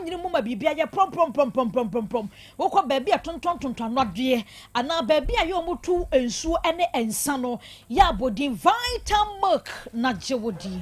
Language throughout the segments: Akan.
nyini mu ma biribi ayɛ prɔmprɔmprɔmprɔmprɔm. Wokɔ baabi a tontɔntontɔn anɔdeɛ anaa baabi a yɛ wɔn tu nsuo ne nsa no, yɛ abɔdin Vitamilk na gye wo die.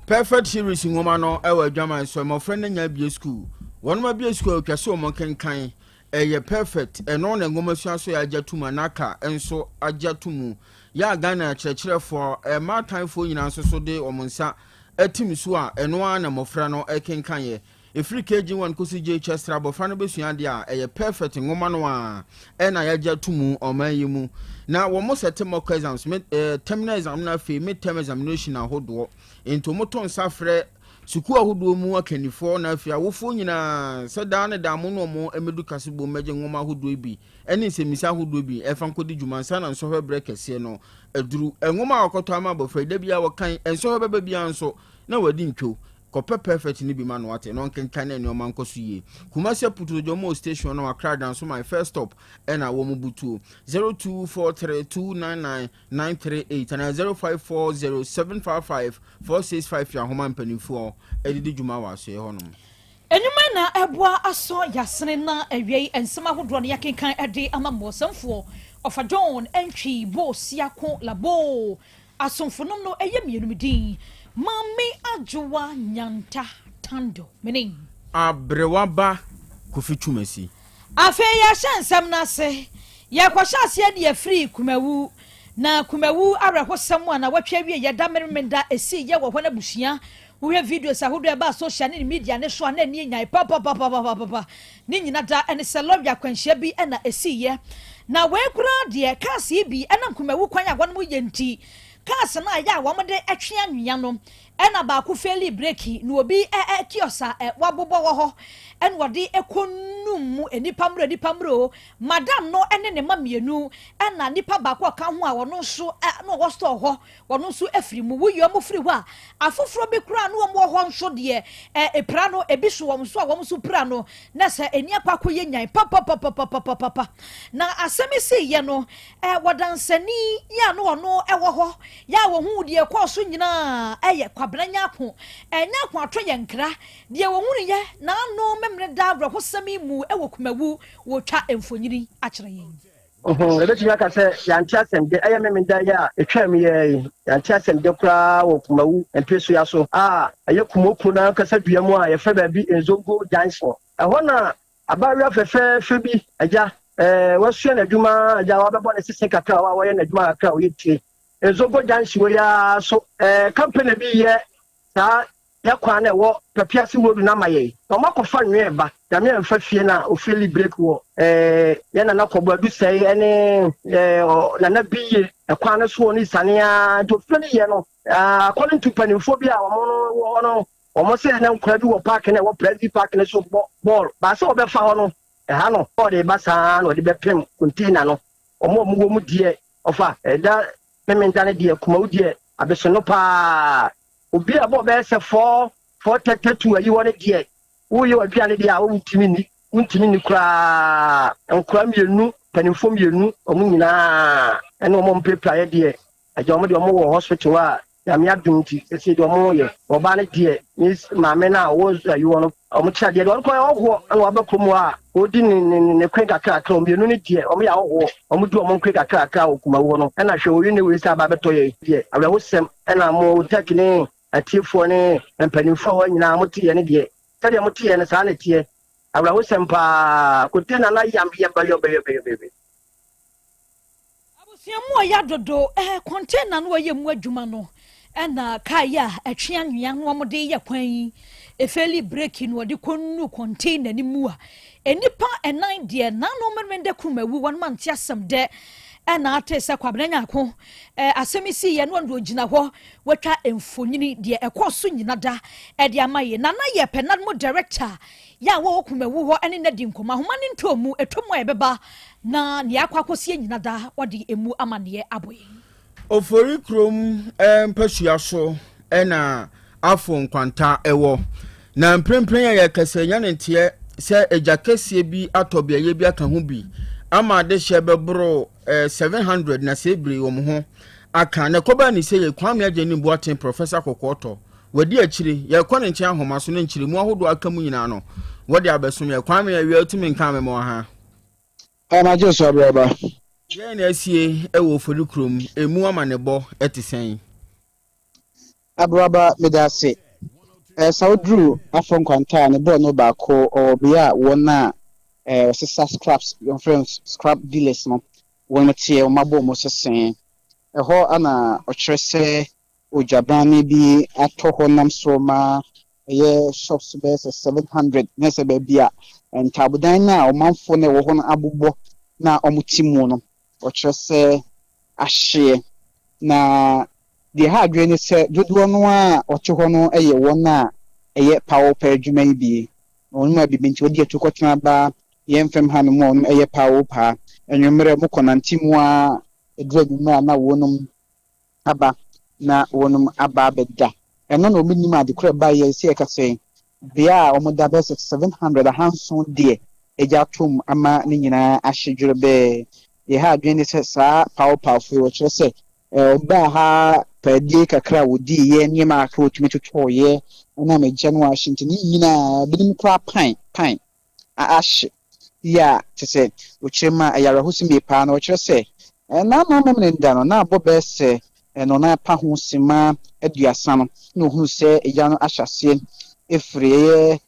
Perfect Series nwoma no wɔ adwaman so. Mmɔfra no anya abue sukuu. Wɔnom abue sukuu a otwa sɛ wɔn kenkan. Ɛyɛ perfect. Ɛno na nwoma sua so yɛ agye ato mu a NaCCA nso agye ato mu. Yɛ a Ghana akyerɛkyerɛfoɔ, mmaatanfoɔ nyinaa nso so de wɔn nsa atim so a ɛno ara na mmɔfra no kenkan yɛ. Ɛfiri KG1 kɔsi JHS tra abɔfra no bɛsua adeɛ a ɛyɛ perfect nwoma no a ɛna yɛagye ato mu ɔman yi mu. Na wɔn sɛte mock exams, mid, eh, terminal exam na afei mid term examination ahodoɔ. Nti wɔn to nsa frɛ sukuu ahodoɔ mu akannifoɔ na afei awofoɔ nyinaa sɛ daa ne daa mo ne wɔn mmɛdu kasebo mmɛgye nwoma ahodoɔ bi ne nsɛmmisa ahodoɔ bi ɛfa nkɔdi dwuma ansa na nsɔhwɛ berɛ kɛseɛ no aduru. Nwoma a wɔkɔtɔ ama abɔfra yi da biara wɔkan, nsɔhwɛ bɛba biara nso na wadi ntwo. Kɔpɛ perfect no bi ma no wate na ɔnkenkan na nneɛma nkɔ so yie. Kumasi Aputuo Dwomo station no Accra Danso my first stop ɛna wɔn butuo 0243299938 anaa 0540755465 yɛ ahoma mpanimfoɔ ɛde di dwuma wɔ asoɛ hɔnom. Nnwuma na ɛboa asɔ yasene na awiei nsɛm ahodoɔ no yɛkenkan de ama mo. Ɔsɛmfoɔ Ɔfa John Antwi Bo Siako Labo Asomfonom no ɛyɛ mmienu me din Maame Adwoa Nyanta Tando me ne. Aberewa ba Kofi Twumasi. Afei yɛhyɛ nsɛm no ase. Yɛkɔhyɛ aseɛ de afiri Kumawu. Na Kumawu awerɛhosɛm a nawɔtwe awieɛ da Memeneda ɛsiiɛ wɔ hɔ no abusua. Wohwɛ videos ahodoɔ a ɛbaa social ne ne media no so a na ani nyae papapapapapa. Ne nyina da ne sɛ lɔre akwanhyia bi na ɛsiiɛ. Na wei koraa deɛ cars yi bi ɛnam Kumawu kwan a wɔnom yɛ nti cars no a ɛyɛ a wɔn de twe anwea no ɛna baako feeli breki na obi kiosk a wabobɔ wɔ hɔ ɛna ɔde kɔ num mu nnipa mmerɛ nnipa mmerɛ o madam no ne ne ma mmienu ɛna nipa baako a ɔka ho a ɔno nso na ɔwɔ store hɔ Wɔn nso afiri mu. Woyi wɔn firi hɔ a, afoforɔ bi koraa a na wɔn wɔ hɔ nso deɛ, ɛ, pira no, ebi so wɔn so a wɔn nso pira no, na sɛ ani akɔ akɔyɛ nyan papapapapapapa. Na asɛm yi siiɛ no, ɛ, wɔdansani yi a na ɔno wɔ hɔ, yɛ a wɔhuu deɛ ɛkɔɔ so nyinaa, ɛyɛ Kwabena Nyarko. Ɛ, Nyarko ato yɛn nkra. Deɛ wɔhunuiɛ, n'ano Memeneda awerɛhosɛm yi mu wɔ Kumawu, wɔretwa mfonini akyerɛ yɛn. Yɛbɛtumi aka sɛ yɛante asɛm de. Ɛyɛ Memenda yi a ɛtwaam yi ara yi, yɛante asɛm de koraa wɔ Kumawu mpasua so a ɛyɛ Kumo kuro no ankasa dua mu a yɛfrɛ baabi Nzongo Junction. Ɛhɔ na abaayewa fɛfɛɛfɛ bi, agya, ɛɛ, wasua n'adwuma, agya, wabɛbɔ ne sese kakra a wɔyɛ n'adwuma kakra a ɔyɛ tire. Nzongo Junction wɔ yi ara so, ɛɛ, company bi yɛ saa yɛ kwan no ɛwɔ Papiase road no ama yɛn na ɔmo akɔfa nwɛn ba Nyame amfa fie na ofeeli break wɔ eh, yɛ nana kɔbɔ adusɛe ɛne eh, nana biye ɛkwan no soɔ ne sane a nti ofeeli yɛ no ah, according to mpanimfoɔ bi a ɔmo no wɔ hɔ no ɔmo sɛ na nkora bi wɔ park no ɛwɔ Presby park no so bɔ bɔɔl baasa ɔbɛfa hɔ no ɛha no ɔde ba saa na ɔde bɛpem container no ɔmo a ɔmo wɔ mu deɛ ɔfa ɛda Memenda no deɛ Kumawu deɛ abesono paa obi a bɔ bɛyɛ sɛ 4:32 ayi hɔ no deɛ woyɛ w'aduane deɛ a wontumi nni wontumi nni koraa nkora mmienu mpanimfoɔ mmienu wɔn nyinaa ɛne wɔn mpirapiraeɛ deɛ agya wɔn deɛ wɔn wɔ hospital a Nyame adom nti sɛsɛ deɛ wɔn yɛ ɔbaa no deɛ ne maame no a ɔwɔ ayi hɔ no wɔn kyerɛ adeɛ deɛ ɔno kɔ yɛ ɔhoɔ ɛna waba kurom hɔ a ɔdi ne ne ne kwen kakrakra wɔn mmienu no deɛ wɔn yɛ ahɔhoɔ wɔn di wɔn nkwen kakrakra wɔ Kumawu hɔ no ɛna hwɛ oyi ne wei sɛ aba abɛtɔ yɛ deɛ awerɛhosɛm ɛna mo tech ne atiefoɔ ne mpanimfoɔ hɔ nyinaa mo te yɛ ne deɛ sɛdeɛ mo te yɛ no saa na ɛteɛ awerɛhosɛm paa container na yam yɛ bɛyɔ bɛyɔ bɛyɔ bɛyɔ. Abusua mu ɔya dodo eh, container no ɔyɛ mu adwuma no ɛna kaa yi a ɛtwe anwea no wɔn de yɛ kwan yi efeeli breki no ɔde kɔnu container no mu a nnipa ɛnan deɛ nano mmerɛ kurum awu wɔn ma nte asɛm dɛ ɛna ate sɛ Kwabena Nyako ɛɛ asɛm yi si yɛ no ɔno ogyina hɔ watwa mfonyini deɛ ɛkɔɔ so nyina da ɛde ama yɛ nana yɛ pɛ NADMO director yɛ a wɔwɔ Kumawu hɔ ɛne na di nkɔmɔ ahoma ne ntɔn mu ɛtɔ mu a ɛbɛba na nea akɔ akɔsie nyina da wɔde emu amanneɛ abɔ yɛn. Ofori kurom mpasua so ɛna afo nkwanta ɛwɔ na mprempren a yɛkasa nya ne nteɛ sɛ agya kɛseɛ bi atɔ beaeɛ bi aka ho bi ama adehyɛ bɛboro 700 na sɛ ebire wɔn ho aka na ɛkɔbaa ne sɛ yɛ Kwame Agyenim Boateng Professor Kɔkɔɔtɔ wadi akyire yɛkɔ ne nkyɛn ahoma so ne nkyerɛmu ahodoɔ aka mu nyinaa no. Wɔde abɛsom yɛ. Kwame awia wotumi nka me ma ha. Magye so abrɛba. Yɛn na asie wɔ Ofori kurom, emu amanebɔ te sɛn? Abraba, meda ase. Sɛ woduru Afɔ Nkwanta a ne bɔɔl no baako ɔwɔ bea a wɔn a wɔsesa scraps, wɔfrɛ no scrap dealers no, wɔn teɛ, wɔn abɔ wɔn sesee. Ɛhɔ ana ɔkyerɛ sɛ ogyabrane bi atɔ hɔ nam so ma ɛyɛ shops bɛyɛ sɛ 700 na sɛ baabi a ntaabodan no a ɔmanfoɔ no ɛwɔ hɔ no abobɔ na wɔn te mu no, ɔkyerɛ sɛ ahyeɛ. Na deɛ ha adwene ne sɛ dodoɔ no a ɔte hɔ no yɛ wɔn a ɛyɛ pawopɛ adwuma yi bi. Wɔn mu a bibi nti wɔde atu kɔtena ba yɛn fam ha no mu a wɔn yɛ pawopaa. Anwummerɛ mo kɔnante mu a ɛduru anwummerɛ a na wɔnom aba na wɔnom aba abɛda. Ɛno na wɔn nim ade korɔ ɛba yɛ sɛ yɛka sɛ bea a wɔn da bɛyɛ sɛ 700 ahanson deɛ agya atom ama ne nyinaa ahye dwerɛbɛɛ. Deɛ ha adwene ne sɛ saa pawopawfo yi wɔkyerɛ sɛ ɔbaa ha paadie kakra a wɔdiiɛ, nneɛma kakra a wɔtumi totɔɔyɛ ɛnam agya no ahye nti ne nyinaa binom koraa pan pan ahye. Yi a te sɛ wɔkyerɛ mu a ɛyɛ awerɛhosɛm yie paa na wɔkyerɛ sɛ n'ano amemene da no na abɔ bɛyɛ sɛ nnɔnan pa ho sima 30 no na ohunu sɛ agya no ahyɛ aseɛ efiri ɛyɛ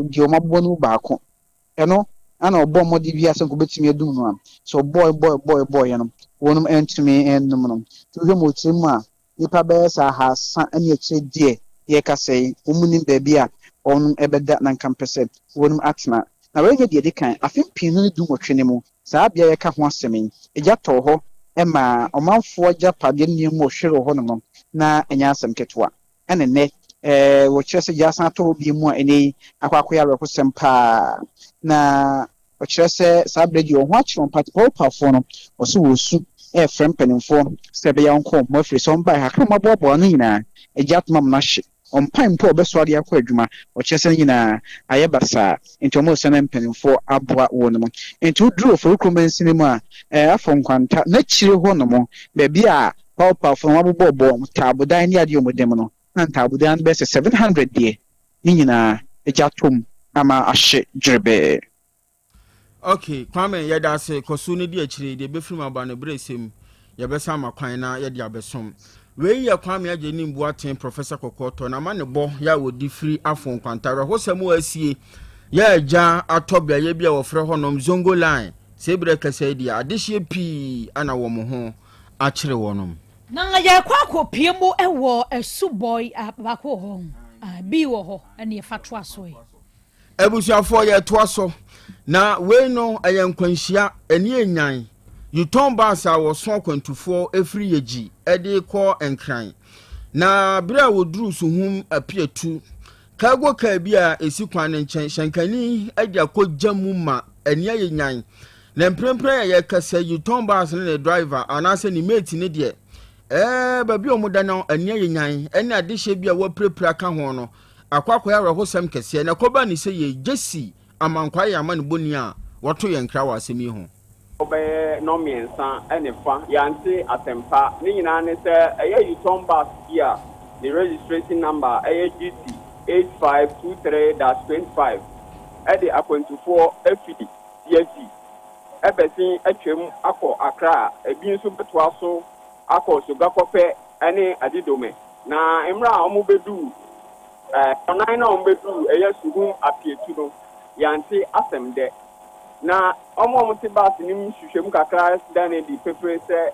deɛ wɔn abobɔ no mu baako. Ɛno ana ɔbɔ mmɔden bi asɛ nka obetumi adum no a sɛ ɔbɔɔ bɔɔ bɔɔ bɔɔyɛ no wɔnom ntumi nnum no. Nti wohwɛ mu ɔkyerɛ mu a nipa bɛyɛ sɛ 300 ne akyire deɛ yɛka sɛ yi wɔn nim baabi a wɔnom bɛda na nka mpɛ sɛ wɔnom atena. Na wɔnyɛ deɛ ɛdi kan afe 2018 no mu saa bea yɛka ho asɛm yi agya tɔɔ hɔ ma ɔmanfoɔ agyapadeɛ nneɛma ɔhwere wɔ hɔnom no na ɛnyɛ asɛm ketewa. Ɛne nnɛ wɔkyerɛ sɛ gya asan atɔ hɔ bio mu a ɛnɛ yi akɔ akɔyɛ awerɛhosɛm paa. Na ɔkyerɛ sɛ saa berɛ deɛ ɔho akyerɛ wɔn pawopawfoɔ no ɔso wɔsu ɛfrɛ mpanimfoɔ sɛ ɛbɛyɛ wɔnkɔ wɔn afiri sɛ ɔmbae kakra ma aboaboa no nyinaa agya atoma mu no ahye. Ɔmpan mpo a ɔbɛsoa de akɔ adwuma ɔkyerɛ sɛ no nyinaa ayɛ basaa nti ɔmo sɛ na mpanimfoɔ aboa wɔn mu. Nti woduru Ofori kurom mansini mu a Afɔ Nkwanta n'akyire hɔ nom baabi a pawopawfoɔ no wɔabobɔbɔ ntaabodan ne adeɛ ɔmo dɛm no na ntaabodan no bɛyɛ sɛ 700 deɛ ne nyinaa agya tom ama ahye dwerebɛɛ. Okay, Kwame, yɛda ase. Kɔ so no di akyire deɛ ɛbɛfiri mu aba no berɛ sɛm yɛbɛsa ama kwan na yɛde abɛsom. Wei yɛ Kwame Agye ne Mbuaten Professor Kɔkɔɔtɔ na ama ne bɔ yɛ a wɔdi firi Afo Nkwanta. Awerɛhosɛm a asie yɛ agya atɔ beaeɛ bi a wɔfrɛ hɔnom Zongo Line. Sɛ berɛ kɛsɛ deɛ adehyeɛ pii ana wɔn ho akyere wɔnom. Na yɛkɔ akɔpie mu wɔ asubɔ baako wɔ hɔ, bi wɔ hɔ ɛne yɛfa toa so yi. Abusuafoɔ yɛtoa so na wei no ɛyɛ nkwanhyia ɛne enyan Yutong bus a wɔso akwantufoɔ efiri Yegyi ɛde kɔ Nkran. Na bere a wɔduru Suhum Apiatu cargo car bi a esi kwan no nkyɛn hyɛnkani ɛde akɔgya mu ma ɛne ayɛ nyan. Na mprempren a yɛkasa Yutong bus ne ne driver anaasɛ ne mate ne deɛ baabi a wɔn da no ɛne ayɛ nyan ɛne adehyɛ bi a wɔapirapira ka ho no akɔ akɔyɛ awerɛhosɛm kɛseɛ. Na ɛkɔba ne sɛ yɛ Jesse Amankwa yɛ ama ne bɔni a wɔto yɛn nkra wɔ asɛm yi ho. Ɔbɛyɛ nnɔmmiɛnsa ne fa yɛante asɛmpa ne nyinaa ne sɛ ɛyɛ Yutong bus bi a ne registration number ɛyɛ GT 8523-25 ɛde akwantufoɔ afiri Yɛgyi ɛbɛsen atwam akɔ Accra, ebi nso bɛtoa so akɔ Sogakɔpɛ ne Adidome. Na mmerɛ a wɔn bɛduu ɔnan na wɔn bɛduu ɛyɛ Suhum Apietu no, yɛante asɛm dɛ. Na wɔn a wɔte bus no mu hwehwɛ mu kakra da no adi pefee sɛ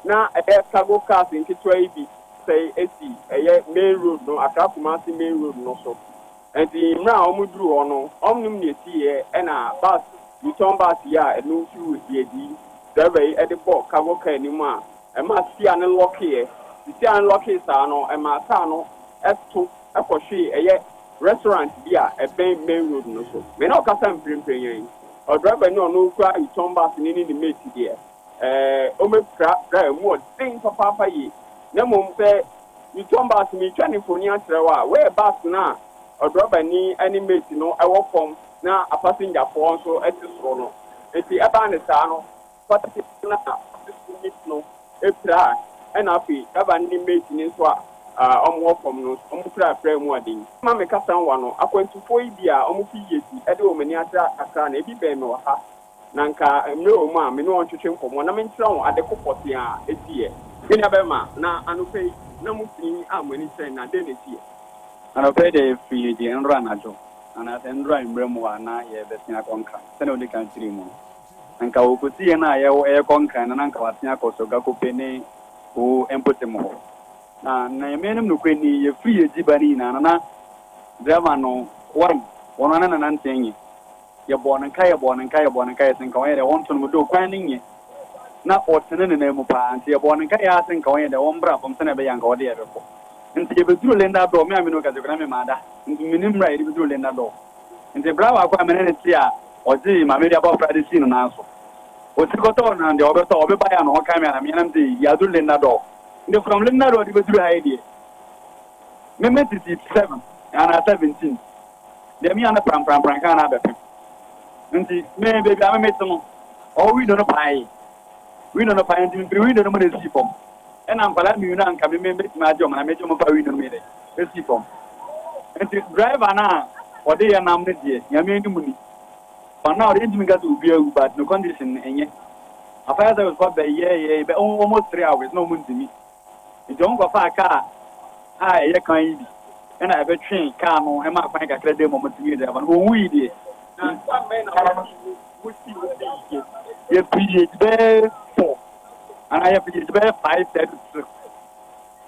na ɛyɛ cargo cars nketewa yi bi sɛe esi ɛyɛ main road no, Accra Kumasi main road no so. Nti mmerɛ a wɔn duru hɔ no, wɔn nim nea esiiɛ ɛna bus Yutong bus yi a ɛno firi Yɛgyi driver yi ɛde bɔ cargo car no mu a ɛma steer no lockeeɛ. Steer no lockee saa no, ɛma car no ɛto ɛkɔhwee ɛyɛ restaurant bi a ɛbɛn main road no so. Mɛ na ɔkasa mprempren yɛn ɔdriver ne ɔno kura Yutong bus ne ne ne mate deɛ ɔmɛpira pra emu ɔden papaapa yie. Na mmom sɛ Yutong bus mi twa ne mfoni akyerɛ wo a, wɔyɛ bus no a ɔdriver ni ne mate no ɛwɔ fam na apasengyafoɔ nso ɛte soro no. Nti ɛbaa ne saa no, passenger no a ɔte soro mate no epira, ɛna afei driver ne mate ne nso a wɔwɔ fam no, wɔpira piraa mu ɔden. Ma me kasa nwa no, akwantufoɔ yi bi a wɔfi Yesi de wɔn ani akyerɛ Accra no, ebi bɛn me wɔ ha, na anka mmerɛ wɔ mu a me ne wɔn ntwetwe nkɔmmɔ na menkyerɛ wɔn ade ko pɔtee a ɛsiiɛ. Me nuabarima, na anɔpa yi na mofiri a mo ani kyerɛ, na dɛn na ɛsiiɛ? Anɔpa yi deɛ yɛfiri deɛ nnora anadwo anaasɛ nnora anwummerɛ mu hɔ a na yɛrebɛsen akɔ Nkran sɛdeɛ wodi kan kyerɛɛ mu no. Anka wɔkɔsi yɛn a yɛwɔ yɛrekɔ Nkran no na anka wɔasen akɔ Sogakope ne Ho mpɔtam hɔ. Na na Nyame anim nokorɛ ni, yɛfiri yɛn gyi ba no nyinaa no na driver no one wɔn ara na nanteɛ nye. Yɛbɔɔ no nkaeɛ yɛbɔɔ no nkaeɛ yɛbɔɔ no nkaeɛ sɛ nka ɔnyɛ dɛ ɔnto no mu though kwan no nye na ɔtene ne nan mu paa nti yɛbɔɔ no nkaeɛ ara sɛ nka ɔnyɛ dɛ ɔmbra fam sɛdeɛ ɛbɛyɛ a nka ɔde yɛn bɛkɔ. Nti yɛbɛduruu Linda Dor, me a me ne wo kasa yi koraa na me maa da nti mennim mmerɛ a yɛde bɛduruu Linda Dor. Nti bra baako a me ne no te a ɔgyee maame bi abɔfra de sii ne nan so. Ɔsi kɔtɔɔ no deɛ ɔbɛtɔ ɔbebaeɛ a ne ho ka me a na me nam sɛ yɛaduru Linda Dor. Nti from Linda Dor de bɛduru ha yi deɛ me me tete 7 anaa 17 deɛ me ano pranpranpran kaa no abɛpem. Nti me baabi a me mete no ɔwɔ window no paee. Window no paee nti mefiri window no mu na esii fam. Ɛna nkwadaa mmienu a nka me me mɛtumi agye wɔn na megye wɔn fa window no mu yɛ dɛ esii fam. Nti driver no a ɔde yɛ nam no deɛ Nyame anim ni. For now deɛ yɛntumi nka sɛ obi awu but ne condition no ɛnyɛ. A fire service fɔ bɛyɛɛyɛ bɛ almost 3 hours na wɔn ntumi. Nti wɔn kɔfaa kaa a ɛyɛ kan yi bi ɛna ɛbɛtwee kaa no ɛma kwan kakra dɛ mu a wɔtumi yɛ driver no. Wɔn yi deɛ. Na time bɛn na wɔsi wo fi yie? Yɛfiri yɛ bɛyɛ 4 anaa yɛfiri yɛ bɛyɛ 5:36.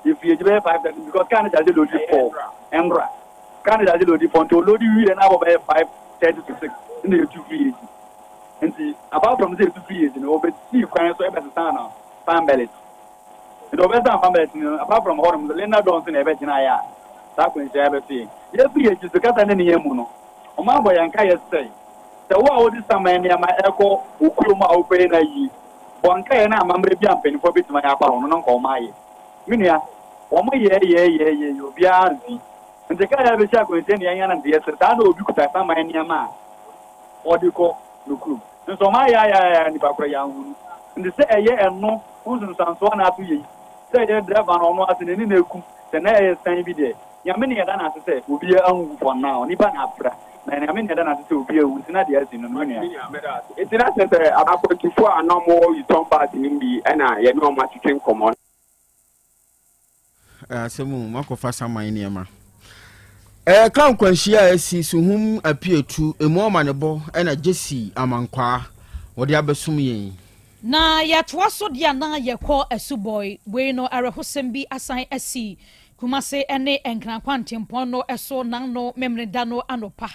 Yɛfiri yɛ bɛyɛ 5:30 because kaa no gyaagye load 4 ɛnra. Kaa no gyaagye load 4 nti ɔload wie na abɔ bɛyɛ 5:30 to 6 ɛna yɛtu firi yɛ akyi. Nti apart from sɛ yɛtu firi yɛ akyi no, ɔbɛsii kwan so ɛbɛsesa no fan belt. Nti ɔbɛsan fan belt no, apart from hɔ nom, Linda Dor nso na ɛbɛgyina yɛ a saa akwanhyia yɛbɛto yɛn. Yɛfiri yɛ akyi so kasa ne ne yɛn mu no, ɔmo abɔ yɛn nka yɛ sɛ wo a wode saman nneɛma ɛkɔ wo kurom a wokɔyɛ no ayie, bɔ nka yɛ na amammerɛ bi a mpanimfoɔ bɛtumi ayɛ afa ho no na nka ɔmo ayɛ. Me nua, wɔn yɛ yɛ yɛ yɛ yɛ obiara mfi. Nti kaa yɛ abɛsi akwanhyia ne yɛn yɛn nante yɛsrɛ saa na obi kuta saman nneɛma a ɔde kɔ no kurom. Nso ɔmo ayɛ ayɛ ayɛ nipa korɔ yɛ ahunu. Nti sɛ ɛyɛ ɛno ho nsunsuansoɔ na ato yɛ yi, sɛ ɛyɛ driver no ɔno ase n'ani na ekum, sɛ na ɛyɛ san bi deɛ, Nyame ne yɛda n'ase sɛ obiara anwu for now, nipa na apra. Na Nyame ne yɛda n'ase sɛ obiara awu nti na deɛ asi no no, me nua. Me nua, meda ase. Nti na kyerɛ sɛ akwantufoɔ a na wɔwɔ Yutong bus no mu bi na yɛne wɔn atwetwe nkɔmmɔ. Asɛm o, makɔfa saman nneɛma. Ɛyɛ ka nkwanhyia a asi Suhum Apietu emu amanebɔ na Jesse Amankwaa wɔde abɛsom yɛn. Na yɛtoa so deɛ a na yɛkɔ asubɔe. Wei no awerɛhosɛm bi asan asi Kumase ne Nkran kwantempɔn no so n'ano Memeneda no anɔpa.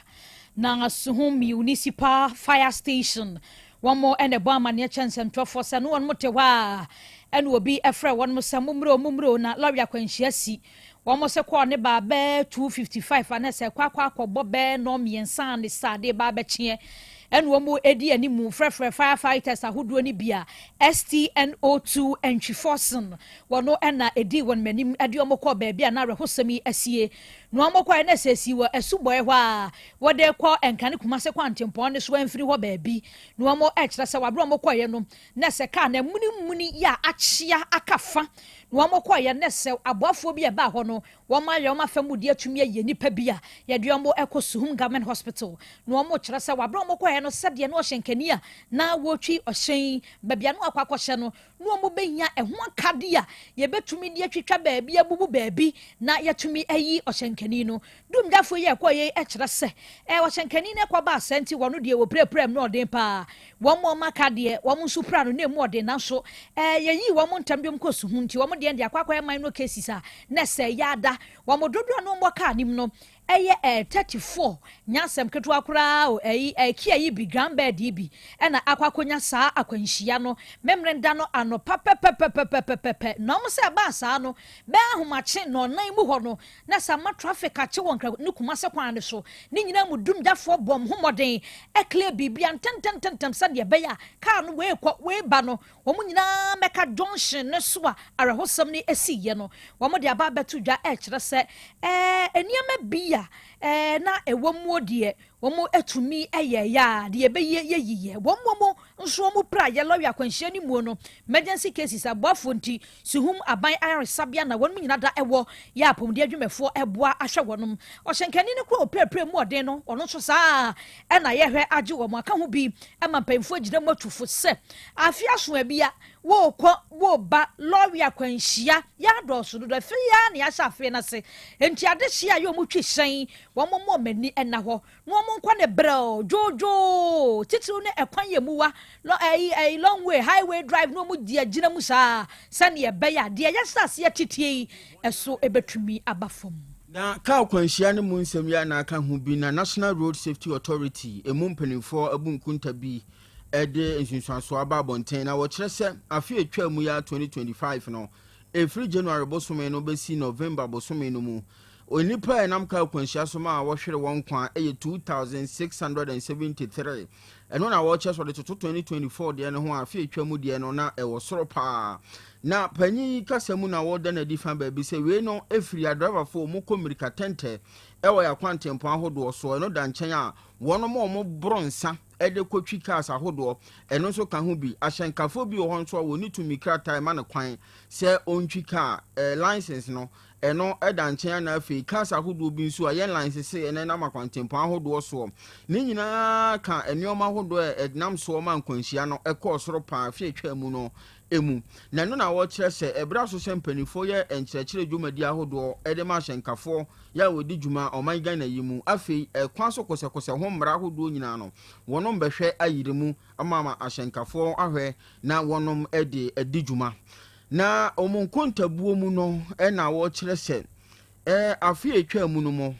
Na Suhum Municipal Fire Station wɔn na ɛbɔ amaneɛ kyɛ nsɛmtwerɛfoɔ sɛ no wɔn te hɔ a ɛna obi frɛ wɔn sɛ mommrɛ o, mommrɛ o, na lɔre akwanhyia si. Wɔn sɛ kɔɔ ne baa bɛɛ 2:55 anɛ sɛ kɔ akɔ akɔbɔ bɛɛ 3:30 ne saa de ba abɛkyeɛ. Ɛna wɔn edi anim frɛfrɛ firefighters ahodoɔ no bi a STNO2 Ntwiforson wɔn ɛna edi wɔn anim ɛde wɔn kɔ baabi a na awerɛhosɛm yi asie. Na wɔn kɔ ɛna sɛ esi wɔ asubɔɛ hɔ a wɔde kɔ Nkane Kumase kwantempɔn ne so ɛmfiri hɔ baabi. Na wɔn ɛkyerɛ sɛ wabere wɔn kɔɛ no na sɛ kaa na munimuni yɛ a akyea aka fa. Na wɔn kɔɛ na sɛ aboafoɔ bi a ɛbaa hɔ no wɔn ayɛ wɔn afa mu de atumi ayɛ nipa bi a yɛde wɔn ɛkɔ Suhum Government Hospital. Na wɔn kyerɛ sɛ wabere wɔn kɔɛ no sɛdeɛ na ɔhyɛnkani a na wɔretwi ɔhyɛn baabi a na wakɔ akɔhyɛ no na wɔn bɛnya ɛho akadeɛ a yɛbɛtumi de atwitwa baabi abubu baabi na yɛtumi ayi ɔhyɛnkani no. Dumgyafoɔ yi a ɛkɔ yɛ kyerɛ sɛ ɔhyɛnkani no ɛkɔ ba asɛ nti wɔn deɛ wɔpirapira mu na ɔden paa. Wɔn a wɔn aka deɛ wɔn nso pira no na emu ɔden, nanso yɛyi wɔn ntam de wɔn kɔ Suhum nti wɔn deɛ de akɔ akɔyɛ minor cases a na sɛ yɛada wɔn dodoɔ no wɔn kaa nim no ɛyɛ 34 nyansɛm ketewa koraa o. Ɛyi Kia yi bi, Grand Bird yi bi ɛna akɔ akɔnya saa akwanhyia no Memeneda no anɔpa pɛpɛpɛpɛpɛpɛ. Na wɔn sɛ ɛbaa saa no bɛɛ ahomakye na ɔnan mu hɔ no na sɛ ama traffic akye wɔ Nkra ne Kumase kwan no so ne nyinaa mu. Dumgyafoɔ bɔ ho mmɔden ɛclear biribia ntɛntɛntɛntɛm sɛdeɛ ɛbɛyɛ a kaa no wei kɔ wei ba no wɔn nyinaa mɛka junction ne so a awerɛhosɛm no esiiɛ no. Wɔn de aba abɛto dwa ɛkyerɛ sɛ nneɛma bi a na ɛwɔ mu deɛ wɔn atumi ɛyɛ yɛ a deɛ ɛbɛyɛ yɛ yiyɛ wɔn mu. nso wɔn pira yɛ lɔre akwanhyia no muo no emergency cases aboafoɔ nti Suhum aban ayaresabea na wɔnom nyina da wɔ yɛ apɔmuden adwumafoɔ boa ahwɛ wɔnom. Ɔhyɛnkani no koro a ɔpirapira mu ɔden no ɔno nso saa ara na yɛhwɛ agye wɔn aka ho bi ma mpanyinfoɔ agyina mu atu fo sɛ afe aso abia wokɔ woba lɔre akwanhyia yɛ adɔɔso dodo afei ara na yɛahyɛ afeɛ no ase nti adehyeɛ a yɛ wɔn twi hyɛn wɔn mmɔ wɔn ani nna hɔ Na wɔn nkɔ ne brɛoo, dwoodwoo, titiriw ne ɛkwan yɛ muwa, lɔ, ɛyi, ɛyi, long way, highway drive, na wɔn di agyina mu saa, sɛnea ɛbɛyɛ a deɛ yɛahyɛ aseɛ teteɛ yi ɛso ɛbɛtumi aba fam. Na kaa kwanhyia no mu nsɛm yi a na aka ho bi na National Road Safety Authority emu mpanimfoɔ abu nkunta bi de nsunsuansoɔ aba abɔnten na wɔkyerɛ sɛ afe a ɛtwaa mu yi ara 2025 no ɛfiri January bosome no bɛsi November bosome no mu Nnipa a ɛnam kar akwanhyia so ma wɔhwere wɔn nkwa yɛ 2,673. Ɛno na wɔkyerɛ sɛ wɔde toto 2024 deɛ no ho a, afe a atwa mu deɛ no na ɛwɔ soro paa. Na panyin yi kasa mu na wɔda no adi fa baabi sɛ wei no firi adrɛvafoɔ a wɔkɔ mmirika tɛntɛ wɔ yɛn akwantempɔn ahodoɔ soɔ. Ɛno da nkyɛn a, wɔn a wɔboro nsa de kɔtwi cars ahodoɔ, ɛno nso ka ho bi. Ahyɛnkafoɔ bi wɔ hɔ nso a wɔnni tumi krataa ɛma no kwan sɛ ɔntwi car, license no, Ɛno da nkyɛn a na afei cars ahodoɔ bi nso a yɛn line sese ɛnɛ nam akwantempɔn ahodoɔ soɔ. Ne nyinaa ka nneɛma ahodoɔ a ɛnam soɔ ma nkwanhyia no kɔɔ soro paa afe a ɛtwaa mu no mu. Na ɛno na wɔkyerɛ sɛ ɛberɛ aso sɛ mpanimfoɔ yɛ nkyerɛkyerɛ dwumadie ahodoɔ de ma ahyɛnkafoɔ yɛ a wɔdi dwuma ɔman Ghana yi mu. Afei ɛkwan so kosɛkosɛ ho mmara ahodoɔ nyinaa no wɔnom bɛhwɛ ayere mu ama ahyɛnkafoɔ ahwɛ na wɔnom de adi dwuma. Na wɔn nkontabuo mu no na wɔkyerɛ sɛ, afe a ɛtwaa mu no mu,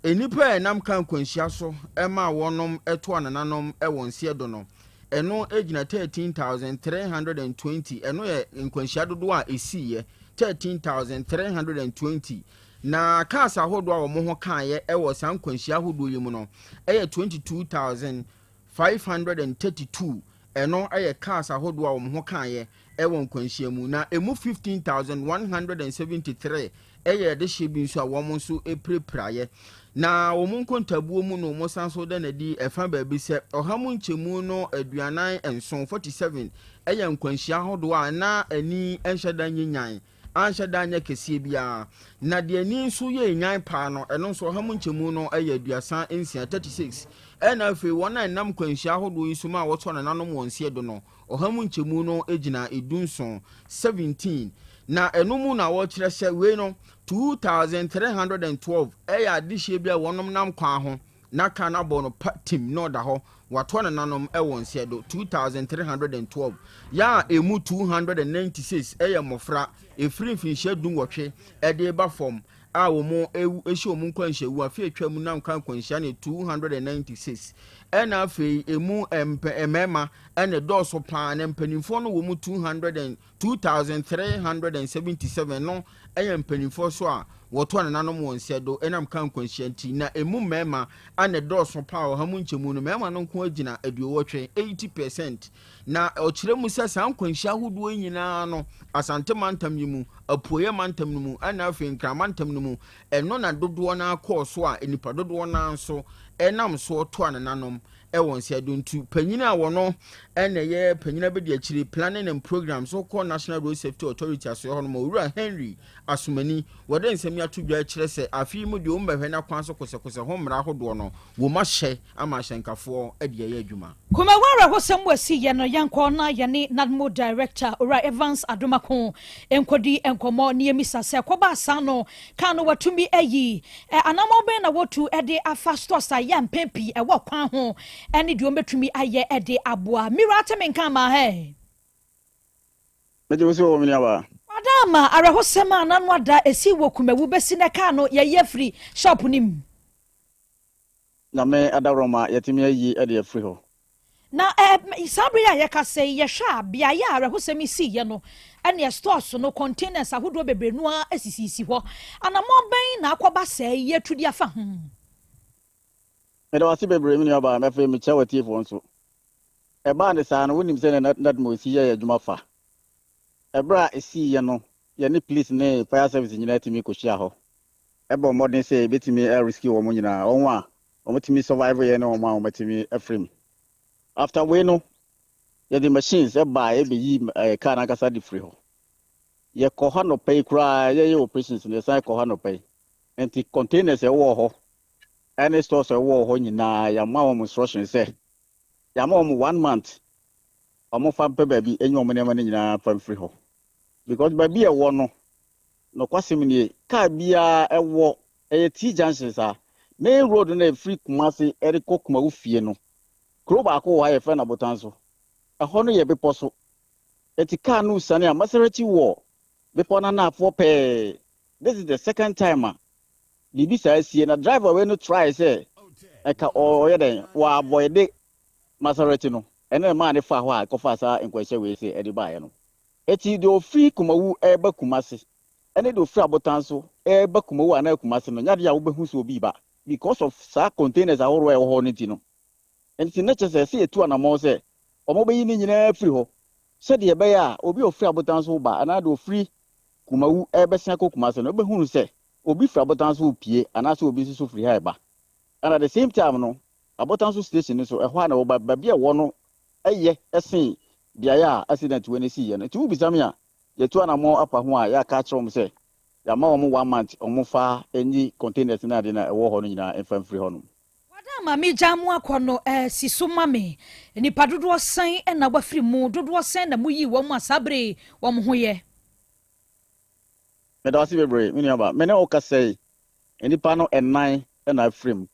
nnipa a ɛnam kaa nkwanhyia so maa wɔnom to anananom wɔ nseɛ do no, ɛno gyina 13,320, ɛno yɛ nkwanhyia dodoɔ a ɛsiiɛ, 13,320. Na cars ahodoɔ a wɔn ho kaeɛ wɔ saa nkwanhyia ahodoɔ yi mu no yɛ 22,532, ɛno yɛ cars ahodoɔ a wɔn ho kaeɛ wɔ nkwanhyia mu, na ɛmu 15,173 yɛ adehyeɛ bi nso a wɔn nso pirapiraeɛ. Na wɔn nkontabuo mu no, wɔsan nso da no adi ɛfa baabi sɛ ɔha mu nkyɛmu no 47, 47, yɛ nkwanhyia ahodoɔ a na ani nhyɛ da nyɛ nyan, anhyɛ da anyɛ kɛseɛ biara. Na deɛ ani nso yɛ nyan paa no, ɛno nso ɔha mu nkyɛmu no yɛ 36, 36. Ɛna afei wɔn a ɛnam nkwanhyia ahodoɔ yi so ma wɔtɔ nananom wɔn nseɛ do no, Ɔha mu nkyɛmu no gyina edunson, 17, na ɛno mu na wɔkyerɛ sɛ wei no, 2312 yɛ adehyeɛ bi a wɔnom nam kwan ho na ka no abɔ no pa tim na ɔda hɔ, wɔatoa nananom wɔ nsɛ do, 2312, yɛ a ɛmu 296 yɛ mmɔfra ɛfiri mfinhyia dunwɔtwe de reba fam a wɔn awu ahyia wɔn nkwanhyia wu afe atwa mu nam ka nkwanhyia ne 296 ɛna afei emu mpɛ mmarima ɛna ɛdɔɔso paa na mpanimfoɔ no wɔ mu 200 and 2377 no ɛyɛ mpanimfoɔ so a wɔto anananom wɔn nsa do ɛnam ka nkwanhyia nti na emu mmarima ɛna ɛdɔɔso paa ɔha mu nkyɛmu no mmarima no nko agyina aduowɔtwe 80% Na ɔkyerɛ mu sɛ saa nkwanhyia ahodoɔ yi nyinaa no, Asante mantam yi mu, Apueeɛ mantam no mu, ɛna afei Nkran mantam no mu, ɛno na dodoɔ no ara kɔɔ so a nnipa dodoɔ no ara nso nam soɔ toa nananom wɔ nsɛdo. Nti panyin a wɔno na ɛyɛ panyin abadiakyire, Planning and Programmes, wokɔ National Road Safety Authority asoɛ hɔ nom, Owura Henry Asomani, wɔde nsɛm yi ato dwa kyerɛ sɛ afe yi mu deɛ wɔbɛhwɛ na kwan so kosɛkosɛ ho mmara ahodoɔ no wɔahyɛ ama ahyɛnkafoɔ de ayɛ adwuma. Kumawu awerɛhosɛm wɔ asiiɛ no, yɛnkɔ na yɛne NADMO Director, Owura Evans Adomako nkɔdi nkɔmmɔ na yɛmmisa sɛ kɔbaa saa no kaa no watumi ayi? Anammɔn bɛn na wɔtu de afa stores a ɛyɛ a mpɛn pii ɛwɔ kwan ho ne deɛ wɔbɛtumi ayɛ de aboa? Mira ate me nka ama hɛ? Megye wo so o, me nuabaa. Wada ama awerɛhosɛm a n'ano ada esii wɔ Kumawu bɛsi nnɛ kaa no yɛyi afiri shop no mu. Nyame adaworoma yɛatumi ayi de afiri hɔ. Na saa bere yi a yɛkasa yi, yɛhwɛ a, beaeɛ a awerɛhosɛm yi siiɛ no, ɛneɛ stores no, containers ahodoɔ bebree no ara sisisisi hɔ. Anammɔn bɛn na akɔba sɛɛ yi yɛatu de afa ho? Meda wo ase bebree me nuabaa, na afei mekyia w'atiefoɔ nso. Ɛbaa ne saa no, wonim sɛdeɛ na NADMO si yɛ yɛn adwuma fa. Ɛberɛ a ɛsiiɛ no, yɛne police ne fire service nyinaa tumi kɔhyiaa hɔ. Bɔ mmɔden sɛ yɛbɛtumi a rescue wɔn nyinaa, wɔn a wɔtumi survive yɛ ne wɔn a wɔatumi afiri mu. After wei no, Yɛde machines baa ɛbɛyi car no ankasa de firi hɔ. Yɛkɔ hɔ anɔpa yi koraa yɛyɛ operations no yɛsan kɔ hɔ anɔpa yi. Nti containers ɛwɔ hɔ ɛne stores ɛwɔ hɔ nyinaa yɛama wɔn instruction sɛ yɛama wɔn one month wɔn fa mpɛ baabi enyi wɔn nneɛma no nyinaa fa mfiri hɔ because baabi a ɛwɔ no nokwasɛm nie car biara ɛwɔ ɛyɛ T junction saa main road no ɛfiri Kumasi ɛde kɔ Kumawu fie no kuro baako wɔ ha yɛfrɛ no Abotanso ɛhɔ no yɛ bepɔ so eti car no sane a Maserati wɔ bepɔ no anafoɔ pɛɛ. This is the second time a biribi saa sie na driver wei no try sɛ ɛka ɔyɛ dɛn wɔ avoid Maserati no ɛne maa ne fa hɔ a ɛkɔfa saa nkwanhyia wei sɛ ɛde baeɛ no. Eti deɛ ofiri Kumawu ɛreba Kumasi ɛne deɛ ofiri Abotanso ɛreba Kumawu anaa Kumasi no nyadeɛ a wobɛhu sɛ obi ba because of saa containers ahorow a ɛwɔ hɔ no ti no. Nti ne kyɛ sɛ sɛ yɛtu anammɔn sɛ wɔn bɛyi ne nyinaa firi hɔ sɛdeɛ ɛbɛyɛ a obi a ofiri Abotanso ba anaa deɛ ofiri Kumawu ɛrebɛsen akɔ Kumasi no wobɛhunu sɛ obi firi Abotanso pie anaasɛ obi nso so firi ha ɛba. And at the same time no Abotanso station no so ɛhɔ a na wɔba baabi a ɛwɔ no ɛyɛ ɛsen beaeɛ a accident wei no siiɛ no. Nti wobisa me a yɛtu anammɔn afa ho a yɛaka akyerɛ wɔn sɛ yɛama wɔn one month wɔn fa nyi containers ne ade na ɛwɔ hɔ no nyinaa mfa mfiri hɔ nom. Wada ama me gya mo akɔ no si so ma me. Nipa dodoɔ sɛn na wafiri mu, dodoɔ sɛn na moyii wɔn mu a saa bere wɔn ho yɛ? Meda ase bebree me nuaba. Me ne wo kasa yi, nnipa no ɛnan na afiri mu.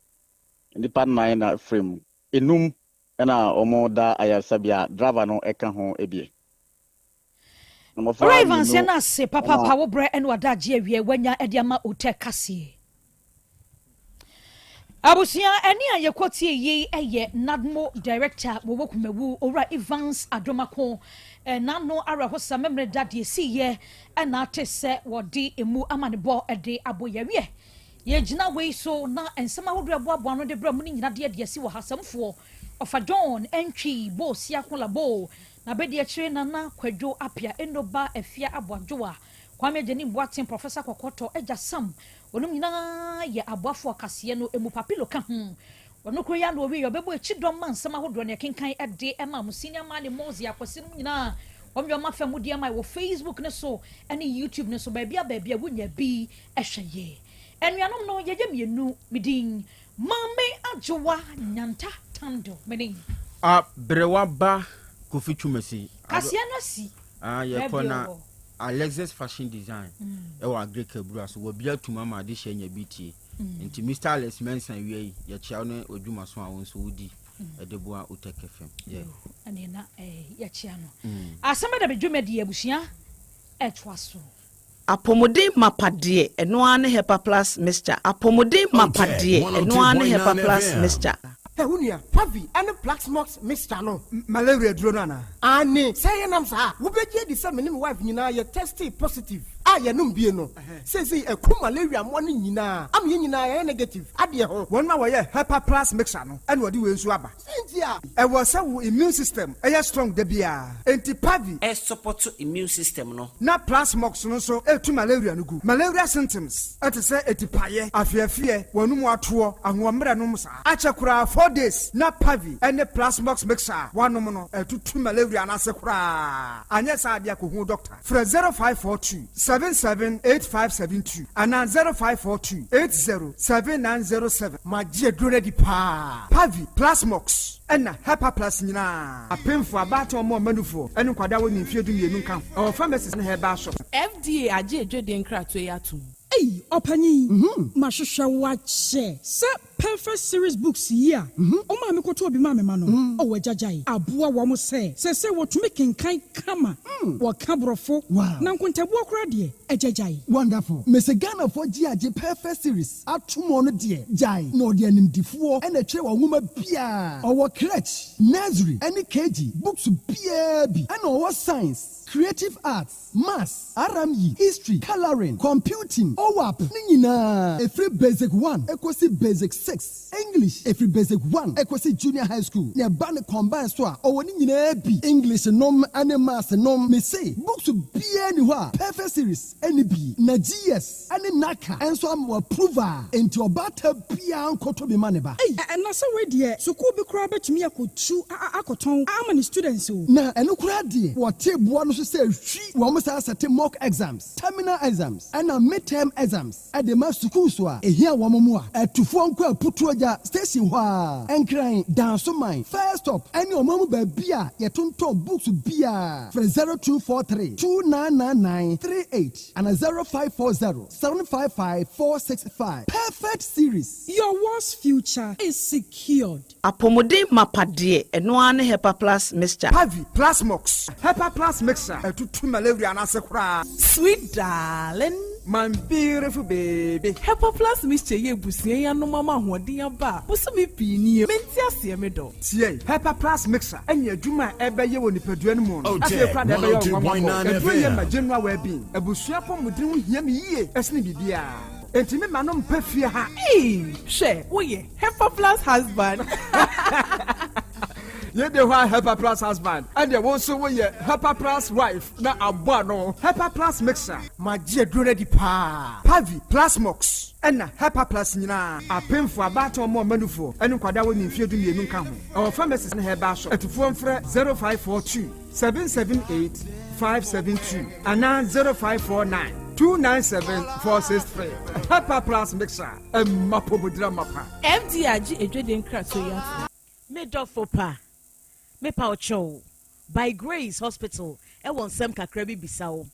Nnipa nnan na afiri mu. Enum na wɔn da ayaresabea, driver no ka ho ebie. Owura Evans yɛn ase papaapa wo brɛ ɛne wadagye awie wanya ɛde ama Otɛ kaseɛ. Abusua ɛne a yɛkɔ tie yi ɛyɛ NADMO director wɔwɔ Kumawu Owura Evans Adomako n'ano awerɛhosa memere da deɛ siiɛ ɛna ate sɛ wɔde emu amanebɔ ɛde abɔ yɛawiɛ. Yɛgyina wei so na nsɛm ahodoɔ ɛboaboa ano de brɛ mu no nyina deɛ deɛ si wɔ ha sɛmfoɔ Ɔfa John Antwi Bo Siako Labo na bɛdi akyire Nana Kwadwo Apia Enoba Afia Aboadwoa Kwame Agyenim Boateng Professor Kɔkɔtɔ Agya Sam wɔnom nyinaa yɛ aboafoɔ kaseɛ no emu Papilo ka ho Ɔno koro yi ara na ɔwieɛ ɔbɛbɔ akyi dɔm ma nsɛm ahodoɔ no yɛkenkan de ma mo Senior Man ne Mozzy Akwasi nom nyinaa wɔn yɛ wɔn afa mu de ama wɔ Facebook no so ne YouTube no so baabi a baabi a wonya bi hwɛ yɛ anuanom no yɛyɛ mmienu me din Maame Adwoa Nyanta Tando me ne. Aberewa ba Kofi Twumasi. Kaseɛ no asi. Ah, yɛkɔ na Alexis Fashion Design ɛwɔ Agric Abura so wɔbi atum ama adehyɛ nya bi tie. Nti Mr. Alex Mensah wia yi yɛkyia wo ne odwuma so a wo nso wodi ɛde boa Utec FM. Yeah. Ɛne na yɛkyia no. Asɛm bɛda me dwumadi abusua ɛtoa so. Apɔmuden mapa deɛ, ɛno ara ne Hepa Plus mixture. Apɔmuden mapa deɛ, ɛno ara ne Hepa Plus mixture. Hɛ wo nua, Pavi ne Plaxmox mixture no. Malaria duro no anaa? Aane, sɛ ɛyɛ nam saa a, wobɛgye adi sɛ me ne me wife nyinaa yɛ testee positive a yɛnom bie no. Seesei ɛku malaria mmoa no nyinaa ama yɛn nyinaa yɛayɛ negative adeɛ ho. Wɔn a wɔyɛ Hepa Plus mixture no na wɔde wei nso aba. Sɛ nti a. Ɛwɔ sɛ wo immune system yɛ strong da biara, enti Pavi. Ɛsupɔto immune system no. Na Plasmox no nso tu malaria no gu. Malaria symptoms te sɛ atipaeɛ, afeafeɛ, w'anum atoɔ, ahoɔmmerɛ nom saa. Akyɛ koraa 4 days na Pavi ne Plasmox mixture a woanom no atutu malaria no ase koraa. Anyɛ saa adeɛ a kɔhu doctor. Frɛ 0542 778572 anaa 0542 807907. Magye aduro no adi paa. Pavi, Plasmox ɛna Hepa Plus nyinaa. Apemfo, abaatan, ɔmo ɔmanufoɔ ne nkwadaa a wɔnni mfeɛ 12 nka ho. Ɛwɔ pharmacies ne herbal shops. FDA agye adwadie nkratoɔ yi atom. Ei, ɔpanyin, mahwehwɛ wo akyɛ sɛ Perfect Series books yi a ɔmaa me kɔtɔɔ bi maa me ma no, ɔwɔ agyagyae aboa wɔn sɛ sɛsɛ wɔtumi kenkan kama, wɔka Borɔfo, na nkontabuo koraa deɛ, agyagyae. Wonderful. Mese Ghanafoɔ gye agye Perfect Series ato mu ɔno deɛ gyae na ɔde animdifoɔ ɛna ɛtwerɛ wɔ nwoma biara. Ɔwɔ crèche, nursery ɛne KG books biara bi ɛna ɔwɔ science, creative arts, maths, RME, history, colouring, computing, OWAP ne nyinaa ɛfiri basic 1 ɛkɔsi basic 6. 6, English, ɛfiri Basic 1 ɛkɔsi Junior High School. Na ɛba no combine so a, ɔwɔ ne nyinaa bi. English nom ne Maths nom. Mese, books biara nni hɔ a Perfect Series nni bi. Na GS ne NaCCA nso ama wɔ approve a, enti ɔbaatan biara nkɔtɔ bi ma ne ba. Ei, na sɛ wei deɛ, sukuu bi koraa bɛtumi akɔtu akɔtɔn ama ne students o. Na ɛno koraa deɛ, wɔte boɔ no so sɛ hwi. Wɔn san sɛte mock exams, terminal exams, ɛna mid-term exams de ma sukuus a ɛhia wɔn mmoa. Atufoɔ nkɔ Aputuogya station hɔ ara, Nkran, Dansoman, First Stop ne ɔman mu baabi a yɛtontɔn books biara. Frɛ 0243 2999 38 anaa 0540 755 465. Perfect Series. Your world's future is secured. Apɔmuden mapa deɛ, ɛno ara ne Hepa Plus Mixture. Pavi, Plasmox, Hepa Plus Mixture, ɛtutu malaria no ase koraa. Sweet darling. My beautiful baby. Hepa Plus Mixture yi abusua yi anom ama ahoɔden aba a bosome pii nie. Mente aseɛ me dɔ. Tie! Hepa Plus Mixture ne adwuma a ɛbɛyɛ wɔ nipadua no mu no, afei Otec koraa deɛ ɛbɛyɛ wo nwanwa bɔ. 102.9 Aduro yɛ ma FM. general well-being. Abusua apɔmuden ho hia me yie sene biribiara. Enti me ma no mpa fie ha. Eii hwɛ woyɛ Hepa Plus husband. Yei de hɔ a Hepa Plus husband, ɛnneɛ wo nso woyɛ Hepa Plus wife na abɔ ano. Hepa Plus Mixture. Magye aduro no adi paa. Pavi, Plasmox, ɛna Hepa Plus nyinaa. Apemfoɔ, abaatan, wɔn a wɔma nufoɔ, ne nkwadaa a wɔnni mfeɛ 12 nka ho. Ɛwɔ pharmacies ne herbal shop. Atufoɔ mfrɛ 0542 778 572 anaa 0549 297 463. Hepa Plus Mixture, ɛma apɔmuden amapa. FDA agye adwadie nkratoɔ yi atom. Me dɔfo pa, mepa wo kyɛw, By Grace Hospital wɔ nsɛm kakra bi bisa wo.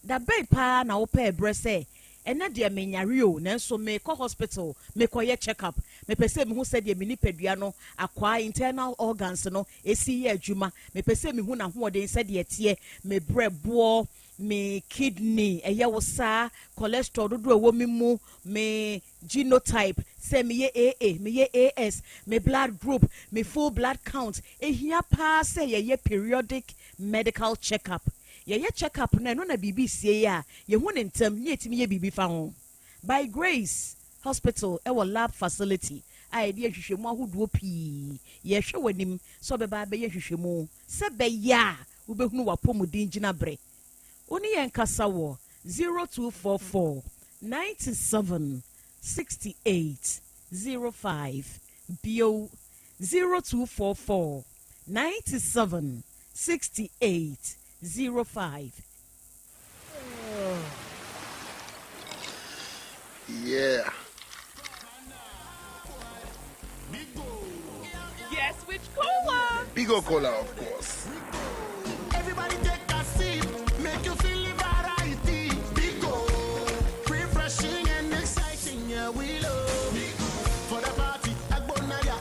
Da bɛn paa na wopɛɛ berɛ sɛ, ɛnnɛ deɛ menyare o, nanso merekɔ hospital mekɔyɛ check up, mepɛ sɛ mehu sɛdeɛ me nipadua no akwaa, internal organs, no si yɛ adwuma, mepɛ sɛ mehu n'ahoɔden sɛdeɛ ɛteɛ, me berɛboɔ, me kidney, ɛyɛ wo saa, cholesterol dodoɔ a ɛwɔ me mu, me genotype, sɛ meyɛ AA, meyɛ AS, me blood group, me full blood count. Ɛhia paa sɛ yɛyɛ periodic medical check up. Yɛyɛ check up no a, ɛno na biribi sie a, yɛhu no ntɛm na yɛtumi yɛ biribi fa ho. By Grace Hospital wɔ lab facility a yɛde yɛ nhwehwɛmu ahodoɔ pii. Yɛrehwɛ w'anim sɛ wobɛba abɛyɛ nhwehwɛmu sɛ ɛbɛyɛ a wobɛhunu w'apɔmuden gyinaberɛ. Wo ne yɛn nkasa wɔ 0244 97 68 05, bio, 0244 97 68 05. Yeah. Guess which cola? Bigo Cola, of course. Everybody take a sip, make you feel the variety. Bigo, refreshing and exciting, yeah, we love. Bigo, for the party, Agbonaya.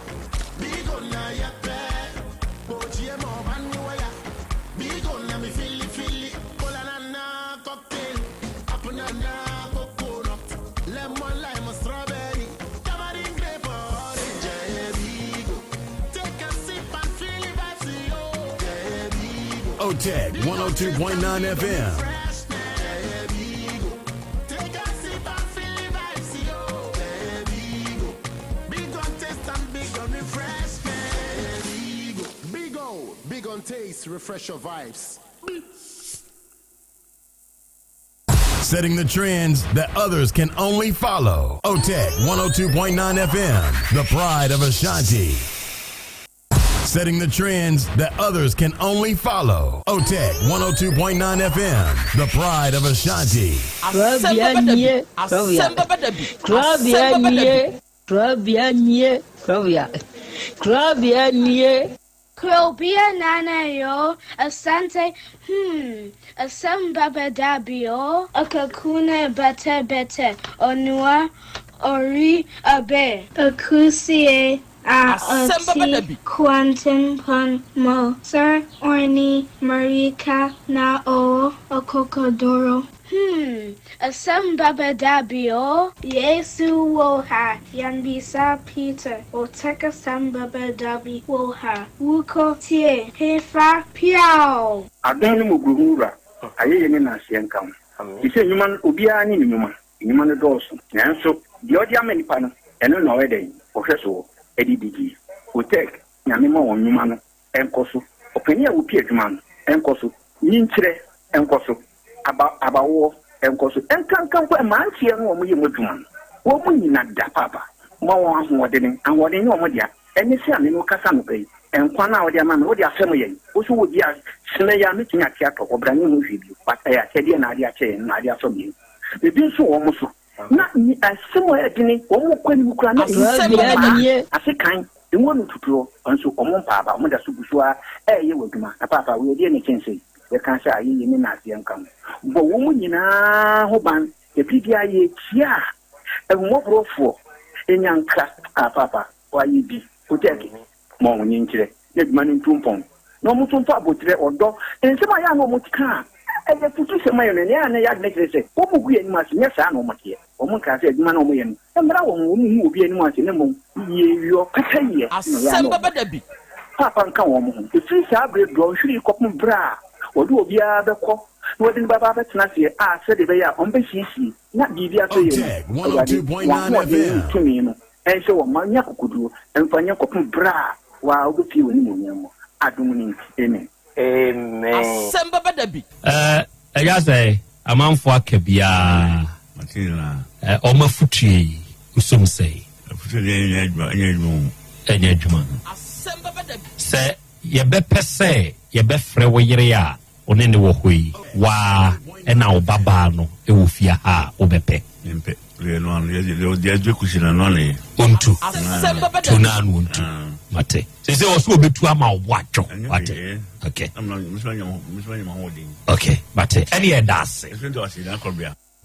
Bigo na ya pe. Boji mo banuaya. Bigo na me feel it, feel it. Cola na na cocktail. Apple na na coconut. Lemon, lime, strawberry. Tamarind, grape, orange, yeah, Bigo. Take a sip and feel the vibes, yo. Yeah, Bigo. OTEC 102.9 FM. Take a sip and feel the vibes, yo. Yeah, Bigo. Big on taste and big on refreshment. Bigo. Big O, big on taste, refresh your vibes. Setting the trends that others can only follow. OTEC 102.9 FM, the pride of Ashanti. Setting the trends that others can only follow. OTEC 102.9 FM, the pride of Ashanti. Kurabea nie, kurabea. Kurabea nie, kurabea nie, kurabea. Kurabea nie. Krobea nana yo, asante, asem baba dabio, akakuna bete bete, onua, ori abe. Akusie a Asɛm bɛba da ɔte bi. Kwantempɔn mo, Sir Orni Marika na ɔwɔ Okokodoro. Asɛm baba dabio, Yesu wɔ ha, Yambisa Peter, Oteka sɛm baba dabi wɔ ha, Wuko tie, Hefa Piao. Adom ne mmɔborɔhunu Wura, ayɛyie ne nnaaseɛ nka wo. Te sɛ nnwuma no, obiara ne ne nnwuma. Nnwuma no dɔɔso, nanso deɛ ɔde ama nnipa no, Ɛno na ɔyɛ dɛn? Ɔhwɛ soɔ de di die. Otec, Nyame ma wɔn nnwuma no nkɔ so. Ɔpanin a ɔpi adwuma no nkɔ so. Nyinkyerɛ nkɔ so. Aba, abawoɔ nkɔ so. Nkanka mpo mmeranteɛ no a wɔyɛ mu adwuma no, wɔn nyina da paapa. Ma wɔn ahoɔdene. Ahoɔden nyɛ wɔn dea. Ɛne sɛ a me ne wo kasa anɔpa yi, nkwa no a wode ama me, wode afɛm yɛn. Wo nso wɔ bi a, sene yi a mɛtumi ate atɔ hɔ, bra nyɛ ho hwee bio. But ɛyɛ akyɛdeɛ na ade akyɛ yɛn, na ade afɛm yɛn. Ebi nso wɔ wɔn so. Na asɛm a ɛyɛ dene, wɔn kɔ anim koraa na Asɛm bɛba nie. Ase kan, emu ano tutuɔ, nso wɔn mpa aba, wɔn da so gu so ara reyɛ wɔn adwuma. Na paapa, wei ɛdeɛn na ɛkyɛn sei? Yɛka sɛ ayɛyie ne nnaseɛ nka ho. Bɔ wɔn nyinaa ho ban, na biribiara yɛkyia a, ahummɔborɔfoɔ nya nkra. Ah, paapa, wɔayɛ bi, Kotɛɛke, ma wɔn nkyerɛ na adwuma no ntu mpɔn, na wɔn nso mfa aboterɛ, ɔdɔ, nsɛm a ɛyɛ a na wɔka a ɛyɛ afutusɛm ayɛ no, nea ɛyɛ a na ɛyɛ adwene kyerɛ sɛ wɔgu yɛn anim ase, nyɛ saa na wɔteɛ. Wɔnkaa sɛ adwuma no a wɔyɛ no mmra wɔn ho, wɔnhu obi anim ase, na mmom yieyɔ, pɛpɛyɛ na ɛyɛ a Asɛm na bɛba wɔyɛ. da bi. Paapa nka wɔn ho. Ɛfiri saa berɛ dɔnhwere yi kɔpem berɛ a wɔde obiara bɛkɔ na wɔde no bɛba abɛtena aseɛ a sɛdeɛ ɛbɛyɛ a wɔbɛsiesie na biribi atɔ yie no, Awurade, wɔn ahoɔden ne wo tumi no nhyɛ wɔn ma nya akokoduro mfa nyɛ kɔpem berɛ a wo ara wobɛpue w'animuonyam mu. Adom no nti, amen. Amen. Asɛm bɛba da bi. Ɛɛ ɛyɛ sɛ amanfoɔ aka biara ɛ wɔn afutuo yi wosom sɛn? Afutuo deɛ ɛnyɛ adwuma ɛnyɛ adwuma o. Ɛnyɛ adwuma. Sɛ yɛbɛpɛ sɛ yɛbɛfrɛ wo yere a Wo ne no wɔ hɔ yi, wo ara na wo babaa no wɔ fie ha a, wobɛpɛ? Mempɛ. Deɛ ɛno ano, deɛ deɛ ɛdwe kusi no, ɛno ano yɛ. Ɔntu. Tu no ano ɔntu. Mate. Sɛ sɛ ɔsɛ ɔbɛtu ama wo bo adwo. Wate. Okay. Okay, mate. Ɛne ɛda ase.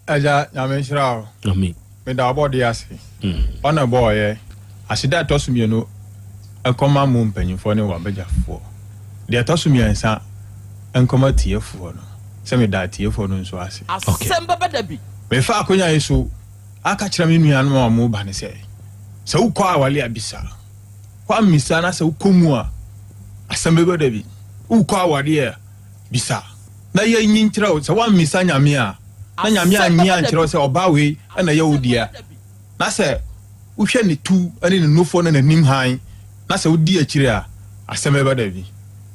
Agya Nyame nhyira wo. Amen. Meda ɔbɔdeɛ ase. Ɔna ɛbɔɔyɛ. Aseda a ɛtɔ so mienu nkɔma mo mpanyinfoɔ ne w'abagyafoɔ. Deɛ ɛtɔ so miɛnsa nkɔma atiefoɔ no, sɛ meda atiefoɔ no nso ase. Asɛm bɛba da bi. Mefa akonya yi so aka kyerɛ me nuanom a wɔreba no sɛ, sɛ wokɔ aware a bisa. Woammisa na sɛ wokɔ mu a, asɛm bɛba da bi. Wokɔ awareɛ a, bisa na yɛnyi nkyerɛ wo, sɛ woammisa Nyame a, na Nyame annyi ankyerɛ wo sɛ ɔbaa wei na ɛyɛ wo dea, na sɛ wohwɛ ne tu ne ne nufoɔ ne n'anim hann, na sɛ wodi akyire a, asɛm bɛba dabi.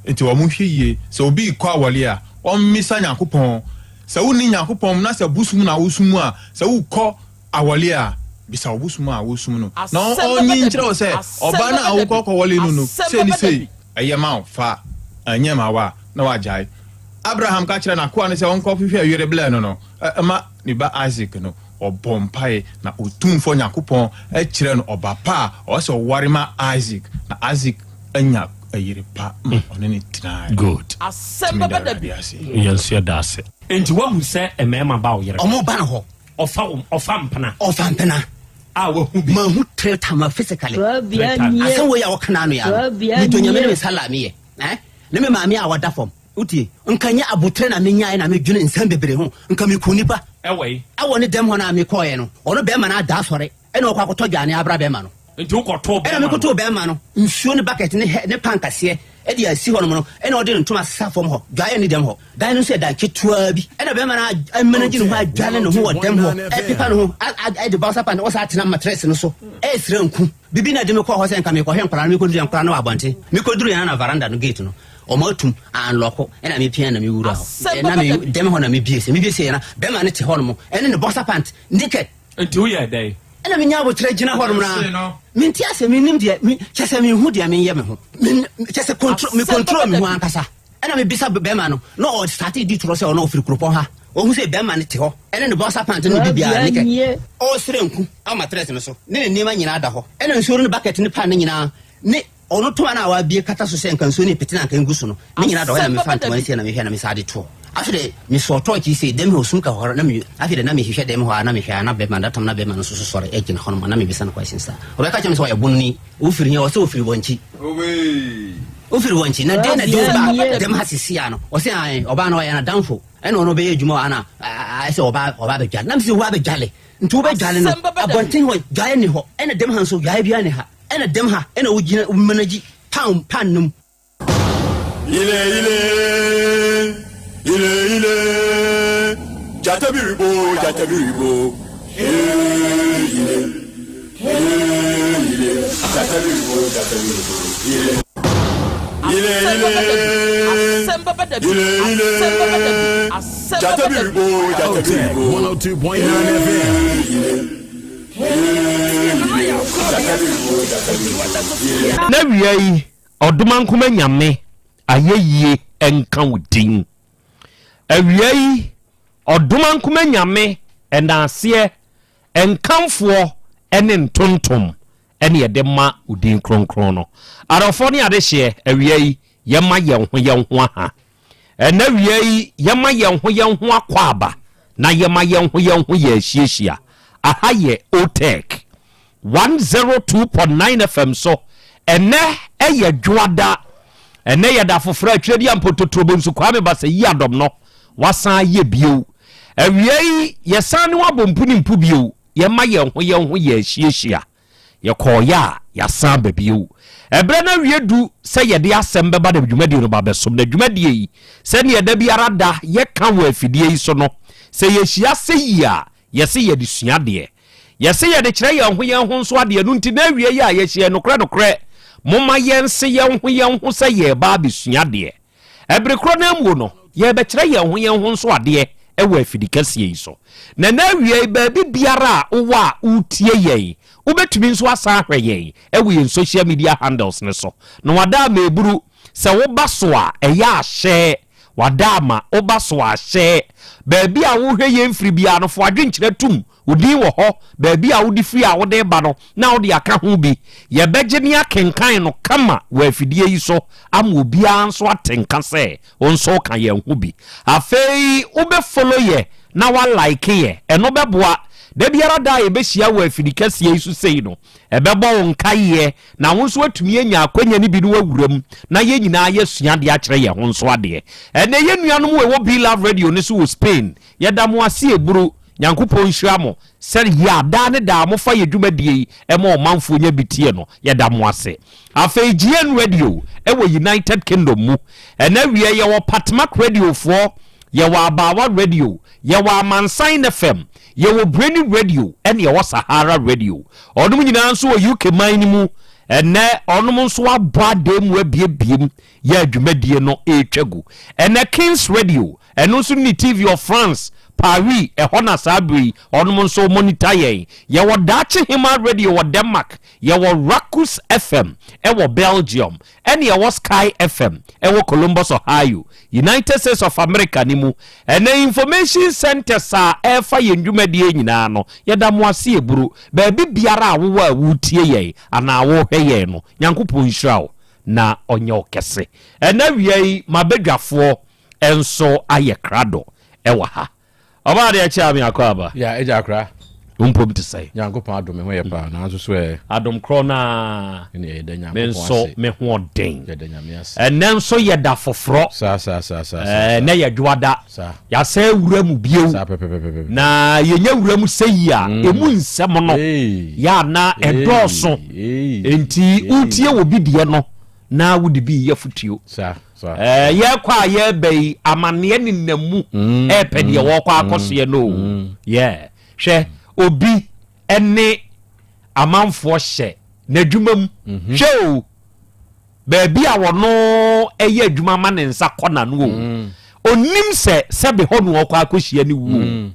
Nti wɔn nhwɛ yie, sɛ obi rekɔ awɔre a, ɔmmisa Nyankopɔn. Sɛ wonni Nyankopɔn mu na sɛ bosom na wosom a, sɛ wokɔ awɔre a, bisa wo bosom a wosom no, na ɔnyi nkyerɛ wo sɛ ɔbaa no a wokɔ kɔwɔre no no, sei ne sei. Ɛyɛ ma wo, fa, ɛnyɛ ma wo a, na wagyae. Abraham ka kyerɛɛ n'akoa no sɛ ɔnkɔhwehwɛ yere brɛ no no ma ne ba Isak no, ɔbɔɔ mpae, na Otumfoɔ Nyankopɔn kyerɛɛ no ɔba pa a ɔwɔ sɛ ɔware ma Isak, na Isak anya yere pa ma ɔne no tenae. Good. Asɛm Tumi da bɛba da Awurade bi. ase. Yɛn nso yɛda ase. Enti woahu sɛ mmarima ba wo yere hɔ? Ɔmo ba no hɔ. Ɔfa wo, ɔfa mpena. Ɔfa mpena. A wahu bi. Mahu three time physically. Three times. Asɛm wei a wɔka n'ano ya no. Medɔ Nyame ne me nsa la meyɛ. Eh? Ne me maame a wɔda fam. Wotie? Nka nyɛ aboterɛ na menyaeɛ na medwene nsɛm bebree ho. Nka meku nipa. Ɛwɔ yi. Ɛwɔ ne dɛm hɔ no a mekɔɔeɛ no, ɔno bɛrima no ada asɔre ɛna ɔkɔ akɔtɔ dwane abra bɛrima no. Nti wokɔtoo bɛrima no? Ɛna mekɔtoo bɛrima no nsuo ne bucket ne ne pan kaseɛ de asi hɔnom no, ɛna ɔde ne ntoma sesa fam hɔ, dwaeɛ ne dɛm hɔ. Dan no nso yɛ dan ketewa bi. Ɛna bɛrima no amanagye ne ho adwane ne ho wɔ dɛm hɔ, ɛpepa ne ho, ɛde boxer pant, ɔsan atena matress no so, ɛresrɛ nku. Bibi na ɛde me kɔɔ hɔ sɛ nka mekɔhwɛ nkwadaa no, mekɔduru yɛ nkwadaa no wɔ abɔnten. Mekɔduru yɛn na veranda no gate no, wɔn atum, anlɔko, ɛna mepia na mewura hɔ. Ɛna me dɛm hɔ na mebie sɛ, mebie sɛ yɛ na bɛrima no te hɔ nom, ɛne ne boxer pant, naked. Nti woyɛɛ dɛn? Ɛna menya aboterɛ gyina hɔ nom na mente asɛ mennim deɛ kyɛ sɛ menhu deɛ menyɛ me ho kyɛ sɛ control me control me ho ankasa ɛna mebisa bɛrima no na ɔsate di torɔ sɛ ɔno ɔfiri kuropɔn ha ɔhu sɛ bɛrima no te hɔ ɛne ne bɔsa pant no bibiara ne kɛ ɔresrɛ nku ama trɛs no so ne ne nneɛma nyinaa da hɔ ɛna nsuo no ne bucket ne pan no nyinaa ne Ɔno toma no a wabue kata so sɛ nka nsuo no repete na anka ngu so no, ne nyinaa dɔ hɔ na mefa ntoma no sie na mehwɛ na mesan de toɔ. Afei de, mesɔɔ tɔɔkye yi sei, dɛm hɔ sum ka hɔ na me, afei de na mehwehwɛ dɛm hɔ a na mehwɛ a na bɛrima, that time na bɛrima no nso so sɔre gyina hɔnom a na mebisa no questions a ɔbɛka kyerɛ me sɛ ɔyɛ bononi, wofiri he? Ɔsɛ ɔfiri Wɔnkyi. Wofiri Wɔnkyi, na deɛ na de wo ba dɛm ha sisi a no? Ɔsɛ ae, ɔbaa no ɔyɛ n'adamfo, ɛna ɔno ɔbɛyɛ adwuma wɔ ha na ayɛ sɛ ɔba ɔba abɛdwale. Na mese wo abɛdwale, nti wobɛdwale no, abɔnten hɔ dwaeɛ nni hɔ, ɛna dɛm ha nso dwaeɛ biara nni ha. Ɛna dɛm ha ɛna wo gyina wo manage pan pan no mu. Ile ile ile ile Gyata bi rebo gyata bi rebo ee ile. Otec 102.9 FM. Na wia yi ɔdomankoma nyame ayɛyie nka wo din awia yi ɔdomankoma nyame ɛnaaseɛ nkamfoɔ ne ntontom ɛne yɛde ma wo din kronkron no adɔfoɔ ne adehyeɛ awia yi yɛma yɛn ho yɛn ho aha Ɛnnɛ awia yi, yɛma yɛn ho yɛn ho akwaaba na yɛma yɛn ho yɛn ho yɛ ahyiahyia. Aha yɛ OTEC 102.9 FM so. Ɛnnɛ ɛyɛ Dwoada. Ɛnnɛ yɛ da foforɔ a Twerɛdi Ampototorobonsu Kwame Basayi Adɔm no wasan ayɛ bio. Awia yi, yɛsan ne wo abɔ mpu ne mpu bio. Yɛma yɛn ho yɛn ho yɛ ahyiahyia. Yɛkɔeɛ a, yɛasan aba bio. Ɛberɛ no awie du sɛ yɛde asɛm bɛba na dwumadie no ba abɛsom. Na dwumadie yi, sɛdeɛ da biara da yɛka wɔ afidie yi so no, sɛ yɛhyia sɛ yie a, yɛse yɛde sua adeɛ. Yɛse yɛde kyerɛ yɛn ho yɛn ho nso adeɛ. Ɛno nti, na awie yi a yɛhyia yi, nokorɛ nokorɛ, momma yɛnse yɛn ho yɛn ho sɛ yɛreba abɛsua adeɛ. Bere korɔ no ara mu no, yɛrebɛkyerɛ yɛn ho yɛn ho nso adeɛ wɔ afidi kɛseɛ yi so. Na ɛnnɛ awia yi, baabi biara a wowɔ a woretie yɛn, wobɛtumi nso asan ahwɛ yɛn wɔ yɛn social media handles no so. Na wada ama eburu, sɛ woba so a, ɛyɛ a hyɛ. Wada ama, woba so a, hyɛ. Baabi a worehwɛ yɛn firi biara no, fa w'adwenkyerɛ tom. Wo din wɔ hɔ, baabi a wode firi a wode reba no, na wode aka ho bi. Yɛbɛgye ne akenkan no kama wɔ afidie yi so ama obiara nso ate nka sɛ wo nso woka yɛn ho bi. Afei wobɛ follow yɛ na wa like yɛ, ɛno bɛboa. Da biara da a yɛbɛhyia wɔ afidi kɛseɛ yi so sei no, ɛbɛbɔ wo nkaeɛ na wo nso atumi anya akwanya no bi na wawura mu na yɛn nyinaa yɛasua adeɛ akyerɛ yɛn ho nso adeɛ. Ɛnnɛ yɛn nuanom wɔ ɛwɔ Be Love Radio no so wɔ Spain, yɛda mo ase eburu. Nyankopɔn nhyira mo sɛ yɛ a daa ne daa mofa yɛ dwumadie yi ma ɔmanfoɔ nya bi tie no, yɛda mo ase. Afei GN Radio wɔ United Kingdom mu. Ɛnɛ awia yɛwɔ Patmak Radio foɔ, yɛwɔ Abaawa Radio, yɛwɔ Amansan FM, yɛwɔ Breni Radio ɛne yɛwɔ Sahara Radio. Ɔnom nyinaa nso wɔ UK man no mu. Ɛnɛ ɔnom nso abɔ adan mu abiebiem yɛ dwumadie no ɛretwa gu. Ɛnɛ Kings Radio Ɛno nso ne TV of France, Paris, ɛhɔ na saa bere yi wɔnom nso monitor yɛn. Yɛwɔ Daakye Hemaa Radio wɔ Denmark, yɛwɔ Rakus FM wɔ Belgium, ɛne yɛwɔ Sky FM wɔ Columbus, Ohio, United States of America no mu. Ɛnnɛ Information Centers a ɛrefa yɛn dwumadie nyinaa no, yɛda mo ase aburu. Baabi biara a wowɔ a woretie yɛn anaa worehwɛ yɛn no, Nyankopɔn nhyira wo na ɔnyɛ wo kɛse. Ɛnnɛ awia yi, m'abadwafoɔ nso ayɛ krado wɔ ha. Ɔbaa deɛ kyɛ ame akɔ aba. Ya agya akora. Wo mpom te sɛn? Nyankopɔn adom me ho yɛ paa nanso so ɛ. Adom korɔ no ara. Ɛne yɛda Me Nyankopɔn nso ase. me ho ɔden. Yɛda Nyame ase. Ɛnɛ nso yɛ da foforɔ. Saa saa saa saa saa. Ɛnɛ yɛ dwoada. Saa. Yɛasan awura mu bio. Saa pɛpɛpɛpɛpɛ. Na yɛnya wura mu sɛ yi a, emu nsɛm no yɛ a na ɛdɔɔso. Enti wotie obi deɛ no na wode bi reyɛ afotuo. Saa. Ɛɛ, yɛrekɔ a yɛreba yi, amanneɛ nenam mu mm, ɛrepɛ deɛ mm, wɔrekɔ akɔsoɛ no o. Mm. Yɛ hwɛ obi ne amanfoɔ hyɛ n'adwuma mu. Mm-hmm. Hwɛ o, baabi a wɔno ɛyɛ adwuma ma ne nsa kɔ n'ano o. Onim sɛ sɛbe hɔ no ɔkɔ akɔhyia ne wuo.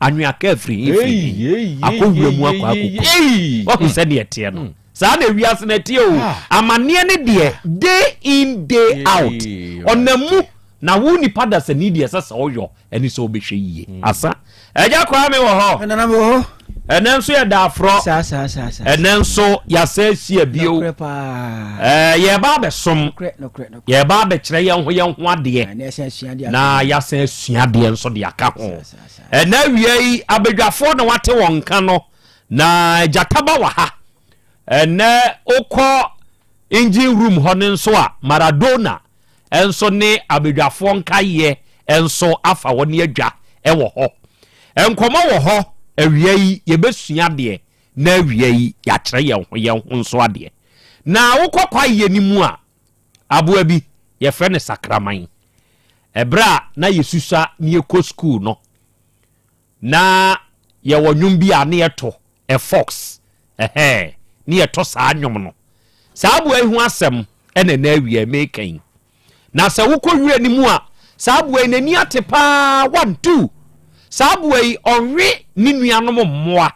Anwea kaa firi he firi he akɔ wura mu akɔ akɔku. Wahu sɛdeɛ ɛteɛ no. Saa na wiase no ɛteɛ o. Ah. Amanneɛ ne deɛ day in day out. Ɔnam mu na wo nipa dasani deɛ ɛsɛ sɛ ɔyɔ ɛne sɛ wobɛhwɛ yie. Hmm. Asa. Ɛgya kwaa me wɔ hɔ. Ɛnana me wɔ hɔ. Ɛnɛ nso yɛ da aforɔ. Saa saa saa saa. Ɛnɛ nso yɛasɛ ahyia bio. Nokorɛ paa. Ɛɛ yɛba abɛsom. Nokorɛ nokorɛ nokorɛ. Yɛba abɛkyerɛ yɛn ho yɛn ho adeɛ. Na yɛasan asua adeɛ nso de aka ho. Ɛnɛ awia yi abadwafoɔ na wate wɔn nka no. Na gyataba wɔ ha. Ɛnɛ wokɔ engine room hɔ no nso a, Maradona nso ne abadwafoɔ nkaeɛ nso afa hɔ ne adwa wɔ hɔ. Nkɔmmɔ wɔ hɔ awia yi, yɛbɛsua adeɛ na awia yi yɛakyerɛ yɛn ho yɛn ho nso adeɛ. Na wokɔ kwaeɛ no mu a, aboa bi yɛfrɛ no sakraman. Ɛberɛ a na yɛsusua na yɛkɔ sukuu no, Na yɛwɔ nnwom bi a ne yɛto, A Fox. Ɛhɛɛ, ne yɛtɔ saa nnwom no. Saa aboa yi ho asɛm na ɛnɛ awia meka yi. Na sɛ wokɔ wira no mu a, saa aboa yi n'ani ate paa. One, two. Saa aboa yi ɔwe ne nuanom mmoa.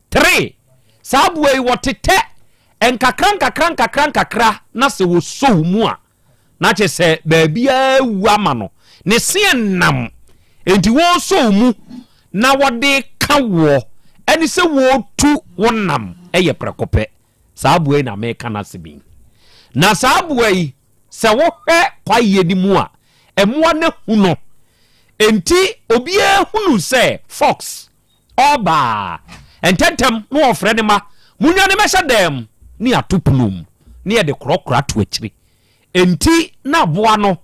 Three, saa aboa yi wɔtetɛ nkakra nkakra nkakra nkakra na sɛ wɔsɔ wo mu a, na kyerɛ sɛ baabiara awu ama no. Ne seɛ nam, enti wɔresɔ wo mu na wɔde ka woɔ ɛne sɛ wɔretu wo nam yɛ prɛko pɛ. Saa aboa yi na meka n'asɛm yi. Na saa aboa yi, sɛ wohwɛ kwaeɛ no mu a, mmoa no ahu no. Enti obiara hunu sɛ fox ɔreba a, ntɛmntɛm na wɔfrɛ ne mma, Monnwane mmɛhyɛ dan mu, ne yɛato pono mu, na yɛde korɔkorɔ ato akyiri. Enti na aboa no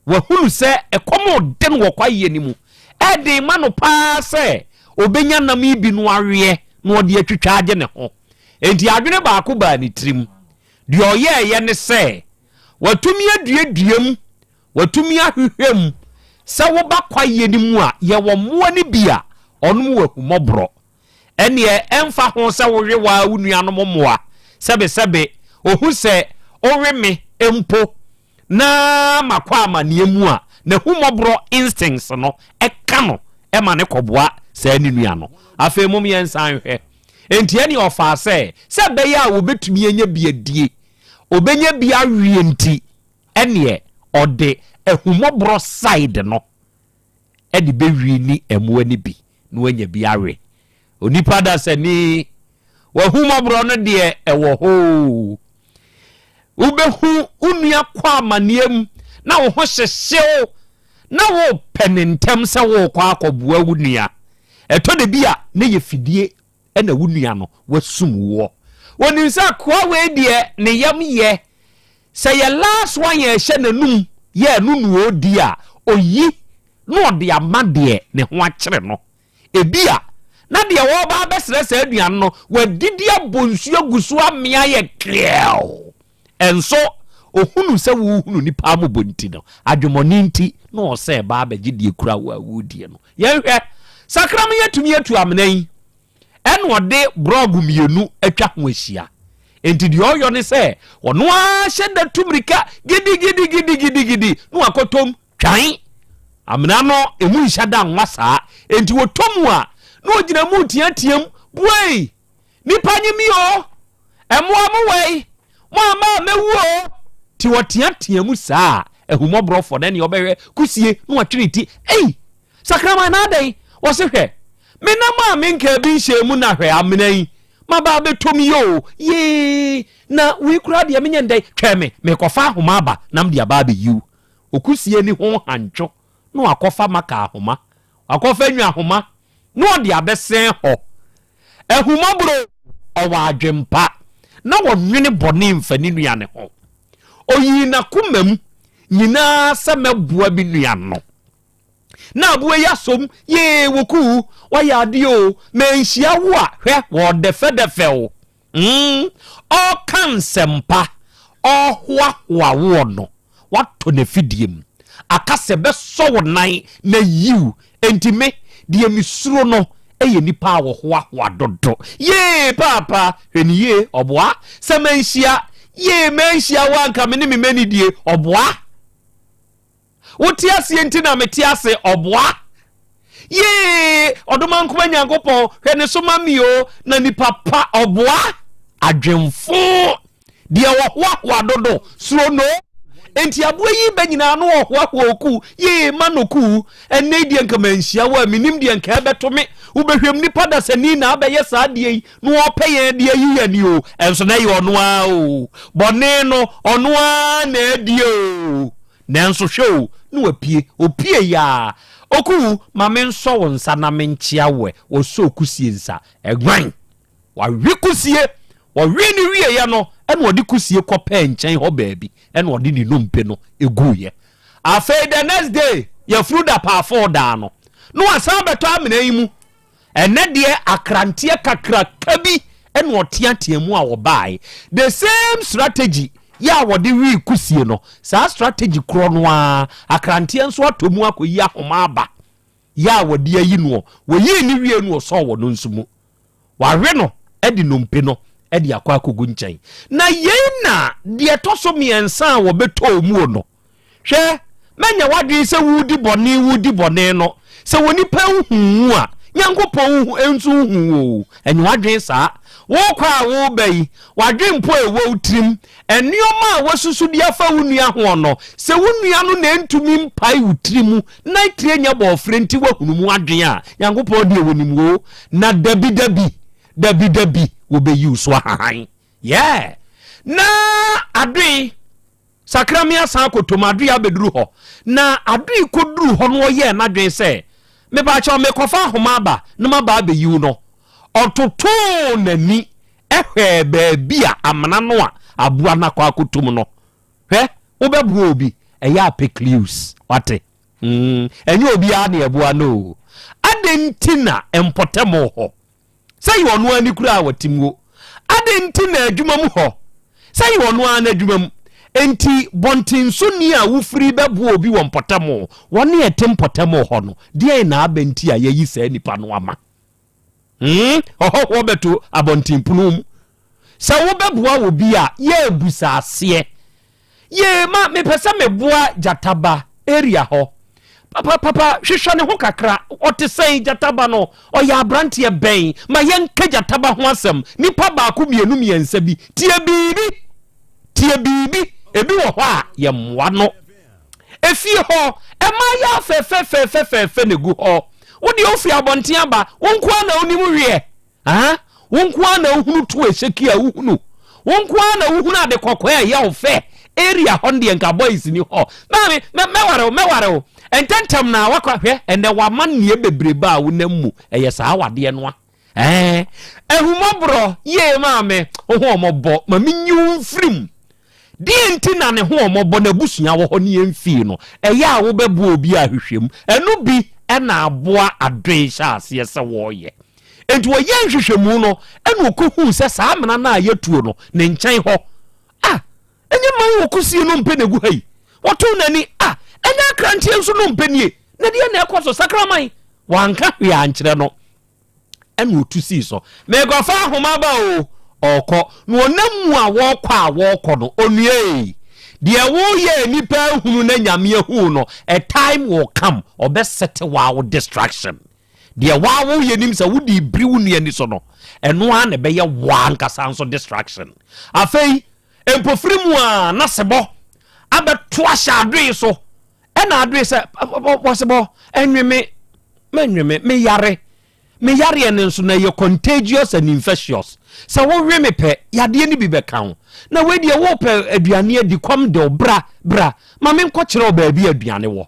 Wahunu sɛ ɛkɔm rede no wɔ kwaeɛ no mu. Ɛyɛ den ma no paa sɛ ɔbɛnya nam yi bi no aweɛ na ɔde atwitwa agye ne ho. Enti adwene baako baa ne tirim. Deɛ ɔyɛeɛ ne sɛ, watumi aduadua mu, watumi ahwehwɛ mu sɛ woba kwaeɛ no mu a, yɛwɔ mmoa no bi a wɔnom wɔ ahummɔborɔ. Ɛnneɛ ɛmfa ho sɛ wowe wo ara wo nuanom mmoa, sɛbesɛbe, ɔhu sɛ wowe me mpo na makɔ amaneɛ mu a, n'ahummɔborɔ instincts no ka no ma no kɔboa saa ne nua no. Afei mom yɛnsan nhwɛ. Enti ɛnneɛ ɔfaa sɛ, sɛ ɛbɛyɛ a wɔbɛtumi anya bi adie, ɔbɛnya bi aweɛ nti, ɛnneɛ ɔde ahummɔborɔ side no de bɛwini mmoa no bi na wanya bi awe. Onipa dasani, w'ahummɔborɔ no deɛ ɛwɔ hɔ oo. Wobɛhu wo nua kɔ amaneɛ mu na wo ho hyehye wo na wopɛ ne ntɛm sɛ worekɔ akɔboa wo nua. Ɛtɔ da bi a na yɛ fidie na wo nua no wasum woɔ. Wɔnim sɛ akoa wei deɛ ne yam yɛ. Sɛ yɛ last one yɛ ɛhyɛ n'anum yɛ ɛno na ɔredi a, ɔyi na ɔde ama deɛ ne ho akyere no. Ebia na deɛ ɔreba abɛsrɛ saa aduane no, wadidi abɔ nsuo agu so amee ayɛ krɛw. Nso ɔhunu sɛ worehunu nnipa mmɔbɔ nti no, adwemmɔne nti na ɔsɛ ɛba abɛgye deɛ kura wo a woredie no. Yɛnhwɛ, sakraman atumi atu amena yi, ɛna ɔde brɔg mmienu atwa ho ahyia. Enti deɛ ɔyɔ ne sɛ, ɔno ara hyɛ da tu mmirika gidigidigidigidigidi na wakɔtɔm Twan! Amena no, emu nhyɛ da nwa saa. Enti wɔtɔ mu a, na wɔgyina mu reteateam, Buei! Nnipa nye me o! Mmoa mo wai! Mo amma a mɛwu o! Nti wɔteatea mu saa a, ahummɔborɔfoɔ no, ɛnneɛ wɔbɛhwɛ kusie na wɔatwe ne ti, Ei! Sakraman na adɛn? Wɔse hwɛ, me nam a menkaa bi nhyɛɛ mu na hwɛ amena yi, maba abɛtɔ mu yi o! Yee! Na wei koraa deɛ menyɛ no dɛn? Twɛn me, merekɔfa ahoma aba na mede aba abɛyi wo. Okusie ne ho hantwo na wakɔfa maka ahoma, wakɔfa nwa ahoma na ɔde abɛsɛn hɔ. Ahummɔborɔ o, ɔwɔ adwempa na ɔnwene bɔne mfa ne nua no ho. Ɔyii n'akoma mu nyinaa sɛ mɛboa me nua no. Na aboa yi asom, yee Wokuu, woayɛ adeɛ o, manhyia wo a, hwɛ, wɔɔdɛfɛdɛfɛ wo. Mm, ɔreka nsɛmpa, ɔrehoahoa woɔ no, woatɔ n'afidie mu. Aka sɛ bɛsɔ wo nan na yiw. Enti me, deɛ mesuro no yɛ nnipa a wɔhoahoa dodo. Yee, paapa, hwɛ no yie, ɔboa. Sɛ manhyia, yee, manhyia wo a anka me ne me mma nidie, ɔboa. Wote aseɛ nti na mete ase ɔboa. Yee ɔdomankoma Nyankopɔn hwɛ ne so ma me o na nipa pa ɔboa. Adwenfo deɛ ɔhoahoa dodo suro no. Enti aboa yi bɛ nyinaa no ɔhoahoa oku yee ma no ku ɛnɛ yi deɛ nka manhyia wo a menim deɛ nka ɛbɛto me wobɛhwɛm nipa dasani na abɛyɛ saa adeɛ yi na ɔpɛ yɛn de ayi yɛn o ɛnso na ɛyɛ ɔno ara o bɔne no ɔno ara na adi o Nanso hwɛ o, na wapue. Opuei ara, Okuwu, ma mensɔ wo nsa na menkyea wo ɛ. Ɔsɔɔ kusie nsa. Ɛguan! Wawe kusie! Ɔwee no wieeɛ no, ɛna ɔde kusie kɔpɛɛ nkyɛn hɔ baabi, ɛna ɔde ne nnompe no guiɛ. Afei the next day, yafunu da paafoo daa no, na wasan abɛtɔ amena yi mu. Ɛnɛ deɛ akranteɛ kakraka bi na ɔteatea mu a ɔbaae. The same strategy yɛ a wɔde wee kusie no, saa strategy korɔ no ara, akranteɛ nso atɔ mu akɔyi ahoma aba yɛ a wɔde ayi noɔ. Wɔyii no wie no ɔsɔɔ wɔn nso mu. Wawe no. de nnompe no de akɔ akɔgu nkyɛn. Na yei na deɛ ɛtɔ so mmiɛnsa a wɔbɛtɔɔ muo no. Hwɛ, mɛnyɛ w'adwene sɛ woredi bɔne, woredi bɔne no, sɛ onipa nhu wo a, Nyankopɔn nso hu wo o. Ɛnyɛ w'adwene saa. Worekɔ a woreba yi, w'adwene mpo a ɛwɔ wo tirim, nneɛma a woasusu de afa wo nua ho no, sɛ wo nua no na ɛntumi mpae wo tiri mu na tire nyɛ bɔɔfrɛ nti woahunu mu adwene a, Nyankopɔn deɛ wɔnim wo, na dabidabi, dabidabi, wɔbɛyi wo so ahahan. Yeah! Na adoe Sakrame asan akɔtɔ mu, Adoe abɛduru hɔ. Na Adoe kɔduruu hɔ no ɔyɛɛ n'adwene sɛ, Mepaakyɛw, mekɔfa ahoma aba na maba abɛyi wo no, ɔtotoo n'ani hwɛɛ baabi a amena no a aboa no akɔ akɔtɔ mu no. Hwɛ, wobɛboa obi, ɛyɛ a pɛ clues, wate? Mm, ɛnyɛ obiara na ɛboa no o. Adɛn nti na mpɔtam hɔ Sɛ yɛ ɔno ara ne kura a wɔte mu o. Adɛn nti na adwuma mu hɔ? Sɛ yɛ ɔno ara n'adwuma mu. Enti bɔntensoni a wofiri bɛboa obi wɔ mpɔtam, wɔne ɛte mpɔtam hɔ no, deɛn na aba nti a yɛayi saa nipa no ama? Hmm, ɔhɔhoɔ bɛto abɔntenpono mu. Sɛ wobɛboa obi a, yɛ abusa aseɛ. Yee ma mepɛ sɛ meboa gyata ba area hɔ. Papa papa hwehwɛ ne ho kakra ɔte sɛn gyata ba no ɔyɛ abranteɛ bɛn ma yɛnka gyata ba ho asɛm nipa baako mmienu mmiɛnsa bi tie biribi tie biribi ebi wɔ hɔ a yɛmmoa no efie hɔ ɛma yɛ afɛfɛfɛfɛfɛ na egu hɔ wo deɛ ofiri abɔnten aba wo nko ara na wonim weɛ Aa, wo nko ara na wohunu to ehyeki a wohunu. Wo nko ara na wohunu ade kɔkɔɔ a ɛyɛ wo fɛ. Area hɔ no deɛ nka boys ni hɔ. Maame, mɛ mɛware wo, mɛware wo. Ntɛntɛm na wakɔ hwɛ ɛnɛ w'amanneɛ bebrebe a wonam mu. Ɛyɛ saa awadeɛ no a. Ɛɛ, ahummɔborɔ, yee maame, wo ho ɔmɔbɔ, ma menyi wo mfiri mu. Deɛn nti na ne ho ɔmɔbɔ n'abusua wɔ hɔ ne yɛn fie no? Ɛyɛ a wobɛboa obi a hwehwɛ mu. Ɛno bi na aboa Adoe hyɛ aseɛ sɛ wɔreyɛ. Enti wɔyɛɛ nhwehwɛmu no ɛna ɔkɔhuu sɛ saa amena no a yɛtuo no ne nkyɛn hɔ a ɛnyɛ man wɔ kusie no mpɛ na ɛgu ha yi. Wɔtoo n'ani a ɛnyɛ akranteɛ nso no mpɛ nie. Na deɛ na ɛkɔ so sakraman wanka hwee ankyerɛ no. Ɛna ɔtu sii so. Merekɔfa ahoma ba o, ɔrekɔ. Na ɔnam mu a wɔrekɔ a wɔrekɔ no, onua ei, deɛ woyɛ a nnipa ahunu na Nyame ahu no, a time will come, ɔbɛsɛte waa wo distraction. Deɛ waa woyɛ nim sɛ wode biri wo nua ani so no, ɛno ara na ɛbɛyɛ waa ankasa nso distraction. Afei, mpofiri mu a na sebɔ abɛto ahyɛ adoe so. Ɛna adoe sɛ, wɔsebɔ, ɛnwe me, mɛnwe me, me yare. Me yareɛ no nso na ɛyɛ contagious and infectious. Sɛ wowe me pɛ, yadeɛ no bi bɛka wo. Na wei deɛ wopɛ aduane adi, kɔm de wo, bra, bra, ma menkɔkyerɛ wo baabi aduane wɔ.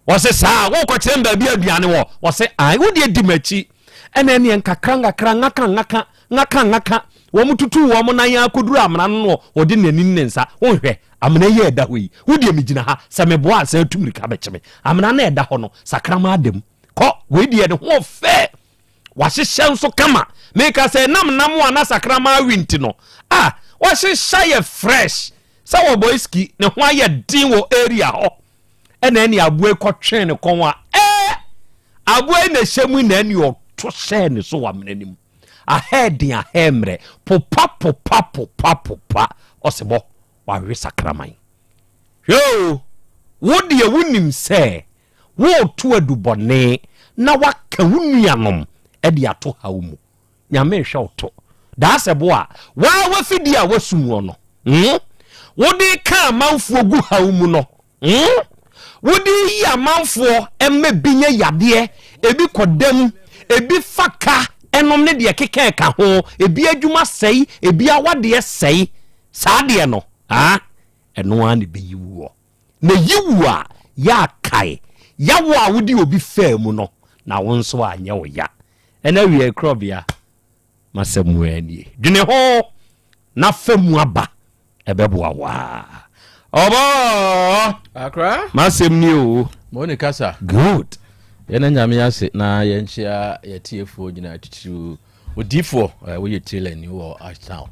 Wɔse saa, wokɔkyerɛ me baabi aduane wɔ? Wɔse ae, wo deɛ di m'akyi. Ɛna ɛneɛ nkakra nkakra, ngaka ngaka, ngaka ngaka, wɔn tutuu wɔn nan ara kɔduru amena no no ɔde n'ani ne ne nsa, wonhwɛ, amena yi a ɛda hɔ yi, wo deɛ megyina ha, sɛ meboa a san tu mmirika bɛkye me. Amena no a ɛda hɔ no, sakraman ada mu. Kɔ, wei deɛ ne ho ɔfɛ, wahyehyɛ nso kama. Meka sɛ ɛnam nam a na sakraman awe nti no, ah, wahyehyɛ yɛ fresh sɛ wɔbɔ iski, ne ho ayɛ den wɔ area hɔ. Ɛna ɛne aboa yi kɔtwee ne kɔn a, ɛɛ, aboa yi na ɛhyɛ mu na ɛne ɔto hyɛɛ ne so wɔ amena no mu. Ahɛɛ den ahɛɛ mmerɛ, popa popa popa popa, ɔsebɔ, wawe sakraman. Hwɛ o, wo deɛ wonim sɛ woreto adubɔne na woaka wo nuanom de ato haw mu. Nyame nhwɛ wo to. Daasɛbo a waa w'afidie a woasum wɔ no, hmm, wode ka amanfoɔ gu haw mu no, hmm, wode yi amanfoɔ ma bi nya yadeɛ, ebi kɔ dam, ebi fa ka ɛnom ne deɛ keka ɛka ho, ebi adwuma sɛe, ebi awadeɛ sɛe, saa deɛ no, ah, ɛno ara na ɛbɛyi woɔ. Na yi wo a, yɛ a kae yaw a wode obi faa mu no, na wo nso anyɛ wo ya. Ɛna awiei korɔbea, m'asɛm mu ara nie. Dwene ho na fa mu aba, ɛbɛboa wo ara. Ɔbɔɔ! Akra? M'asɛm nie o. Mo ne kasa. Good. Yɛn Nyame ase na yɛnkyea yɛtiefoɔ nyinaa titiriw odiifoɔ eh, woyɛ tailor ni wɔ Ashtown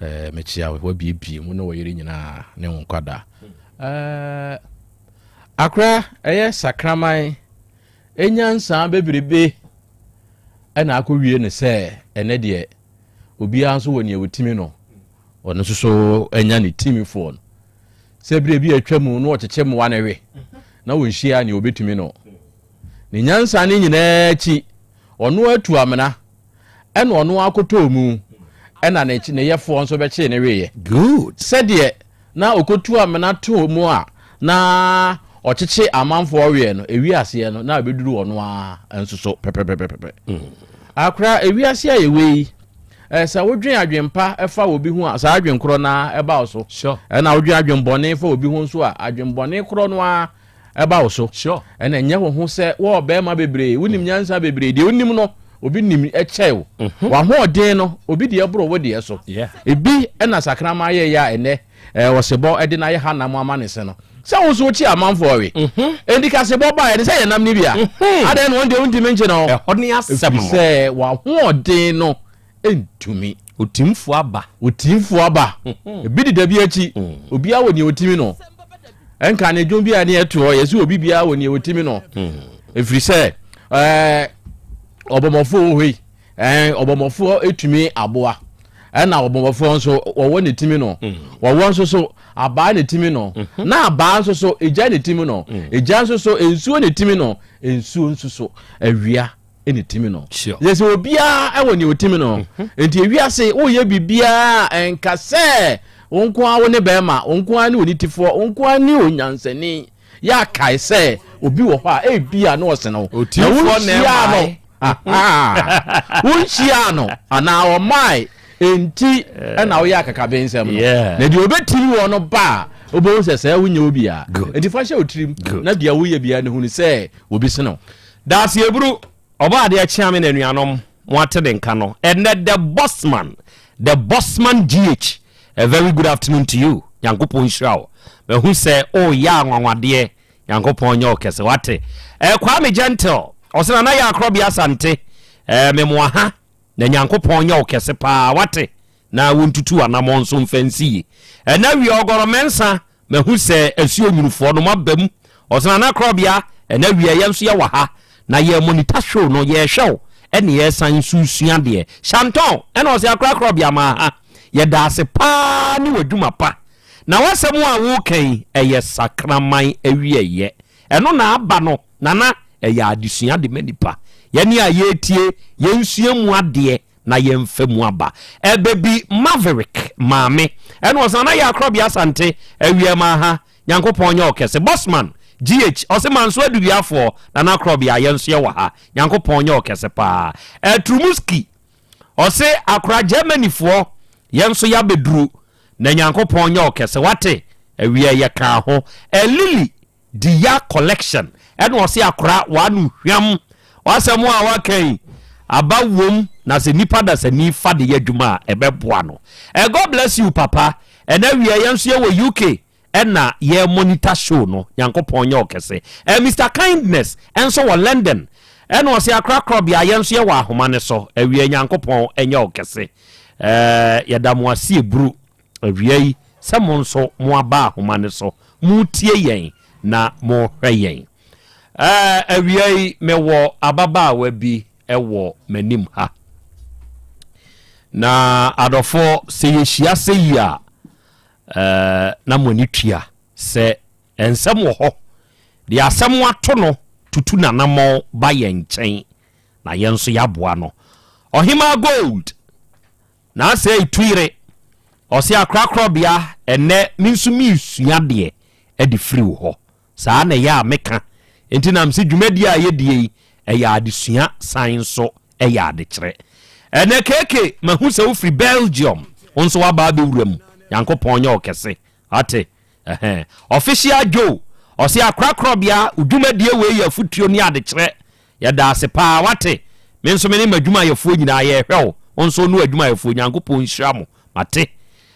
eh, mekyea wo wabiebie mu ne wo yere nyinaa ne wo nkwadaa eh, akora ɛyɛ sakraman nyansa bebrebe ɛna akɔwie no sɛ ɛnɛ deɛ Obiara nso wɔ nea ɔtumi no, ɔno nso so anya ne timifoɔ no. Sɛ berɛ bi atwa mu na ɔkyekye mmoa no we, na ɔnhyia nea ɔbɛtumi no. Ne nyansa no nyinaa akyi, ɔno atu amena, ɛna ɔno akɔtɔɔ mu, ɛna ne ne yɛfoɔ nso bɛkyee ne weeɛ. Good. Sɛdeɛ na ɔkɔtu amena too mu a na ɔkyekye amanfoɔ weɛ no, ɛwi aseɛ no, na ɛbɛduru ɔno ara nso so pɛpɛpɛpɛpɛ. Akora, ewiase a yɛwɔ yi, sɛ wodwen adwempa fa obi ho a, saa adwen korɔ no ara ɛba wo so. Sure. Ɛna wodwen adwenbɔne fa obi ho nso a, adwenbɔne korɔ no ara ɛba wo so. Sure. Ɛna ɛnyɛ wo ho sɛ wɔ ɔbarima bebree, wonim nyansa bebree, deɛ wonim no, obi nim kyɛe wo. W'ahoɔden no, obi deɛ boro wo deɛ so. Yeah. Ebi ɛna sakraman yɛeɛ a ɛnɛ ɔsebɔ de no ayɛ hanam ama ne se no. Sɛ wo nso wokyi amanfoɔ we. Enti ka sebɔ baeɛ no sɛ yɛ nam no bi a. Adɛn na wɔn deɛ wontumi nkye no? Ɛhɔ ne asɛm no. Ɛfiri sɛ w'ahoɔden no ntumi. Otimfoɔ aba. Otimfoɔ aba. Ebi deda bi akyi. Obiara wɔ nea otimi no. Ɛnka ne dwom bi a ne ɛto hɔ yɛsɛ obi biara wɔ nea otimi no. Ɛfiri sɛ ɛɛ ɔbɔmmɔfoɔ wɔ hɔ yi ɛɛ ɔbɔmmɔfoɔ etumi aboa ɛna ɔbɔmmɔfoɔ nso wɔwɔ ne timi no. Wɔwɔ nso so abaa ne timi no. Na abaa nso so egya ne timi no. Egya nso so nsuo ne timi no. Nsuo nso so awia. ɛna ɛtumi no yɛ sɛ obiara ɛwɔ nea ɔtumi no mhm. nti ewiase woyɛ biribiara ɛnka sɛ wo nko ara wo ne bɛrima wo nko ara ne onitifoɔ wo nko ara ne onyansani yɛ akae sɛ obi wɔ hɔ a ebi a na ɔsene wo na wonhyia no wonhyia no anaa ɔmae nti ɛna woyɛ akakabe nsɛm no na deɛ obɛtumi wɔ no ba a wobɛhu sɛ sɛ wonyɛ obi a nti fa hyɛ wo tirim na deɛ woyɛ biara no hunu sɛ obi sene wo Daaseɛburu, Ɔbɔadeɛ Kyeame na anuanom mo ate ne nka no ɛnnɛ The Bossman, The Bossman GH, a very good afternoon to you, Nyankopɔn nhyira wo, mahu sɛ woyɛ anwanwadeɛ, Nyankopɔn nyɛ wo kɛse, wate. Eh, Kwame Gentle, ɔse Nana Yaa Korɔbea Asante, eh, memoa ha, na Nyankopɔn nyɛ wo kɛse paa, wate, na wontutu w'anamɔn nso mfa nsi yi. Ɛnɛ wia Ɔgɔrɔ Mɛnsa, Mahu sɛ asuo nwunufoɔ no moaba mu. Ɔse Nana Korɔbea ɛnɛ awia yɛn nso yɛwɔ ha na yɛ monitor show no yɛrehwɛ wo ɛne yɛresan nso resua adeɛ. Shanton ɛna ɔse Akora Korɔbea maa ha yɛdaase paa ne w'adwuma pa na w'asɛm a woreka yi ɛyɛ sakraman awieɛ ɛno na aba no Nana ɛyɛ adesua de ma nipa yɛne a yɛretie yɛnsua mu adeɛ na yɛmfa mu aba. Ɛbɛbi Maverick maame ɛna ɔsan na yɛ akorɔbea Asante awia ma ha Nyankopɔn nyɛ ɔkɛse Bossman GH ɔse manso adubiafoɔ na na akorɔbea yɛn nso yɛwɔ ha Nyankopɔn nyɛ ɔkɛse paa Ɛtrumuski ɔse akora Germany foɔ yɛn nso yɛabɛduru na Nyankopɔn nyɛ ɔkɛse wate awia yɛkaa ho Ɛlili Diya collection ɛna ɔse akora w'ano hwam w'asɛm a waka yi aba wom na sɛ nipa dasani fa de yɛ adwuma a ɛbɛboa no eh, God bless you papa ɛna wia yɛn nso yɛwɔ UK ɛna yɛ monitor show no Nyankopɔn nyɛ ɔkɛse eh, Mr Kindness ɛnso wɔ London ɛna ɔse akora korɔbea yɛn nso yɛwɔ ahoma ne so awia Nyankopɔn nyɛ ɔkɛse eh, yɛda mo ase eburu Awia yi, sɛ mo nso moaba ahoma no so, moretie yɛn na morehwɛ yɛn. Ɛɛ, awia yi, mewɔ ababaawa bi wɔ m'anim ha. Na adɔfoɔ, sɛ yɛhyia sɛ yi a, ɛɛ, na mo ani tua sɛ nsɛm wɔ hɔ. Deɛ asɛm ato no tutu n'anammɔn ba yɛn nkyɛn, na yɛn nso yɛaboa no. Ɔhemaa Gold! N'asɛe tu yere. Ɔse akorakorabea ɛnɛ me nso meresua deɛ de firi wo hɔ. Saa na ɛyɛ a meka. Enti na mese dwumadie a yɛdie yi ɛyɛ adesua san nso ɛyɛ adekyerɛ. Ɛnɛ KK mahu sɛ wofiri Belgium wo nso woaba abɛwura mu. Nyankopɔn nyɛ wo kɛse. Wate? Ɛhɛn. Official Joe, ɔse akorakorabea wo dwumadie wei yɛ afutuo ne adekyerɛ. Yɛda ase paa wate. Me nso me ne m'adwumayɛfoɔ nyinaa yɛrehwɛ wo. Wo nso wo ne w'adwumayɛfoɔ Nyankopɔn nhyira mo. Mate.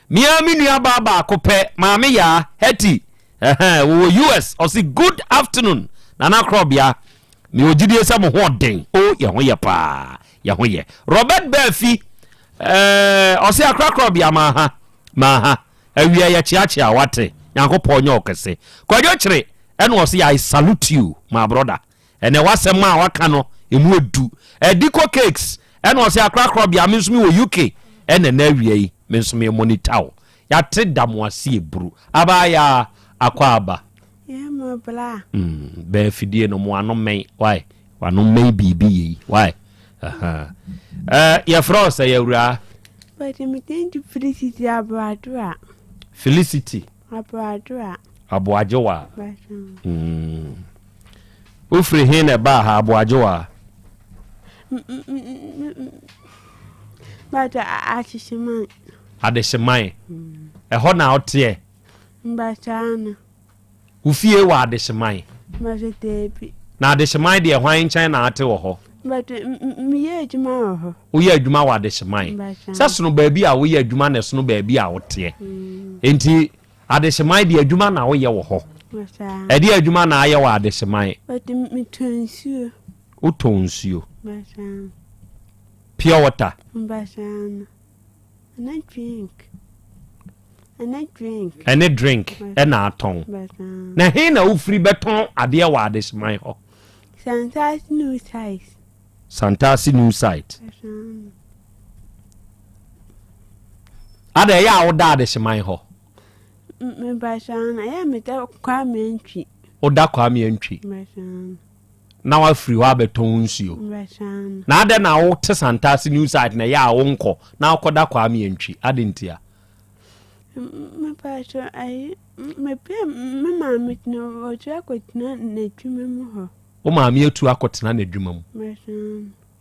Me ara me nua baa baako pɛ, Maame Yaa, Hetty, ɛhɛn, wɔwɔ US. Ɔse good afternoon Nana Korɔbea. Mewɔ gyidie sɛ mo ho ɔden. O, yɛn ho yɛ paa. Yɛn ho yɛ. Robert Baafi, ɛɛ, ɔse Akra Korɔbea, maaha, maaha. Awia yɛkyeakyea wate. Nyankopɔn nyɛ ɔkɛse. Kwadwo Kyere, ɛna ɔse I salute you my brother. Ɛnɛ w'asɛm a waka no emu edu. Ɛdiko cakes ɛna ɔsɛ akorakorɔ bea me nso me wɔ UK. Ɛna na awia yi me nso me monitor wo. Yɛate da mo ase eburu. Abaayaa akɔ aba. Yɛ mo bra. Mm, bɛn afidie no mo ano mmɛn. Why? Wano mmɛn biribi yei. Why? Aha. Eh, yɛfrɛ wo sɛ yɛwuraa. But me din de Felicity Aboadwoa. Felicity. Aboadwoa. Aboagyewa. Mm. Wofiri he na ɛbaa ha Aboagyewa? But Adehyeman. Adehyeman. Ɛhɔ na woteɛ? Mbasaa no. Wo fie wɔ Adehyeman? Mbaso daabi. Na Adehyeman deɛ hwan nkyɛn na ate wɔ hɔ? Mbaso meyɛ adwuma wɔ hɔ. Woyɛ adwuma wɔ Adehyeman? Mbasaa. Sɛ sono baabi a woyɛ adwuma na ɛsono baabi a woteɛ. Enti Adehyeman deɛ adwuma na woyɛ wɔ hɔ. Mbasaa. Ɛdeɛ adwuma na ayɛ wɔ Adehyeman? Mbaso metɔn nsuo. Wotɔn nsuo? Mbasaa. Pure water? Mbasaa no. Ɛne drink. Ɛne drink. Ɛne drink ɛna atɔn. Na he na wofiri bɛtɔn adeɛ wɔ Adehyeman hɔ? Santase New Site. Santase New Site. Ada ɛyɛ a woda Adehyeman hɔ? Mebasaa no ɛyɛ a meda Kwame Antwi. Woda Kwame Antwi? Na wafiri hɔ abɛtɔn nsuo. Na adɛn na wote Santase New Site na ɛyɛ a wonkɔ na wokɔda Kwame Antwi? Adɛn ntia? Mepakyɛ ayi mepɛ me maame tena ɔtu akɔtena n'adwuma mu hɔ. Wo maame atu akɔtena n'adwuma mu.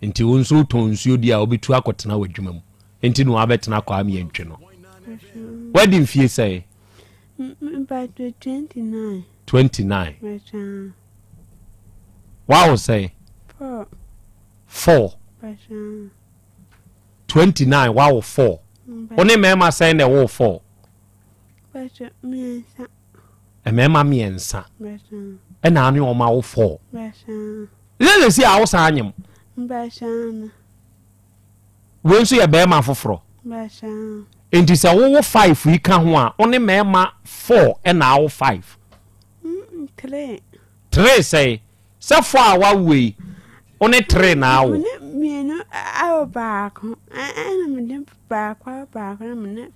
Nti wo nso wotɔn nsuo di a wobɛtu akɔtena w'adwuma mu. Nti na wabɛtena Kwame Antwi no. Wadi mfie sɛn? Mepakyɛ 29. 29. Wawo sɛn? 4. 4. 29 wawo 4. Wo ne mmarima sɛn na ɛwoo 4? Mmarima mmiɛnsa. Ɛna ane wɔn awo 4. Lele si a wosan anyem. Wei nso yɛ barima foforɔ. Nti sɛ wowo 5 yi ka ho a, wo ne mmarima 4 ɛna awo 5. 3. 3 sɛn? Sɛ 4 a wawo yi, wo ne 3 na awo. Me ne mmienu awo baako, ɛna me ne baako awo baako, ɛna me ne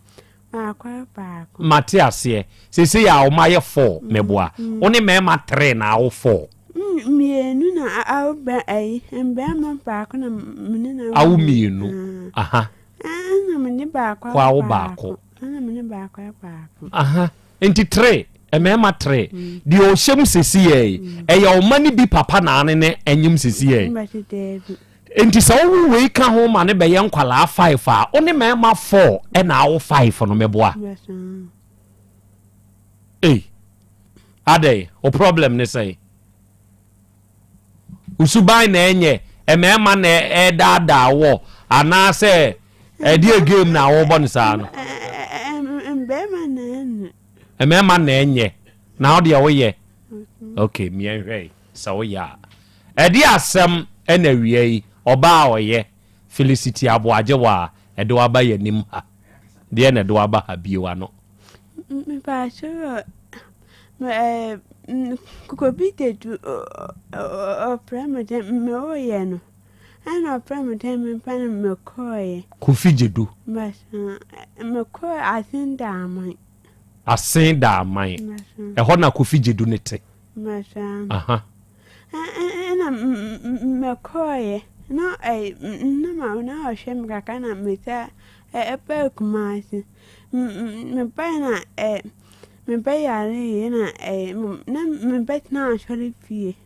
baako awo baako. Mate aseɛ. Seesei a wɔn ayɛ 4, meboa. Wo ne mmarima 3 na awo 4. Mmienu na awo bɛ ayi, mmarima baako na me ne na awo. Awo mmienu. Aha. Ɛna me ne baako awo baako. Ɛna me ne baako awo baako. Aha. Nti tre, mmarima tre. Deɛ ɔhyɛ mu sisi yɛ yi, ɛyɛ ɔma no bi papa na ane ne ɛnyem sisi yɛ yi. Nti sɛ wowo wei ka ho ma ne bɛyɛ nkwalaa 5 a, wo ne mmarima 4 ɛna awo 5 no mɛboa. Ei, adɛn, wo problem ne sɛn? Wo suban na ɛnyɛ, mmarima na ɛdaadaa wɔ anaasɛ ɛdeɛ game na wobɔ no saa no? Mmarima na ɛnyɛ. Mmarima na ɛnyɛ, na wo deɛ woyɛ? Ok, mmiɛnhwɛ sɛ woyɛ a. Ɛdeɛ asɛm ɛna awia yi, ɔbaa a ɔyɛ Felicity Aboagyewa a ɛde waba yɛn anim ha. Deɛ na ɛde waba ha bio ano? Mepaakyɛw Kokobi Tatu ɔfrɛ me dɛ mewooyɛ no ɛna ɔfrɛ me dɛ memfa no mekɔɔeɛ. Kofi Gyedu. Mekɔɔ Asen Daaman. Asen Daaman. Ɛhɔ na Kofi Gyedu ne te. Aha. Ɛna mekɔɔeɛ na na ma na ɔhwɛ me kakra na mesa ɛbaa Kumasi. Mebaeɛ na mebɛyareeɛ na na mebɛtena asɔre fie.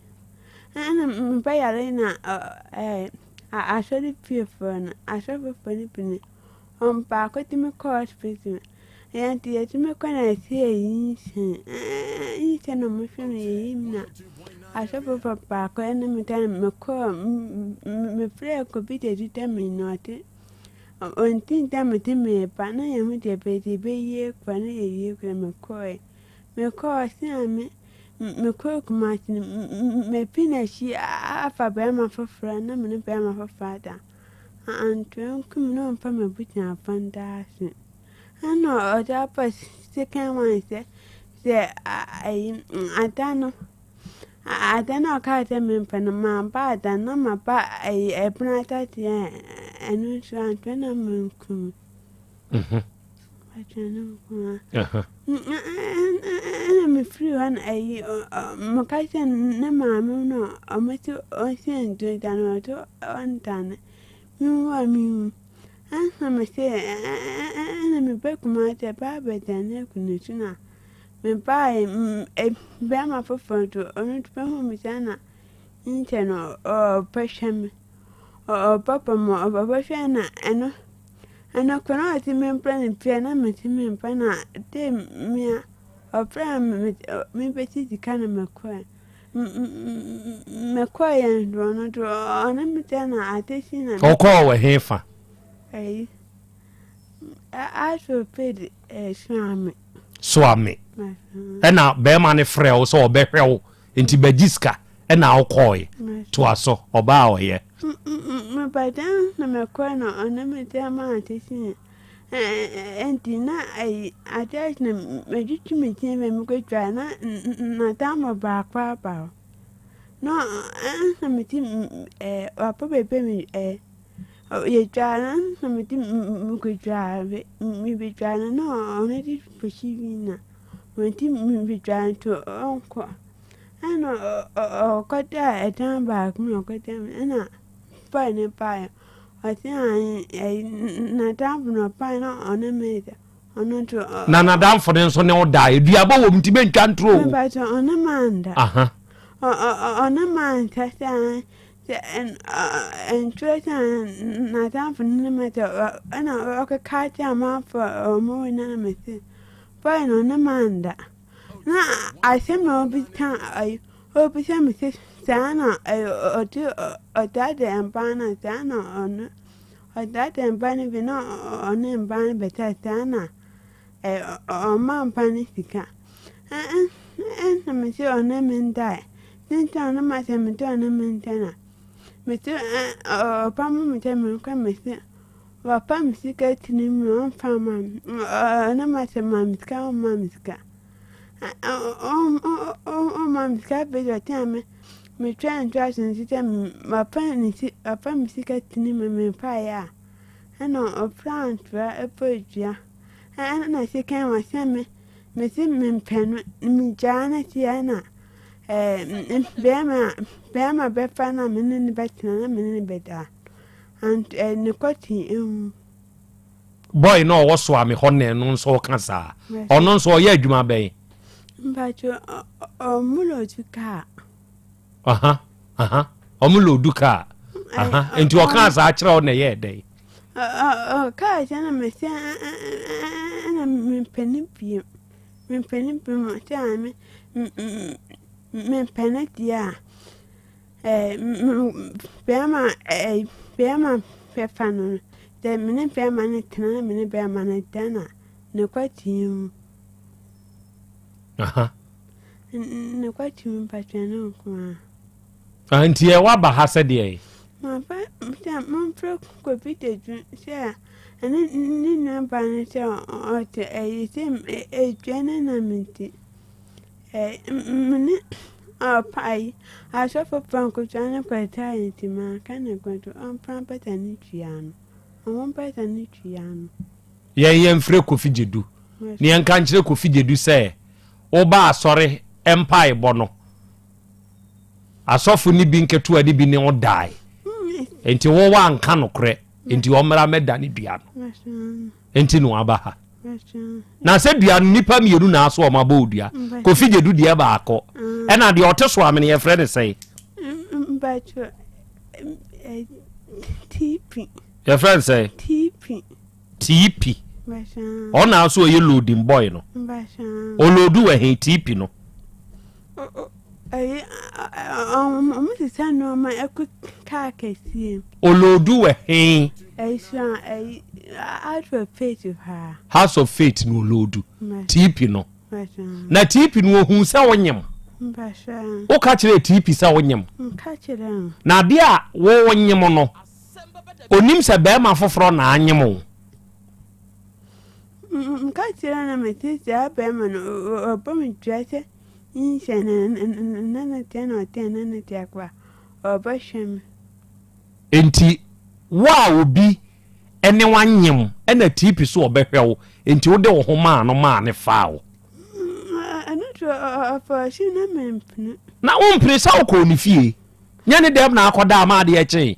Ɛna mebɛyare na asɔre fiefoɔ no asɔfofoɔ no bi no wɔn baako de me kɔɔ hospital. Yɛn de yɛde me kɔ na ɛsɛ yɛyi nhyɛn. Nhyɛn na wɔhwɛ no yɛyi mu na asɔfofoɔ baako ɛne me da mekɔɔ mefrɛɛ Kobi de deda me na ɔde Ɔnntse dɛ medze mereba na hɛn deɛ bɛdze bɛyie kora na yɛyie kora mekɔɔe. Mekɔɔ ɔse a me mekɔɔ Kumasi no mefi n'akyi afa bɛrima foforɔ na me ne bɛrima foforɔ ada. Antoa nkum na ɔmfa m'abusuafo nda ase. Ɛna ɔde aba second one sɛ sɛ ayi ada no Ada no a ɔkaa sɛ mempɛ no, mamba ada no na maba ayi ɛpono atateɛ a ɛno nso anhwɛ na manku me. Mpakyɛ no nko ara. Ɛna mefiri hɔ na ayi meka kyerɛ ne maame no a ɔmo se ɔnsi ndu da no ɔto ɔntane. Mewu a mewu. Ɛna mese ɛna meba Kumasi ɛba abɛdane agu ne so na mebaeɛ bɛrima foforɔ nso ɔno nso bɛhu me saa na nkyɛ no ɔbɛhwɛ me. Ɔbɛbɔ me ɔbɛhwɛ na ɛno ɛno koraa na ɔse memprɛ no pia na mese memprɛ na de mea ɔfrɛ me mebɛsi sika na mekɔɛ. Mekɔɛ nso ɔno nso ɔne me sɛ na ade si na. Ɔkɔɔ wɔ he fa? Ɛyi asopedi Suame. Suame. Ɛna bɛrima no frɛ wo sɛ ɔbɛhwɛ wo nti bɛgye sika ɛna wokɔɔe. Toa so, ɔbaa a ɔyɛ. Mebɛdan na mekɔe na ɔne me sɛ ma ade si nti na ayi ade akye na metwitwi me ti na mekɔtwa na n'atamfo baako aba hɔ. Na ɛna mete wapa baabi a me yɛtwaa no na mete mekɔtwaa mebɛtwaa no na ɔno de kɔsi bi na mete mebɛtwaa nti ɔnkɔ. Ɛna ɔkɔdaa ɛdan baako mu na ɔkɔdaa mu ɛna boy no baeɛ ɔse ae n'adamfo no ɔbaeɛ na ɔne me da ɔno nso. Na n'adamfo no nso ne wo da aduabɔ wɔ mu nti bɛntwa ntoro o. Mepakyɛ ɔne me anda. Ɔne me anda sɛ ae sɛ ɛnkyerɛ sɛ n'adamfo no ne me da ɛna ɔkeka kyerɛ amanfoɔ a ɔmo wɔ na mese boy no ɔne me anda. Na asɛm a obisa ayi obisa me sɛ saa na ɔde ɔdaadaa mbaa no saa na ɔno ɔdaadaa mbaa no bi na ɔne mbaa no bɛda saa na ɔma mbaa no sika. Ɛna me sɛ ɔne me ndae. Sɛ ɔne ma sɛ me sɛ ɔne me nda na me sɛ ɔpamo me sɛ menkɔ me sɛ Wapa me sika tiri mu ɔmfa mma me. Ɔno ma sɛ ma me sika ɔmma me sika. Ɔmma me sika afei deɛ ɔkyɛn me metwa nto so nso sɛ wapa ne si wapa me sika tiri mu mempaeɛ a ɛna ɔfra ntoa ɛbɔ dua ɛna sika wɔ sɛ me mese mempɛ no megyaa no si ɛna ɛɛ bɛrima bɛrima bɛfa na me ne no bɛtena na me ne no bɛda. And eh, ne kɔte ehu. Boy na ɔwɔ so a me hɔ nɛ no nso ɔka saa. Ɔno nso ɔyɛ adwuma bɛn? Mpacho ɔmo loodu kaa. Aha, aha. Ɔmo loodu kaa. Aha. Nti ɔka saa kyerɛ wo na ɛyɛ dɛn? Ɔkaa sɛ na mese ɛna mempɛ ne bio. Mempɛ ne bio sɛ mempɛ ne deɛ a. Bɛrima bɛrima bɛfa no no, sɛ me ne bɛrima no tena na me ne bɛrima no da na ne kwatie mu. Ne kwatie mu mpatwa no nko ara. Ah, nti ɛ waba ha sɛ deɛ? Maba sɛ momfrɛ Kofi Tadwu sɛ ɛne ne nuabaa no sɛ ɔte ɛyi sɛ ɛdwa no nam nti. Me ne ɔpae asɔfo pɔnkotwa no kɔtae nti manka ne kɔnto ɔmfa mpata ne tua no ɔmo mpata ne tua no. Yɛn yɛmfrɛ Kofi Gyedu na yɛnka nkyerɛ Kofi Gyedu sɛ woba asɔre mpaebɔ no asɔfo no bi nketewa no bi ne wo dae nti wo woanka nokorɛ nti ɔmmra mɛda ne dua no nti na waba ha. Na sɛ dua no nipa mmienu na aso wɔn abɔ dua. Kofi gye du deɛ baako. Ɛna deɛ ɔte so amene yɛfrɛ ne sɛn? Tipi. Yɛfrɛ ne sɛn? Tipi. Tipi. Ɔna aso ɔyɛ loading boy no. Ɔloodu wɔ he tipi no? Ɛyi ɔmo sesa nneɛma ɛkɔ kaa kɛseɛ mu. Oloodu wɔ he? Ɛsua ɛyi House of Faith paa. House of Faith na oloodu. TP no. Na TP no ohun sɛ wonyem. Woka kyerɛ TP sɛ wonyem. Nka kyerɛ no. Na adeɛ a wonyem no, onim sɛ bɛrima foforɔ na anyem wo. Meka kyerɛ no mese saa bɛrima no ɔbɔ me dua sɛ nhyɛ na ne teɛ na ɔteɛ na ne teɛ koraa ɔbɛhwɛ me. Enti wo a obi ɛne wanyem ɛna TP so ɔbɛhwɛ wo nti wode wo ho maa no maa ne faa wo. Ɛno to ɔfɔɔhye na mempene. Na wompene sɛ wokɔɔ ne fie nyɛ ne dɛm na akɔda ama adeɛ kye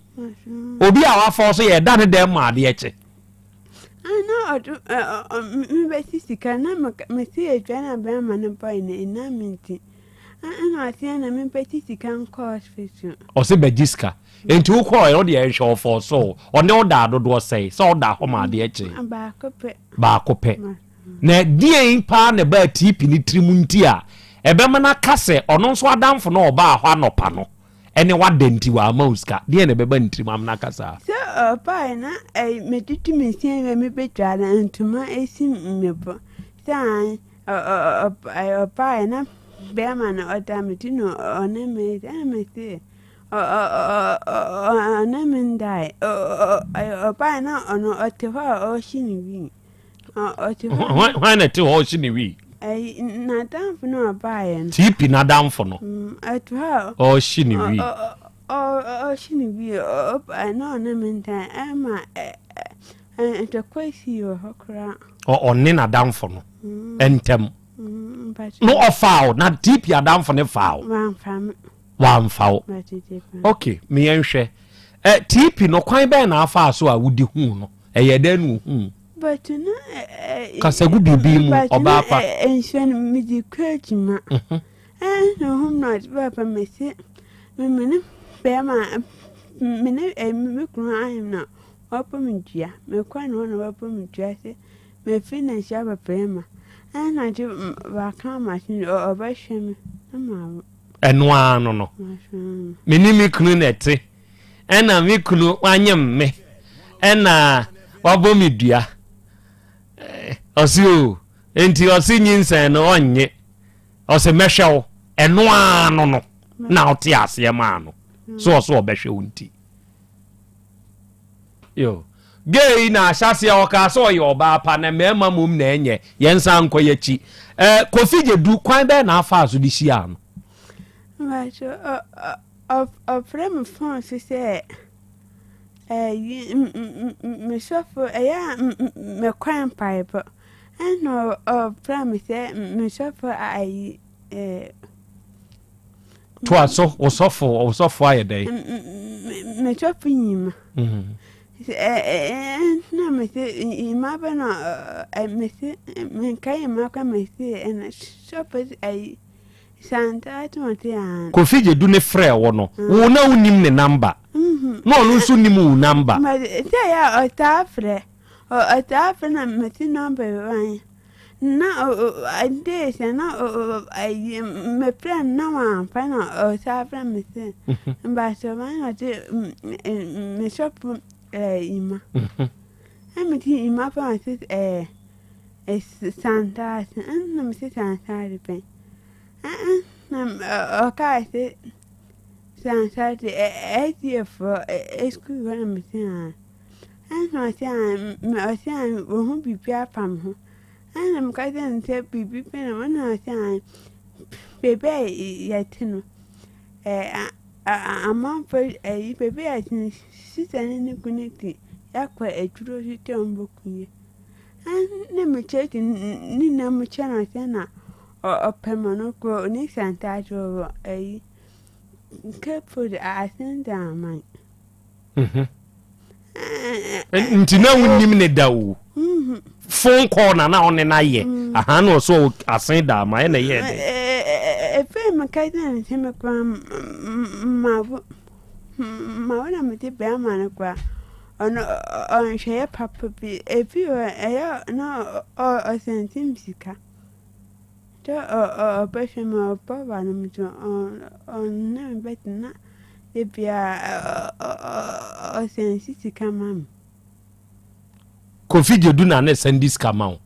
obi a wafa so yɛ da ne dɛm ma adeɛ kye. Na ɔdo mebɛsi sika na mesi adwa na bɛrima no bɔe no ɛna me nti ɛna ɔseɛ na mebɛsi sika nkɔ hospital. Ɔse bɛgye sika nti wokɔɔ ɛ wode ɛhwɛ ɔfɔɔ so ɔne wo daa dodoɔ sɛe sɛ ɔda hɔ ma adeɛ kye. Baako pɛ. Baako pɛ. Na deɛn paa na ɛbaa TP ne tirim nti a ɛbɛma no aka sɛ ɔno nso adamfo no a ɔbaa hɔ anɔpa no ne wada nti wamma wo sika? Deɛn na ɛbɛba ne tirim ama no aka saa? Sɛ ɔbaeɛ na metutu me se awie mebɛdware ntoma si me bo sɛ ae ɔbaeɛ na bɛrima no ɔda me ti na ɔne me ɛna me se ɔne me ndae ɔbaeɛ na ɔno ɔte hɔ a ɔrehye ne wii. Hwan na ɛte hɔ ɔhye ne wii? N'adamfo no ɔbaeɛ no. TP n'adamfo no. Ɛte hɔ a. Ɔhye ne wii. Ɔhye ne wii ɔbaeɛ na ɔne me ntan ɛma ntɔkwa sii wɔ hɔ koraa. Ɔne n'adamfo no ntɛm. No ɔfaa wo na TP adamfo no faa wo. Wamfa me. Wamfa wo. Ok, me yɛnhwɛ. Ɛ TP no kwan bɛn na afaa so a wodi huu no? Ɛyɛ dɛn na ohuu? But na ɛ Kasa gu biribi mu, but na ɔbaa pa. ɛ nsuo no mede kɔ adwuma. Ɛna ohum na ɔde baa pa mese me me ne bɛrima me ne ɛ me kunu ahem na wabɔ me dua. Mekɔ ne hɔ na wabɔ me dua sɛ mefiri n'akyi aba bɛrima. Ɛna ɔde waka ama so ɔbɛhwɛ me na mawo. Ɛno ara no no. Me ne me kunu na ɛte. Ɛna me kunu wanyem me. Ɛna wabɔ me dua. Ɔse o, enti ɔse nyinsɛn no ɔnnye. Ɔse mɛhwɛ wo. Ɛno ara no no na ɔte aseɛ maa no. So ɔse ɔbɛhwɛ wo nti. Yo. Gay yi na ahyɛaseɛ ɔkaa sɛ ɔyɛ ɔbaa pa na mmarima mmom na ɛnyɛ. Yɛnsan nkɔ yɛakyi. Eh, Kofi Gyedu, kwan bɛn na afaa so de hyiaa no? Mpakyɛ, ɔfrɛ me phone so sɛ ɛyi me sɔfo ɛyɛ a mekɔ mpaebɔ ɛna ɔfrɛ me sɛ me sɔfo ayi ɛɛ. Toa so, wo sɔfo, wo sɔfo ayɛ dɛn? Me sɔfo nyima. Na me se nyima bɛ na me se menka nyima kɔ me se ɛna sɔfo ayi santa ati wɔn se an. Kofi Gyedu ne frɛ wo no, wo na wonim ne namba. Na ɔno nso nim wo namba. Sɛ yɛ ɔtaa frɛ, ɔtaa frɛ na me se nɔmba yi Na ade sɛ na ayi mefrɛ no na wamfa na ɔsan frɛ me sɛ mbakyɛ ɔba na ɔte me shop ima ɛna mete ima fa ɔte ɛɛ santaase ɛna mete santaase pɛn ɛna ɔkaa sɛ santaase ɛdeɛ foɔ sukuu hɔ na mete aa. Ɛnna ɔse a ɔse a wahu biribi afa me ho. Ɛnna meka kyerɛɛ no sɛ biribi pɛ na ɛnna ɔse a baabi a yɛte no ɛɛ amanfoɔ ɛyi baabi a yɛte no sista ne ne kunu te yɛakɔ aduro so sɛ wɔbɛku yɛn. Ɛnna mekyerɛkyerɛ ne nyinaa mu kyerɛ no sɛ na ɔpɛ ma no kɔ ne santaase wɔ ɛyi Cape Coast Asendaman. Mhm. nti na wonim ne da o mhm. phone call na na ɔne no ayɛ mm. aha na ɔsɛ asen da ama ɛna ɛyɛ dɛ ɛfei meka kyerɛ no sɛ mekora mawo mawo na mede bɛrima no kora ɔno ɔnhwɛyɛ papa bi ɛfi ɛyɛ na ɔsɛntim sika Sɛ ɔbɛhwɛ me a, ɔba ba no me so ɔne me bɛtena da biara ɔsɛnsi sika ma me. Kofi Gyedu na ne sɛndi sika ma wo.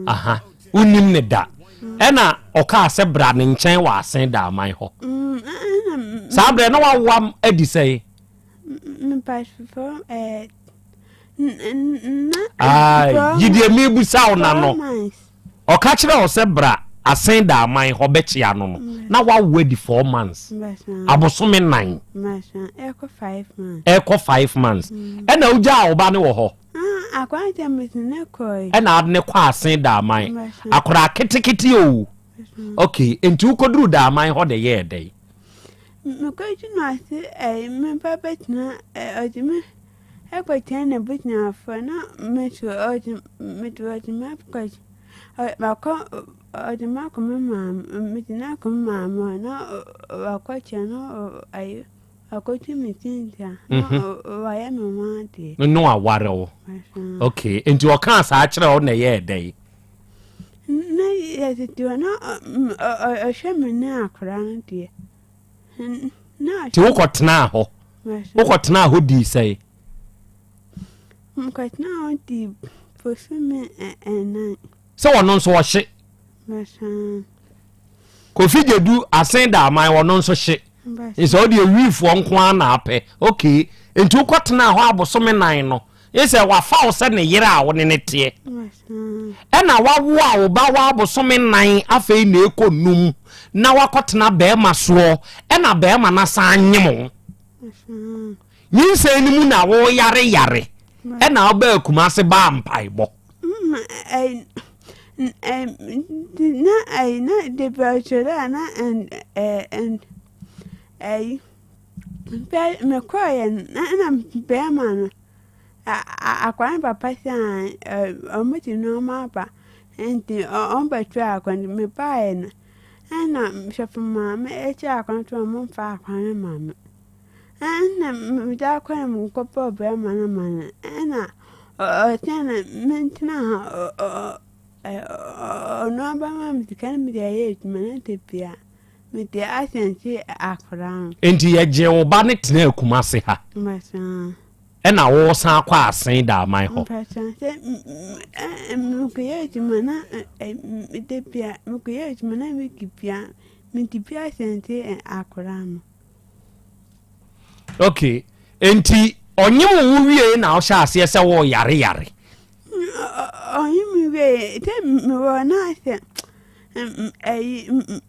Aha, wonim ne da. Ɛna ɔkaa sɛ bra ne nkyɛn wɔ asen da aman hɔ. Mm, Saa berɛ na wawoam adi sɛe. Mpasfoɔ ɛɛ na. Yi deɛ mebusa wo na no. Ɔka kyerɛɛ wo sɛ bra Asen Daaman hɔ bɛkyea no no, na woawo adi 4 months, abosome nan. Ɛkɔ 5 months. Ɛkɔ 5 months. Ɛna wogyaa wo ba no wɔ hɔ? Akwadaa deɛ mede ne kɔe. Ɛna ade ne kɔ Asen Daaman. Akwadaa ketekete o. Okay, nti wokɔduru Daaman hɔ de yɛɛ dɛn? Mekɔduru no ase ɛyi me ba bɛtena ɔde me ɛkɔkyɛn n'abusuafoɔ na me nso ɔde mede ɔde me akɔ makɔ ɔde me akɔ me maame mede no akɔ me maame hɔ na wakɔkyɛn no ayi wakɔtu me tinta na wayɛ me ho adeɛ. Ne waware wo. Okay, nti ɔkaa saa kyerɛ wo na ɛyɛɛ dɛn? Na yɛtete hɔ na ɔhwɛ me ne akwadaa no deɛ. Nti wokɔtenaa hɔ? Wokɔtenaa hɔ dii sɛe? Mekɔtenaa hɔ dii bosome ɛnan. Sɛ ɔno nso ɔhye? Kofi Gyedu asen da aman ɔno nso hye. Sɛ ɔde awifoɔ nko ara na apɛ. Okay. Nti wokɔtenaa hɔ abosome nan no, ye sɛ wafa wo sɛ ne yere a wo ne ne teɛ. Ɛna wawo a wo ba wɔ abosome nan afei na ɛkɔ num na wakɔtena bɛrima soɔ ɛna bɛrima no asan anyem wo. Nyinsɛn no mu na woyare yare ɛna wobaa Kumase baa mpaebɔ. Na na de bɛkyerɛ a na ɛyi mekɔɔyɛ na bɛrima no akwadaa no papa sɛ ɔmo de nneɛma aba nti ɔmo bɛtua akwa no mebaeɛ no ɛna sɔfo maame ɛkyɛ akwa no sɛ ɔmo mfa akwa no ma me. Ɛna mede akɔ na mekɔbɔɔ bɛrima no amanneɛ. Ɛna ɔkyerɛ me mentena ha ɔno abɛma me sika na mede ayɛ adwuma na da bia mede asɛnte akwadaa no. Enti yɛgyee wo ba no tenaa Kumase ha. Ɛna wosan kɔ Asen Daaman hɔ. Sɛ mekɔyɛ adwuma na da bia mekɔyɛ adwuma na mede bia mede bia asɛnte akwadaa no. Okay, nti ɔnye wo wo wie na ɔhyɛ aseɛ sɛ wo yare yare. Ɔnye me wie sɛ mewɔ na sɛ ɛyi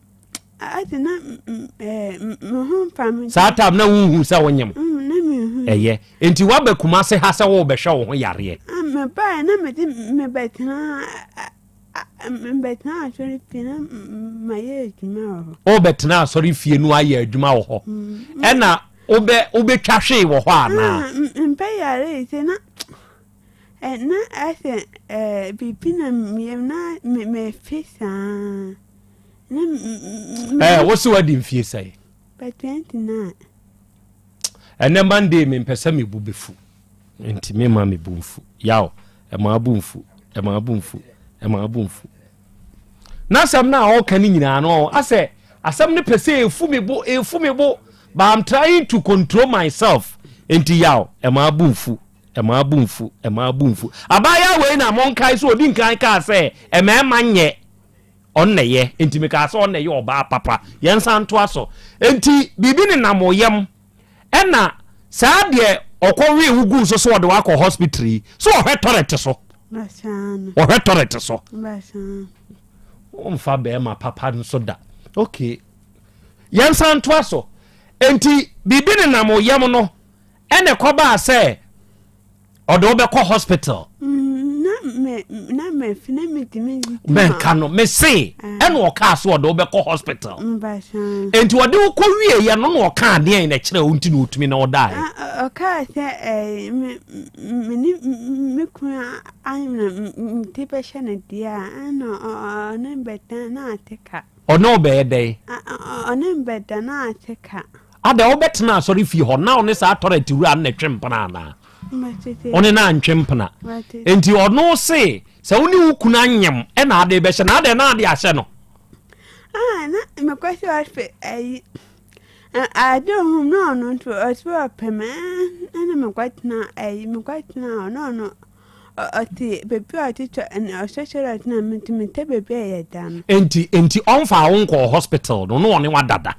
ase na me ho mfa me. Saa tam na wohu sɛ wonyem. Mm, na mehu. Ɛyɛ nti woaba Kumase ha sɛ wobɛhwɛ wo ho yareɛ. Mebaeɛ na mede mebɛtena Mebɛtena asɔre fie na mayɛ adwuma wɔ hɔ. Wobɛtena asɔre fie no ayɛ adwuma wɔ hɔ. Mm. Ɛna wobɛ wobɛtwa hwee wɔ hɔ anaa? Ah, mpɛ yare sɛ na na ɛsɛ ɛɛ biribi na mmiam na mefe saa. Na ɛɛ wosi wadi mfie sɛn? Bɛ 29. Ɛnɛ Monday mempɛ sɛ mebu bɛfu nti mema mebu mfu yaw. Ɛmaa bo mfu, ɛmaa bo mfu, ɛmaa bo mfu. N'asɛm no a ɔreka no nyinaa no, asɛ asɛm no pɛ sɛ efu me bo, efu me bo, but I'm trying to control myself. Nti yaw, ɛmaa bo mfu, ɛmaa bo mfu, ɛmaa bo mfu. Abaayewa wei na monkae sɛ odi nkan kaa sɛ mmarima nyɛ ɔno na ɛyɛ, nti mekaa sɛ ɔno na ɛyɛ ɔbaa papa. Yɛnsan ntoa so. Nti biribi nenam wo yam. Ɛna saa deɛ ɔkɔ wee wo guu so so ɔde wakɔ hospital yi so ɔhwɛ tɔrɛt so ɔhwɛ tɔrɛt so ɔmfa bɛrima papa nso da okay yɛnsan ntoa so nti biribi nenam yam no ɛna ɛkɔbaa sɛ ɔde wo bɛkɔ hospital. Mm, na me na me fi na me tumi. Mɛnka no me se ah. ɛna ɔkaa so ɔde wo bɛkɔ hospital. Nti ɔde wo kɔ wie yɛ no na ɔkaa adeɛ na ɛkyerɛ wo nti na ɔtumi na ɔdaeɛ. Ah, ɔkaa sɛ ɛɛ me me ne me kunu ayɛ na ti bɛhyɛ no deɛ a ɛna ɔne bɛdan na ate ka. Ɔne ɔbɛyɛ dɛn? Ɔne bɛda na ate ka. Ada wobɛtena asɔre fie hɔ na ɔne saa tɔrɛt wura no na ɛtwe mpena anaa? Ɔne no antwe mpena. Enti ɔno se sɛ wo ne wo kunu anyem ɛna ade bɛhyɛ na adɛn na ade ahyɛ no? Ah, na mekɔ sɛ ɔhwɛ ayi ade ohun na ɔno nso ɔsɛ ɔpɛ me ɛna mekɔtena ayi mekɔtena hɔ na ɔno ɔte baabi a ɔte tɔ ɛna ɔhyɛ hyɛ ɔtena metumi tɛ baabi a yɛda no. Enti enti ɔmfa wo nkɔɔ hospital no na ɔne wadada.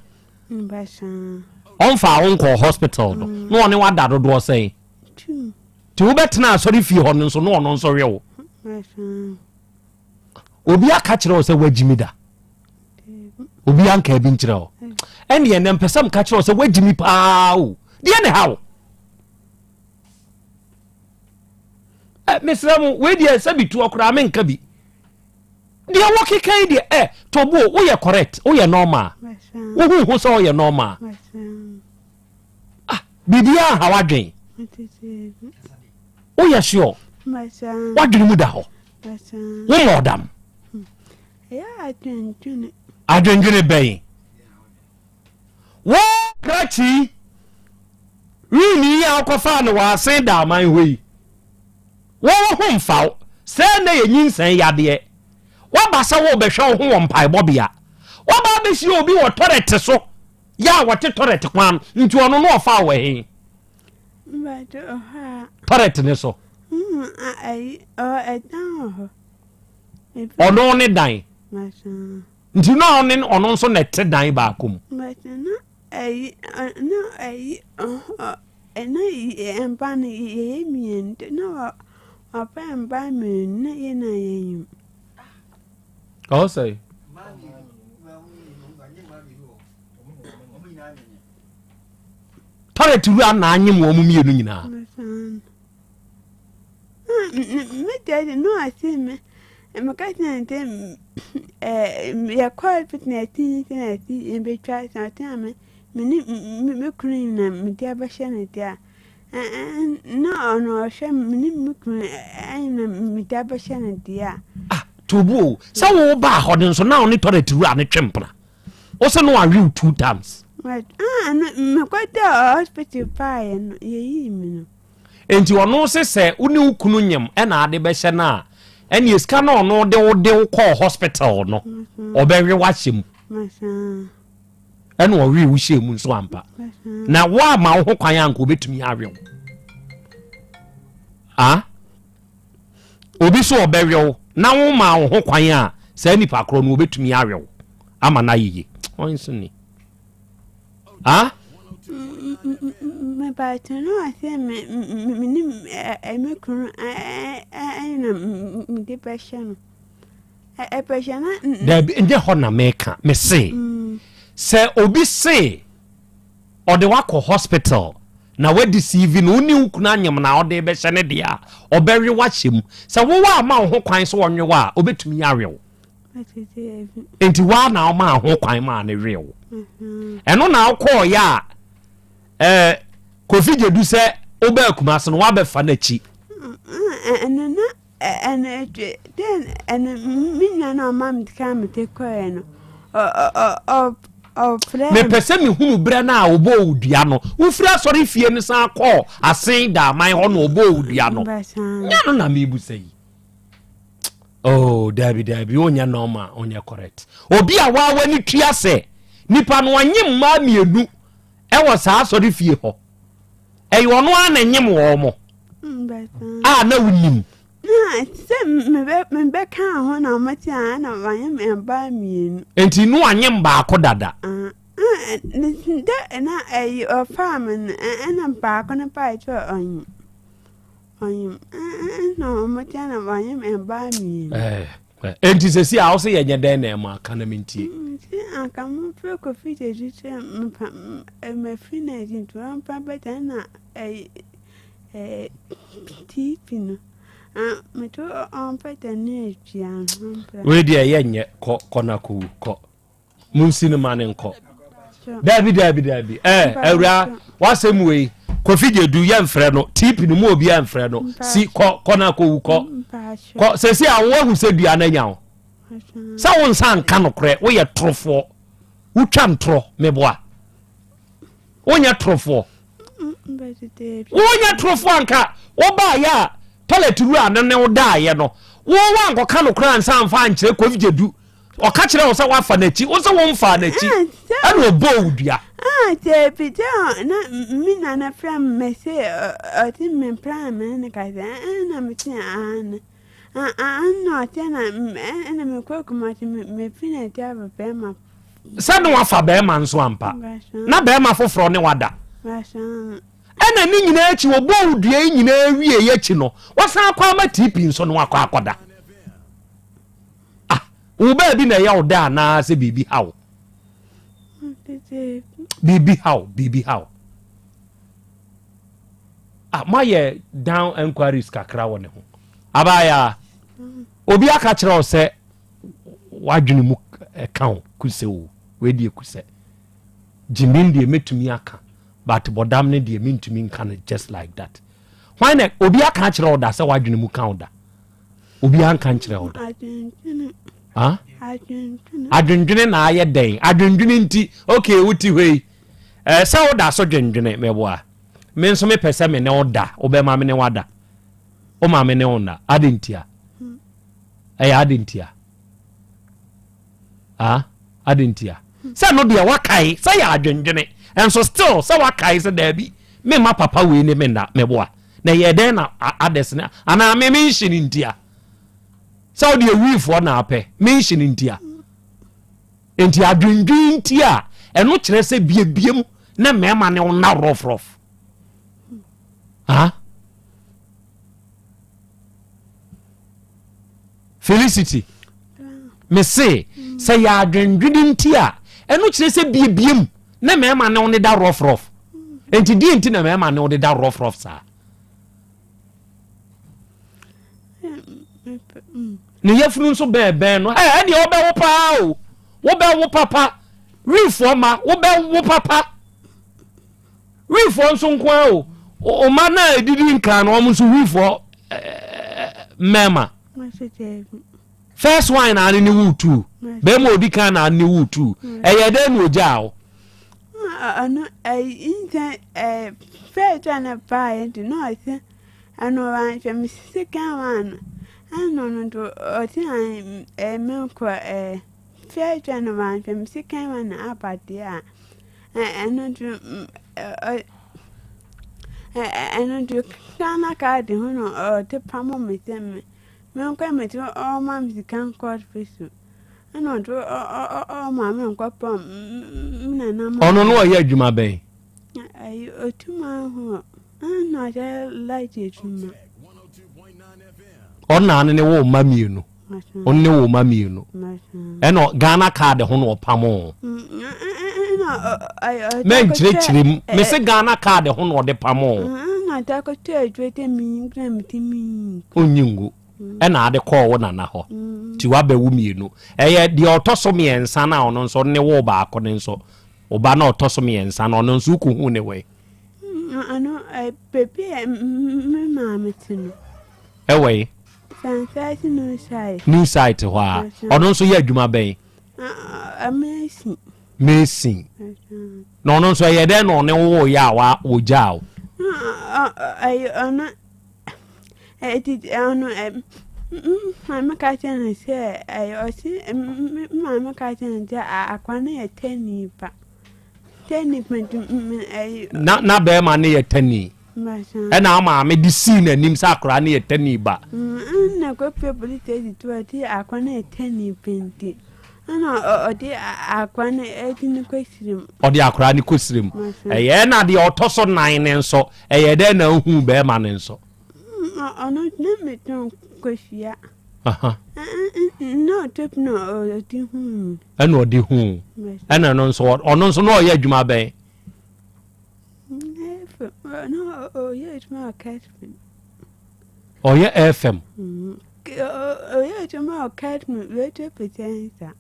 Ɔmfaa wo nkɔɔ hospital no mm. na ɔne wada dodoɔ sɛn? Nti wobɛtena asɔre fie hɔ no nso na ɔno nso we wo. Obi aka kyerɛ wo sɛ woagyimi da. Obi anka bi nkyerɛ wo. Ɛneɛ nɛ mpɛ sɛ mka kyerɛ wo sɛ woagyi mi paa o. Deɛ ne ha wo? Ɛ mesrɛ mo, wei deɛ sɛ bi toɔ koraa menka bi. Deɛ wɔkeka yi deɛ ɛ tɔbo woyɛ correct, woyɛ normal. Wohu ho sɛ woyɛ normal. Ah, biribiara nha w'adwen. Woyɛ sure? W'adwene mu da hɔ. Womɔ ɔdam. Adwendwene bɛn? Wo krakye wini yi a wokɔfaa no wɔ asen da aman hɔ yi, wo wo ho mfa wo. Sɛ na yɛ nyinsɛn yadeɛ. Woaba sɛ worebɛhwɛ wo ho wɔ mpaebɔbea. Woaba abɛhyia obi wɔ tɔrɛte so. Yɛ a wɔte tɔrɛt kwan nti ɔno no ɔfaa wɔ he? Tɔrɛt ne so. Ɔno ne dan. Nti na ɔne ɔno nso na ɛte dan baako mu. Ɔsɛ. Toilet wura na anyem wɔn mmienu nyinaa. Me deɛ no ase me meka kyerɛ no sɛ yɛkɔɔ hospital na ɛte sɛ na ɛte yɛbɛtwa sɛ ɔte a me me ne me kunu nyina mede abɛhyɛ no deɛ a na ɔno ɔhwɛ me ne me kunu nyina mede abɛhyɛ no deɛ a. Ah tobu o sɛ wo baa hɔ no nso na ɔne toilet wura no twe mpena. Wo se no awe wo two times. But ah no mekɔda hospital paeɛ no yɛyii me no. Enti ɔno se sɛ wo ne wo kunu nyem ɛna ade bɛhyɛ no a ɛneɛ sika no ɔno de wo de wo kɔɔ hospital no ɔbɛwe wahyɛ mu. Ɛna ɔwe wo hyɛ mu nso ampa. Na wo ama wo ho kwan a nka ɔbɛtumi awe wo. Ah? Obi so ɔbɛwe wo na wo maa wo ho kwan a saa nipa korɔ no ɔbɛtumi awe wo ama no ayɛ yie. Ɔn so ni. Ah? Mepatwo no ɔsɛ me me ne me kunu ɛna mede bɛhyɛ no. Ɛbɛhyɛ no. Dabi nyɛ hɔ na meka mese sɛ obi se ɔde wo akɔ hospital na wa deceive no, wo ne wo kunu anyem na ɔde bɛhyɛ ne deɛ a, ɔbɛwe wo ahyɛ mu. Sɛ wowɔ ama wo ho kwan sɛ ɔnwe wo a, ɔbɛtumi awe wo. Nti woa na ɔmaa ho kwan maa ne wee wo. Ɛno na wokɔɔyɛ a, eh, Kofi Gyedu sɛ wobaa Kumase no woabɛfa n'akyi. Ɛno na Ɛno akyi, dɛn ɛno me nua no a ɔma me sika mede kɔɛ no, ɔfrɛɛ me. Mepɛ sɛ mehunu berɛ no a wɔbɔɔ wo dua no. Wofiri asɔre fie no san kɔɔ Asen Daaman hɔ na wɔbɔɔ wo dua no. Nyɛ no na mebusa yi. Oh, daabi daabi, wonyɛ normal, wonyɛ correct. Obi a waa w'ani tua sɛ nipa no ɔnye mmaa mmienu ɛwɔ saa asɔre fie hɔ. Ɛyɛ ɔno ara na ɛnyem wɔn mo a na wonim. Sɛ mebɛka ho na wɔte a na wanyem mmaa mmienu. Nti no anyem baako dada. Dɛ na ɛyi ɔfaa me no ɛna baako no bae sɛ ɔnyem ɔnyem ɛna wɔte a na wanyem mmaa mmienu. Enti sɛsi a wose yɛnyɛ dɛn na ɛma aka na mentie? Nti anka momfrɛ Kofi Gyadu sɛ mpa mafi no adi nti ɔmfa bɛgya na ɛyi ɛɛ TP no meto ɔmfa gya ne atua no ɔmpra. Wei deɛ yɛnyɛ kɔ kɔ na kɔwu kɔ. Monsi no ma no nkɔ. Daabi daabi daabi. Ɛɛ eh, awura wasɛm wei. Kofi Gyedu yɛmfrɛ no. TP no mu obi amfrɛ no. Si kɔ kɔ na kɔwu kɔ. Kɔ sɛsi a woahu sɛ dua no anya wo. Sɛ wo nsa nka nokorɛ woyɛ torofoɔ. Wotwa ntorɔ meboa. Wonyɛ torofoɔ. Wonyɛ torofoɔ anka wobaayɛ a toilet wura no ne wo daayɛ no. Wo wankɔka nokorɛ ansa amfa ankyerɛ Kofi Gyedu. Ɔka kyerɛ wo sɛ woafa n'akyi, wo sɛ womfaa n'akyi, ɛna ɔbɔɔ wo dua. Ah, dabi dɛ na me nana frɛ me me se ɔte me mpra me ne kasa ɛna me se aane ɛna ɔte na ɛna me kɔ Kumasi me fi na ɛte aba bɛrima. Sɛ ne wafa bɛrima nso ampa na bɛrima foforɔ ne wada. Ɛna ne nyinaa akyi ɔbɔɔ wo dua yi nyinaa wie akyi no wasan akɔ ama TP nso no wakɔ akɔda. Ah, wo baabi na ɛyɛ wo dɛ anaa sɛ biribi ha wo? Biribi haw, biribi haw. Ah, moayɛ down enquiries kakra wɔ ne ho. Abaayaa, obi aka kyerɛ wo sɛ w'adwene mu ɛka wo kusɛ o, wei deɛ kusɛ. Gyimim deɛ mɛtumi aka, but bɔdam no deɛ mentumi nka no just like that. Hwan na obi aka akyerɛ wo da sɛ w'adwene mu ka wo da? Obi anka nkyerɛ wo da? Ah? Adwendwene na ayɛ dɛn? Adwendwene nti, okay, wote hɔ yi, eh, sɛ woda so dwendwene mɛboa. Me nso mepɛ sɛ me ne wo da, wobɛma me ne wada. Woma me ne wo nna, ade ntia? Ɛyɛ ade ntia? Ah, ade ntia? Sɛ no deɛ wakae sɛ yɛ adwendwene, ɛnso still sɛ wakae sɛ daabi, memma papa wei ne me nna, mɛboa. Na ɛyɛ dɛn na others ne anaa me menhye no ntia? Sɛ wode awiifoɔ na apɛ, menhye no ntia. Nti adwendwen nti a, ɛno kyerɛ sɛ biebiem ne mmarima ne wo nna rɔfrɔf. Ha? Felicity, me se sɛ yɛ adwendwene nti a, ɛno kyerɛ sɛ biebiem ne mmarima ne wo ne da rɔfrɔf. Nti deɛ nti na mmarima ne wo de da rɔfrɔf saa? Ne yafunu nso bɛɛbɛn no ɛ ɛdeɛ wobɛwo paa o wobɛwo papa wifoɔ ma wobɛwo papa wifoɔ nso nko ara o ɔma no a ɛdidi nkan no wɔn nso wifoɔ mmarima first one na ane ne wo tu bɛrima odi kan na ane ne wo tu ɛyɛ dɛn na ogyaa wo. Ɔno ɛyi nkyɛn ɛɛ first one na paa yɛ nti na ɔse ɛno wanhwɛ me second one no ɛna ɔno nso ɔse ɛɛ menkɔ ɛɛ first one no wanhwɛ me second one no aba deɛ a ɛno nso ɛ ɛno nso Ghana card ho na ɔde pamo me sɛ me menkɔ me sɛ ɔma me sika nkɔ hospital. Ɔno no ɔyɛ adwuma bɛn? Ɔna ne wo mma mmienu. Ɔno ne wo mma mmienu. Ɛna Ghana card ho na ɔpam o. Mɛnkyerɛkyerɛ mu. Mese Ghana card ho na ɔde pam o. Ɔnyi ngu. ɛna ade kɔɔ wo nana hɔ nti wabɛwo mmienu ɛyɛ deɛ ɔtɔ so mmiɛnsa no a ɔno nso ne wo baako no nso ɔba na ɔtɔ so mmiɛnsa no ɔno nso wokɔhu ne wɔ ɔno baabi a me maame te no ɛwɔ yi Sansase new site new site hɔ a ɔno nso yɛ adwuma bɛn mason mason na ɔno nso ɛyɛ dɛn na ɔne wo yɛ a wɔgyaa wo ɔno Eti ɔno ɛ maame ka kyerɛ no sɛ ɛyɛ ɔse maame ka kyerɛ no sɛ akwa no yɛ tani pa tani pa nti ɛyi. Na na bɛrima no yɛ tani. Ɛna maame de sii n'anim sɛ akwaraa no yɛ tani ba. Ɛna kɔpɛ polisi station to ɔte akwa no yɛ tani pa nti. Ɛna ɔde akwaraa no ɛde no kɔ sirem. Ɔde akwaraa no kɔ sirem. Ɛyɛ ɛna deɛ ɔtɔ so nan ne nso ɛyɛ dɛ na ohu bɛrima no nso. Ɔno na metɔn kosua. Na ɔtɔ bi na ɔde hu mi. Ɛna ɔde hu. Ɛna ɛno nso ɔno nso na ɔyɛ adwuma bɛn. Na ɔyɛ adwuma wɔ Kɛtman. Ɔyɛ FM. Ɔyɛ adwuma wɔ Kɛtman radio presenter.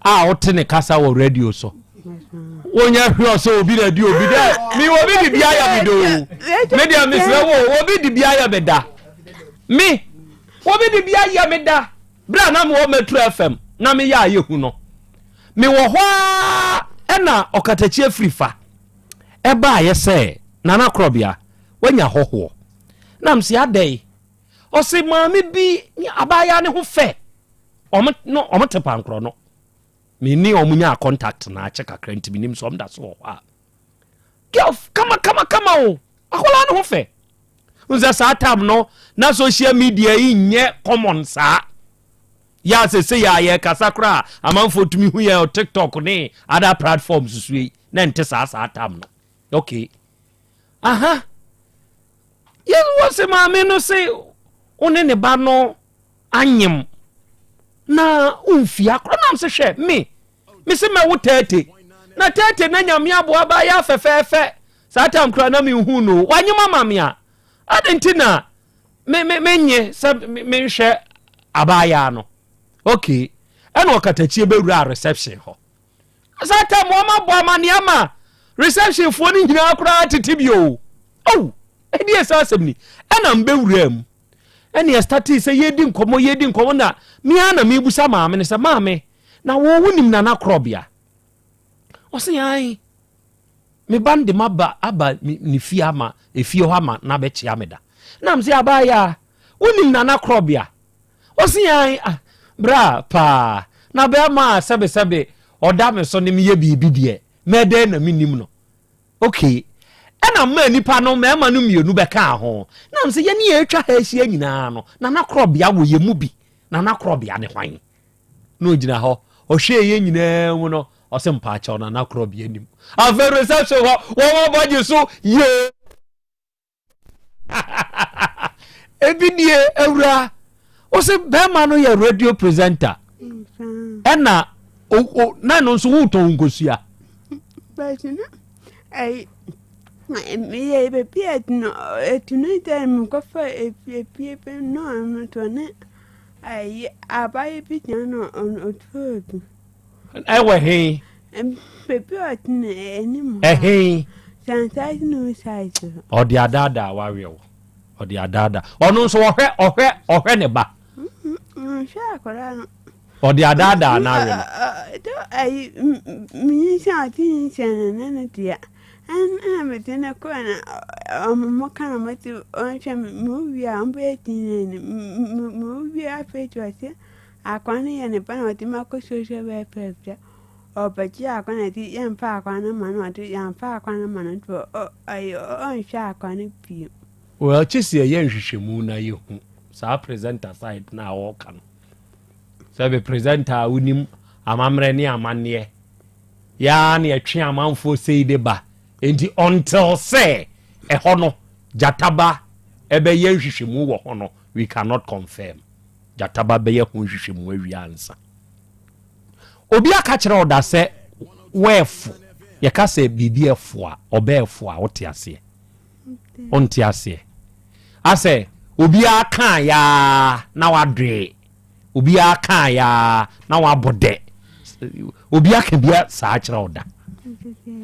A wote ne kasa wɔ radio so. Wonyɛ hwɛ sɛ obi na di obi dɛ mi obi di bi ayɛ mi do o. Me deɛ mesrɛ wo obi di bi ayɛ mi da. Me obi di bi ayɛ mi da. Bere a na mewɔ Metro FM na meyɛ ayɛ hu no. Mewɔ hɔ ara ɛna ɔkatakyi afiri fa ɛbaayɛ sɛ Nana Korɔbea wanya hɔhoɔ. Na mese adɛn? Ɔse maame bi ne abaayaa ne ho fɛ. Ɔmo no ɔmo te pankorɔ no. Me ne ɔmo nyaa contact na akyɛ kakra nti menim sɛ ɔmo da so wɔ hɔ a. Girl kama kama kama o. Akwadaa ne ho fɛ. N sɛ saa time no na social media yi nyɛ common saa. Yɛ a sese yɛ a yɛkasa koraa amanfoɔ tumi hu yɛn TikTok ne other platforms so yi na nte saa saa time no. Okay. Aha. Yɛ wɔ se maame no se wo ne ne ba no anyem na womfie akora nam se hwɛ me me se mɛwo 30. Na tete na Nyame aboa ba yɛ afɛfɛɛfɛ. Saa tam koraa na menhu no. Wanyem ama me a, adɛn nti na me me menye sɛ menhwɛ abaayaa no? Okay. Ɛna ɔkatakyie bɛwura reception hɔ. Saa tam wɔn abɔ amaneɛ ama reception foɔ no nyinaa koraa tete bi o. Oh, ɛdeɛ saa asɛm ni. Ɛna mbɛwura mu. Ɛna yɛstartee sɛ yɛredi nkɔmmɔ yɛredi nkɔmmɔ na me ara na mebusa maame no sɛ maame na wo wonim Nana Korɔbea? Ɔse ae me ba no de maba aba ne fie ama efie hɔ ama na abɛkyea me da. Na mese abaayaa wonim Nana Korɔbea? Ɔse ae ah bra paa na bɛrima a sɛbesɛbe ɔda me so ne meyɛ biribi deɛ mɛdɛn na mennim no. Okay. Ɛna mmaa nipa no mmarima no mmienu bɛkaa ho. Nam sɛ yɛne yɛn atwa ha ahyia nyinaa no, Nana Korɔbea wɔ yɛn mu bi. Nana Korɔbea ne hwan? Na ɔgyina hɔ. Ɔhwɛɛ yɛn nyinaa mu no, ɔsɛ mpaakyɛw Nana Korɔbea nim. Afei reception hɔ, wɔn abɔ gye so yee. Ebi nie awura wose bɛrima no yɛ radio presenter ɛna na no nso wotɔn nkosua. Meyɛ baabi a ɛtumi dɛ mekɔfa efie bi na ɔno nso ne ayi abayewa bi gyina na ɔtɔɔ bi. Ɛwɔ he? Baabi a ɔte no anim hɔ. Ɛhe? Sansaase no side so. Ɔde adaadaa waweɛ wo. Ɔde adaadaa. Ɔno nso ɔhwɛ ɔhwɛ ɔhwɛ ne ba. Ɔhwɛ akwadaa no. Ɔde adaadaa n'awe no. Ɛtɔ ayi menyinsɛn ɔte nyinsɛn no ne ne dea. Ɛna mede no kɔɛ na ɔmo ka na ɔmo te ɔnhwɛ me mu wie a ɔmo bɛyɛ DNA no mu wie afei de ɔse Akwan no yɛ ne ba na ɔde ma kɔ social welfare fie. Ɔbɛgye akwan na ɛde yɛmfa akwan no ma no ɔde yɛmfa akwan no ma no nti ɔnhwɛ akwan no bio. Well kyesi yɛyɛ nhwehwɛmu na yɛhu saa presenter side no a wɔka no. Sɛ be presenter a wonim amammerɛ ne amanneɛ yɛa na yɛtwe amanfoɔ sei de ba nti until sɛ ɛhɔ no gyataba ɛbɛyɛ nhwehwɛmu wɔ hɔ no we cannot confirm. Gyataba bɛyɛ ho nhwehwɛmu awie ansa. Obi aka kyerɛ wo da sɛ woɛfo, yɛka sɛ biribi ɛfo a, ɔbɛɛfo a, wote aseɛ? Wonte aseɛ. Asɛ obiara kaa yaa na wadoe, obiara kaa yaa na wabɔ dɛ. Obi aka bia saa kyerɛ wo da.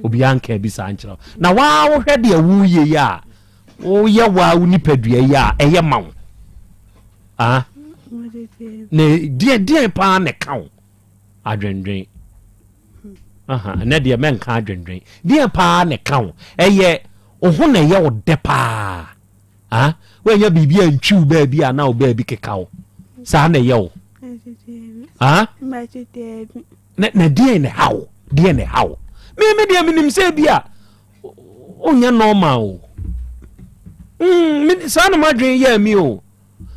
Obiara nka bi saa nkyerɛ wo. Na waa wohwɛ deɛ woyɛ yi a, woyɛ waa wo nipadua yi a, ɛyɛ ma wo. Ah, na deɛ deɛ paa na ɛka wo adwendwen. Aha, ɛnɛ deɛ mɛnka adwendwen. Deɛ paa na ɛka wo. Ɛyɛ wo ho na ɛyɛ wo dɛ paa. Ah, woanya biribi a ntwi wo baabi a na wo baabi keka wo. Saa na ɛyɛ wo. Ah? Na na deɛ na ɛha wo. Deɛ na ɛha wo. Me me deɛ menim sɛ bi a wonyɛ normal o. Mm, saa na m'adwene yɛɛ mi o.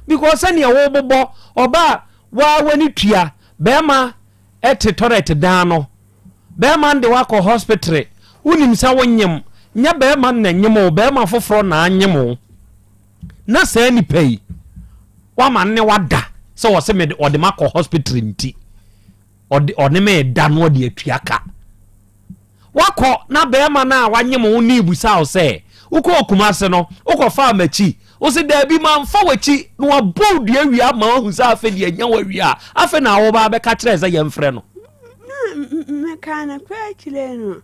Because sɛnea wobobɔ ɔba a waa w'ani tua bɛrima ɛte tɔrɛt dan no bɛrima de wakɔ hospital wonim sɛ wonyem nyɛ bɛrima na nyem o bɛrima foforɔ na anyem o na saa nipa yi wama ne wada sɛ wɔsɛ mede ɔde makɔ hospital nti ɔde ɔne me da no ɔde atua ka Woakɔ na barima no a wanyem wo no rebisa wo sɛ, Wokɔɔ Kumase no, wokɔfaa m'akyi? Wose, Daabi, mamfa w'akyi. Na wabɔ wo dua wie ama woahu sɛ afei deɛ anya wo awie a, afei na woba abɛka kyerɛ sɛ yɛmfrɛ no. Na mekaa nokorɛ kyerɛɛ no,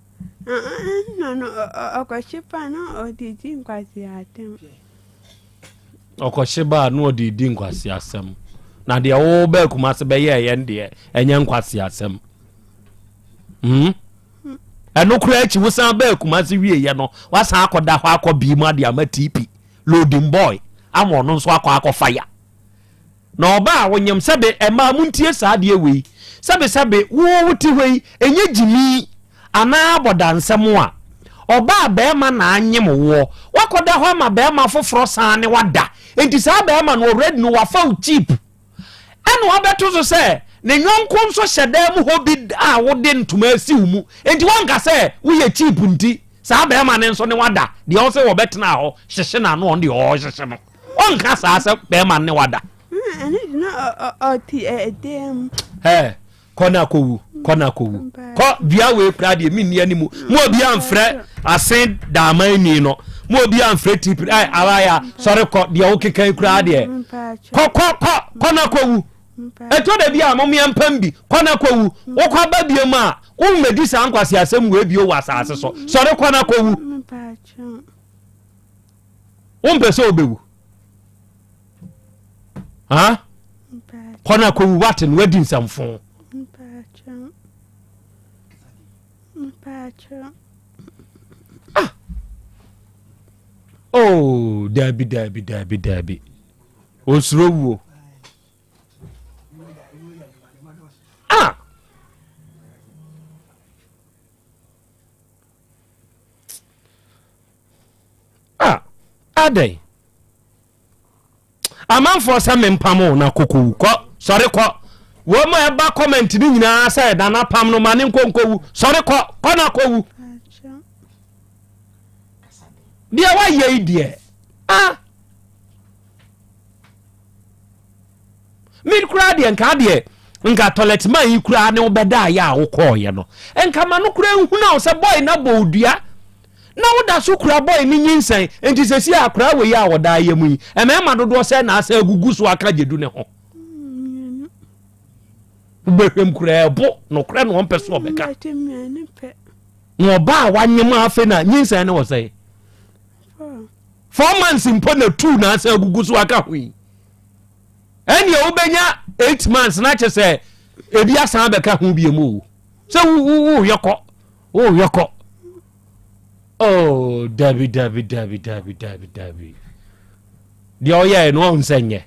na no ɔkɔhye ba na ɔde di nkwaseasɛm. Ɔkɔhye ba na ɔde di nkwaseasɛm. Na deɛ wobaa Kumase bɛyɛɛ yɛn deɛ, ɛnyɛ nkwaseasɛm. Hmm? ɛno koraa akyi wosan baa Kumase wieɛ no wasan akɔda hɔ akɔ bii mu ade ama TP loading boy ama ɔno nso akɔ akɔfa ya na ɔba a wonyam sɛbe ɛmaa mu ntie saa adeɛ wei sɛbe sɛbe wo wote hɔ yi ɛnyɛ gyimi anaa abɔdansɛm a ɔba a bɛrima na anyem woɔ wakɔda hɔ ama bɛrima foforɔ san ne wada enti saa bɛrima no already no wafa wo cheap Ɛna wabɛto so sɛ ne yɔnko nso hyɛ dan mu hɔ bi a wode ntoma asi wo mu. Enti wanka sɛ woyɛ cheap nti saa bɛrima no nso ne wada. Deɛ ɔsɛ wɔbɛtena hɔ hyehye n'ano ɔno deɛ ɔrehyehye no. Ɔnka saa sɛ bɛrima no ne wada. Ɛno de na ɔte ɛdan mu. Ɛ kɔ na kɔwu. Kɔ na kɔwu. Kɔ dua wei koraa deɛ menni animu. Mo obi amfrɛ ase daaman ni no. Mo obi amfrɛ tipiri. Ɛ abaya sɔre kɔ deɛ wokeka yi koraa deɛ. Kɔ kɔ kɔ kɔ na kɔwu. Ɛtɔ da bi a momeɛ mpam bi kɔ na kɔwu. Wokɔ aba biom a wommɛdi saa nkwaseasɛm wei bio wɔ asase so. Sɔre kɔ na kɔwu. Wompɛ sɛ wobɛwu. Ha? Kɔ na kɔwu wate no wadi nsɛmfo. Ah. Oh, dabi dabi dabi dabi. Osuro wuo. Ah. Ah, adɛn? Amanfoɔ sɛ mempam wo na kokowu kɔ sɔre kɔ. Wɔn mu a ɛba comment no nyinaa sɛ nana pam no ma ne nkɔ nkɔwu sɔre kɔ kɔ na kɔwu. Deɛ wayɛ yi deɛ ah. Me koraa deɛ nka deɛ nka toilet man yi koraa ne wobɛda ayɛ a wokɔɔyɛ no nka ma no koraa nhuna wo sɛ boy na bɔ odua na woda so kura boy ne nyinsɛn nti sɛsi a koraa wei a wɔda ayɛ mu yi mmarima dodoɔ sɛ na asɛ agugu so aka gyedu ne ho wobɛhwɛm koraa ɛbo nokorɛ na ɔmpɛ so ɔbɛka na ɔba a wanyem afei na nyinsɛn ne wɔ sɛe 4 months mpo na 2 na asɛ agugu so aka ho yi ɛnneɛ wobɛnya 8 months na kyɛ sɛ ebi asan bɛka ho bio mu o sɛ woyɛ kɔ woyɛ kɔ oh dabi dabi dabi dabi dabi dabi deɛ ɔyɛɛ no ɔhu sɛ nyɛ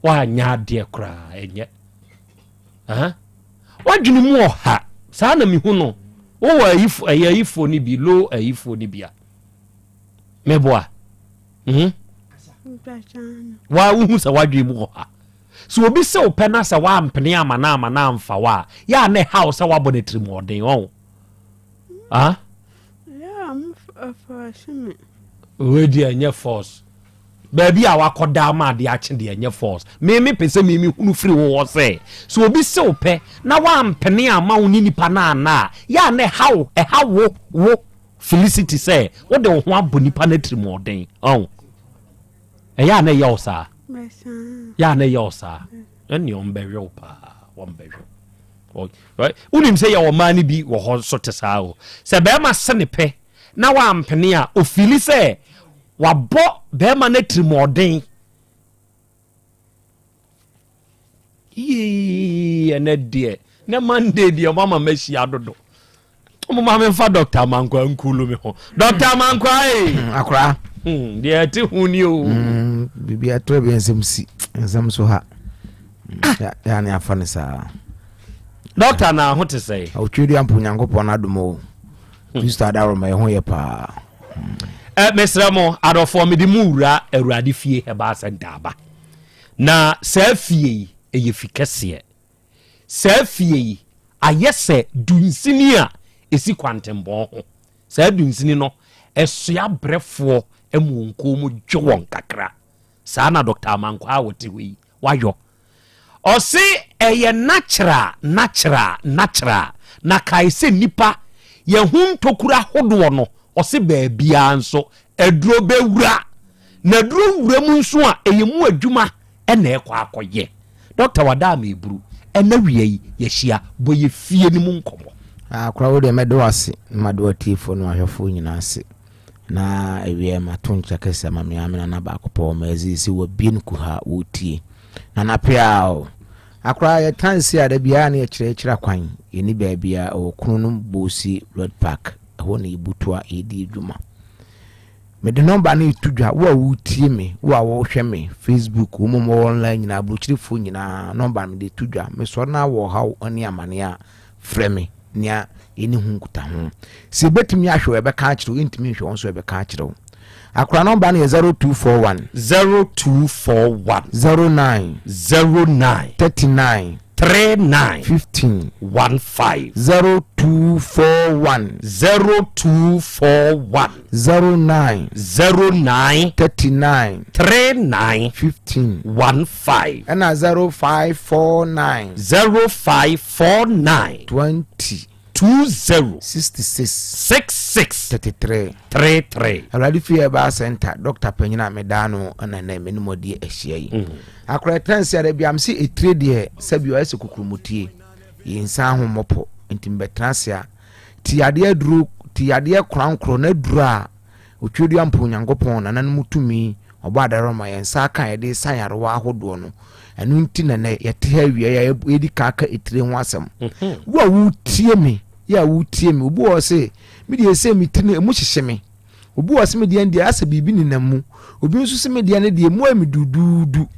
woanyɛ adeɛ koraa ɛnyɛ wadwene mu ɔha saa na mehu no wowɔ ayifo ɛyɛ ayifoɔ no bi low ayifoɔ no bi a meboa Wa wohu sɛ wadwene mu ɔha sɛ obi sɛ wopɛ na sɛ woampene ama no ama no amfa wo a yɛ a na ɛha wo sɛ woabɔ no atirimuɔden ɔho ah? Wei deɛ ɛnyɛ force baabi a wakɔda ama adeɛ akye deɛ ɛnyɛ force meme pɛ sɛ meme hunu firi wo hɔ sɛ sɛ obi sɛ wo pɛ na woampene ama wo ne nipa no anna a yɛ a na ɛha wo ɛha wo wo Felicity sɛ wode wo ho abɔ nipa no atirimuɔden ɔn ɛyɛ a na ɛyɛ wo saa yɛ a na ɛyɛ wo saa ɛnneɛ ɔmbɛhwɛ wo paa wɔmbɛhwɛ wonim sɛ yɛwɔ mmaa no bi wɔ hɔ nso te saa o sɛ bɛrima se ne pɛ na wampene a ofili sɛ wabɔ bɛrima no atirimuɔden Yii ɛnɛ deɛ ne Monday deɛ ɔmo ama mahyia dodo. Ɔmo ma memfa Dr. Amankwa nkulu me ho. Dr. Amankwa ee. Akora. Deɛ ɛte ho ni o. Biribi ato bi nsɛm si nsɛm so ha. Ah. Ya ne afa ne saa. Doctor na ho te sɛ. Otwe dua mpo Nyankopɔn adom o. Kristo adaworo ma ɛho yɛ paa. Ɛ mesrɛ mo adɔfoɔ mede mo wura Awurade fie Herbal Center aba. Na saa fie yi, ɛyɛ fi kɛseɛ. Saa fie yi ayɛ sɛ dunsini a ɛsi kwantempɔn ho. Saa dunsini no, ɛsoa brɛfoɔ ma wɔn kɔn mu dwo wɔn kakra. Saa na Dɔkta Amankwaa a ɔte hɔ yi, wayɔ. Ɔse ɛyɛ natural, natural, natural. Na kae sɛ nnipa, yɛn ho ntokuro ahodoɔ no, ɔse baabiara nso aduro bɛwura. Na aduro wura mu nso a, ɛyɛ mu adwuma na ɛkɔ akɔyɛ. Dɔkta wada ama eburu. Ɛna wia yi, yɛahyia, bɔ yɛ fie no mu nkɔmmɔ. Akora wo deɛ mɛda wo ase na mada w'atiefoɔ ne w'ahwɛfoɔ nyinaa ase. Na awiɛ mato nkyɛ kɛse ama me ara me nana baako pɛ ɔma ɛdze sɛ wabie no kuha wɔtie. Nana peaw! Akora yɛka nsi a da biara ne yɛkyerɛkyerɛ akwan yɛni baabi a ɛwɔ Kronom Bosi Road Park ɛhɔ na yɛbutu a yɛdi adwuma. Mede nɔmba no reto dwa, wo a woretie me, wo a worehwɛ me, Facebook, wɔn a wɔwɔ online nyinaa, aburokyirefoɔ nyinaa, nɔmba no mede reto dwa. Mesɔre na wɔ ɔhaw ne amaneɛ a, frɛ me nea yɛne ho nkutaho. Sɛ yɛbɛtumi ahwɛ wo, yɛbɛka akyerɛ wo, yɛntumi nhwɛ wo nso, yɛbɛka akyerɛ wo. Akora nɔmba no yɛ 0241. 0241. 09. 09. 39. 39 15 15. 0241 0241 09 09 39 39 15 15. Ɛna 0549 0549 20 20 66 66 33 33. Awurade fie ɛbaa center dɔkta panyin a medaa no ɛna nɛ me ne mo adi ahyia yi. Akora ɛtena nsi ara bi am sɛ etire deɛ sɛbi ɔyɛ sɛ kukurumutie yɛnsan ho mmɔpɔ nti mbɛtena ase a ti yadeɛ aduro ti yadeɛ korankorɔ na aduro a otwedua mpo Onyankopɔn nananom tumi ɔbɔ adarɔ ma yɛn nsa aka a yɛde sa nyarewa ahodoɔ no. Ɛno nti na nɛ yɛte ha awia yi a yɛdi kan aka etire ho asɛm. Wo a wotie me, yɛ a wotie me, obi wɔ hɔ se me deɛ sɛ me ti no emu hyehye me. Obi wɔ hɔ se me deɛ deɛ asɛ biribi nenam mu. Obi nso se me deɛ no deɛ emu ayɛ me duduudu.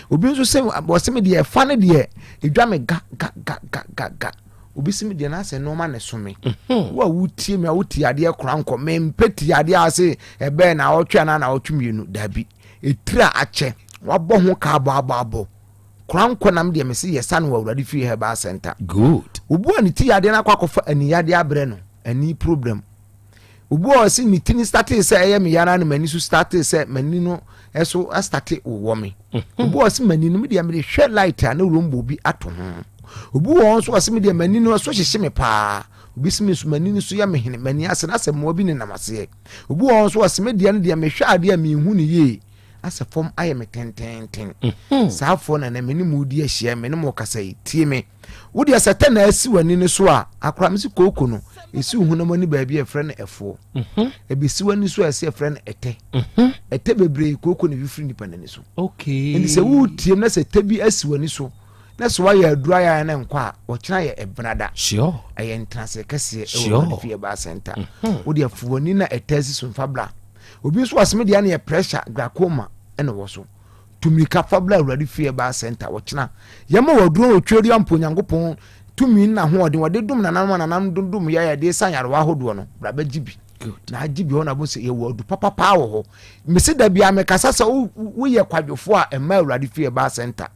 Obi nso se ɔse me deɛ ɛfa no deɛ edwa me ga ga ga ga ga ga. Obi se me deɛ no asɛ nneɛma na ɛso me. Wo a wotie me a wotie adeɛ kora nkɔ mempɛ tie adeɛ a se ɛbɛɛ na awɔtwe anaa na awɔtwe mmienu daabi. Etiri a akyɛ wabɔ ho ka abɔ abɔ abɔ kora nkɔ nam deɛ mese yɛ sa no wɔ Awurade fie herbal center. Good. Obi a ne ti yadeɛ no akɔ akɔfa ani yadeɛ abrɛ no ani problem. Obi a ɔse ne ti no startee sɛ ɛyɛ me ya na m'ani so startee sɛ m'ani no ɛso astate wowɔ me. Obi a ɔse m'ani no me deɛ mede hwɛ light a na rombo bi ato ho. Obi wɔ hɔ nso ɔse me deɛ m'ani no ɛso hyehye me paa. Obi se me nso m'ani no so yɛ me hene m'ani ase na asɛ mmoa bi nenam aseɛ. Obi wɔ hɔ nso ɔse me deɛ no deɛ mehwɛ adeɛ a menhu no yie asɛ fam ayɛ me tententen. Saa foɔ na nɛ me ne mo di ahyia me ne mo kasa yi tie me. Wo deɛ sɛ tɛ na asi w'ani no so a akora me se kooko no ɛsi wo honam ani baabi a ɛfrɛ no ɛfoɔ. Ɛbɛsi w'ani so a ɛsɛ ɛfrɛ no ɛtɛ. Ɛtɛ bebree kooko na ɛfifiri nipa n'ani so. Okay. Nti sɛ woretie na sɛ tɛ bi asi w'ani so na sɛ woayɛ aduro ayɛ na nkɔ a ɔkyena yɛ ɛbenada. Sure. Ɛyɛ ntenase kɛseɛ ɛwɔ Sure. Awurade fie ɛbaa center. Wo deɛ fo w'ani na ɛtɛ asi so mfa bra. Obi nso asɛm deɛ no yɛ pressure glaucoma ɛna wɔ so. Tu mmirika fa bra Awurade fie ɛbaa center ɔkyena. Yɛma wɔ aduro otwa mpo Onyankopɔn tumi na ahoɔden wɔde dom nananom a nananom dodom yɛ yɛde sa nyarewa ahodoɔ no bra bɛgye bi. Na agye bi hɔ na bo sɛ yɛwɔ adu papapaa wɔ hɔ. Mese da bia mekasa sɛ woyɛ kwadwofoɔ a ɛma Awurade fie ɛbaa center.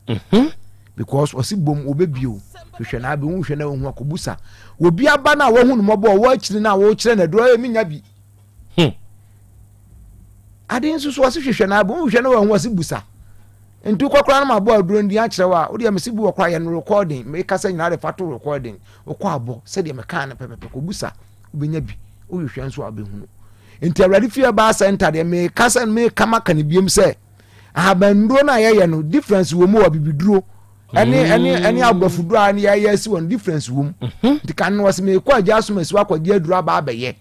Because ɔse bom wɔbɛbio hwehwɛ na abɛhu hwɛ na wɔhu akɔbusa obi aba no a wɔhu no mmɔbɔ ɔwɔ akyiri no a wɔkyerɛ no aduro ɛyɛ menya bi. Ade nso so ɔse hwehwɛ na abɛhu hwɛ na wɔhu ɔse busa. Nti wokɔ koraa no ma abɔ aduro no din akyerɛ wo a wodeɛ mese bi wɔ koraa yɛ no recording mekasa nyinaa de fa to recording wokɔ abɔ sɛdeɛ mekaa no pɛpɛpɛ kɔbusa wobɛnya bi wohwehwɛ nso a wobɛhunu. Nti Awurade fie baa center deɛ meka sɛ meka maka no biom sɛ ahabannuro no a yɛyɛ no difference wɔ mu wɔ abibiduro ɛne ɛne ɛne aborɔfoduro a yɛyɛ asi wɔ no difference wɔ mu. Nti kan no wɔsɛ mekɔ agya asom asi wakɔgye aduro aba abɛyɛ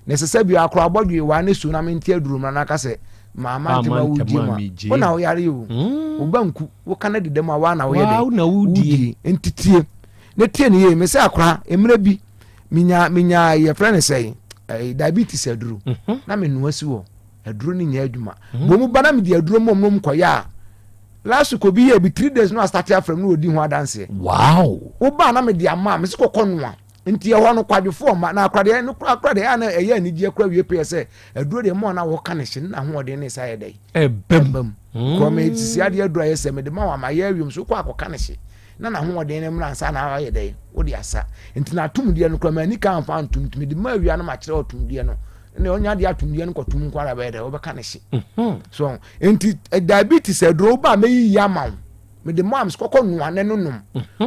na ɛsɛ sɛ bi akora abɔdwe wa ne su na mente aduro mmra na aka sɛ maama ntɛm a wodie mu a wo na woyare o wo ba nku wo ka no deda mu a wa na woyɛ dɛ wodie nti tie ne tie ne yie me sɛ akora mmerɛ bi menya menya yɛfrɛ no sɛ diabetes aduro na menoa si wɔ aduro no nyɛ adwuma bɔ mu ba na mede aduro mmom nom kɔyɛ a last week obi yɛ bi 3 days no astate afrɛ m na ɔdi ho adanseɛ. Wow. Wo ba na mede ama a mese kɔkɔ noa nti ɛhɔ no kwadwofoɔ mma na akora deɛ no kora akora deɛ na ɛyɛ anigyeɛ kora wie pɛyɛ sɛ aduro deɛ mmoa na wɔka ne hye ne n'ahoɔden ne sa yɛ dɛ ɛbam kɔ me sisi adeɛ aduro ayɛ sɛ mede ma wɔn ama yɛ awiam so kɔ akɔka ne hye na n'ahoɔden ne mmra nsa na ayɛ dɛ wode asa nti na atumdeɛ no kora ma ani ka mfa ntom nti mede ma awia no ma kyerɛ ɔtumdeɛ no na ɔnya adeɛ atumdeɛ no kɔtum nko ara bɛyɛ dɛ wɔbɛka ne hye so nti diabetes aduro wo ba mɛyiyi ama wo mede mo a kɔkɔ noa ne no nom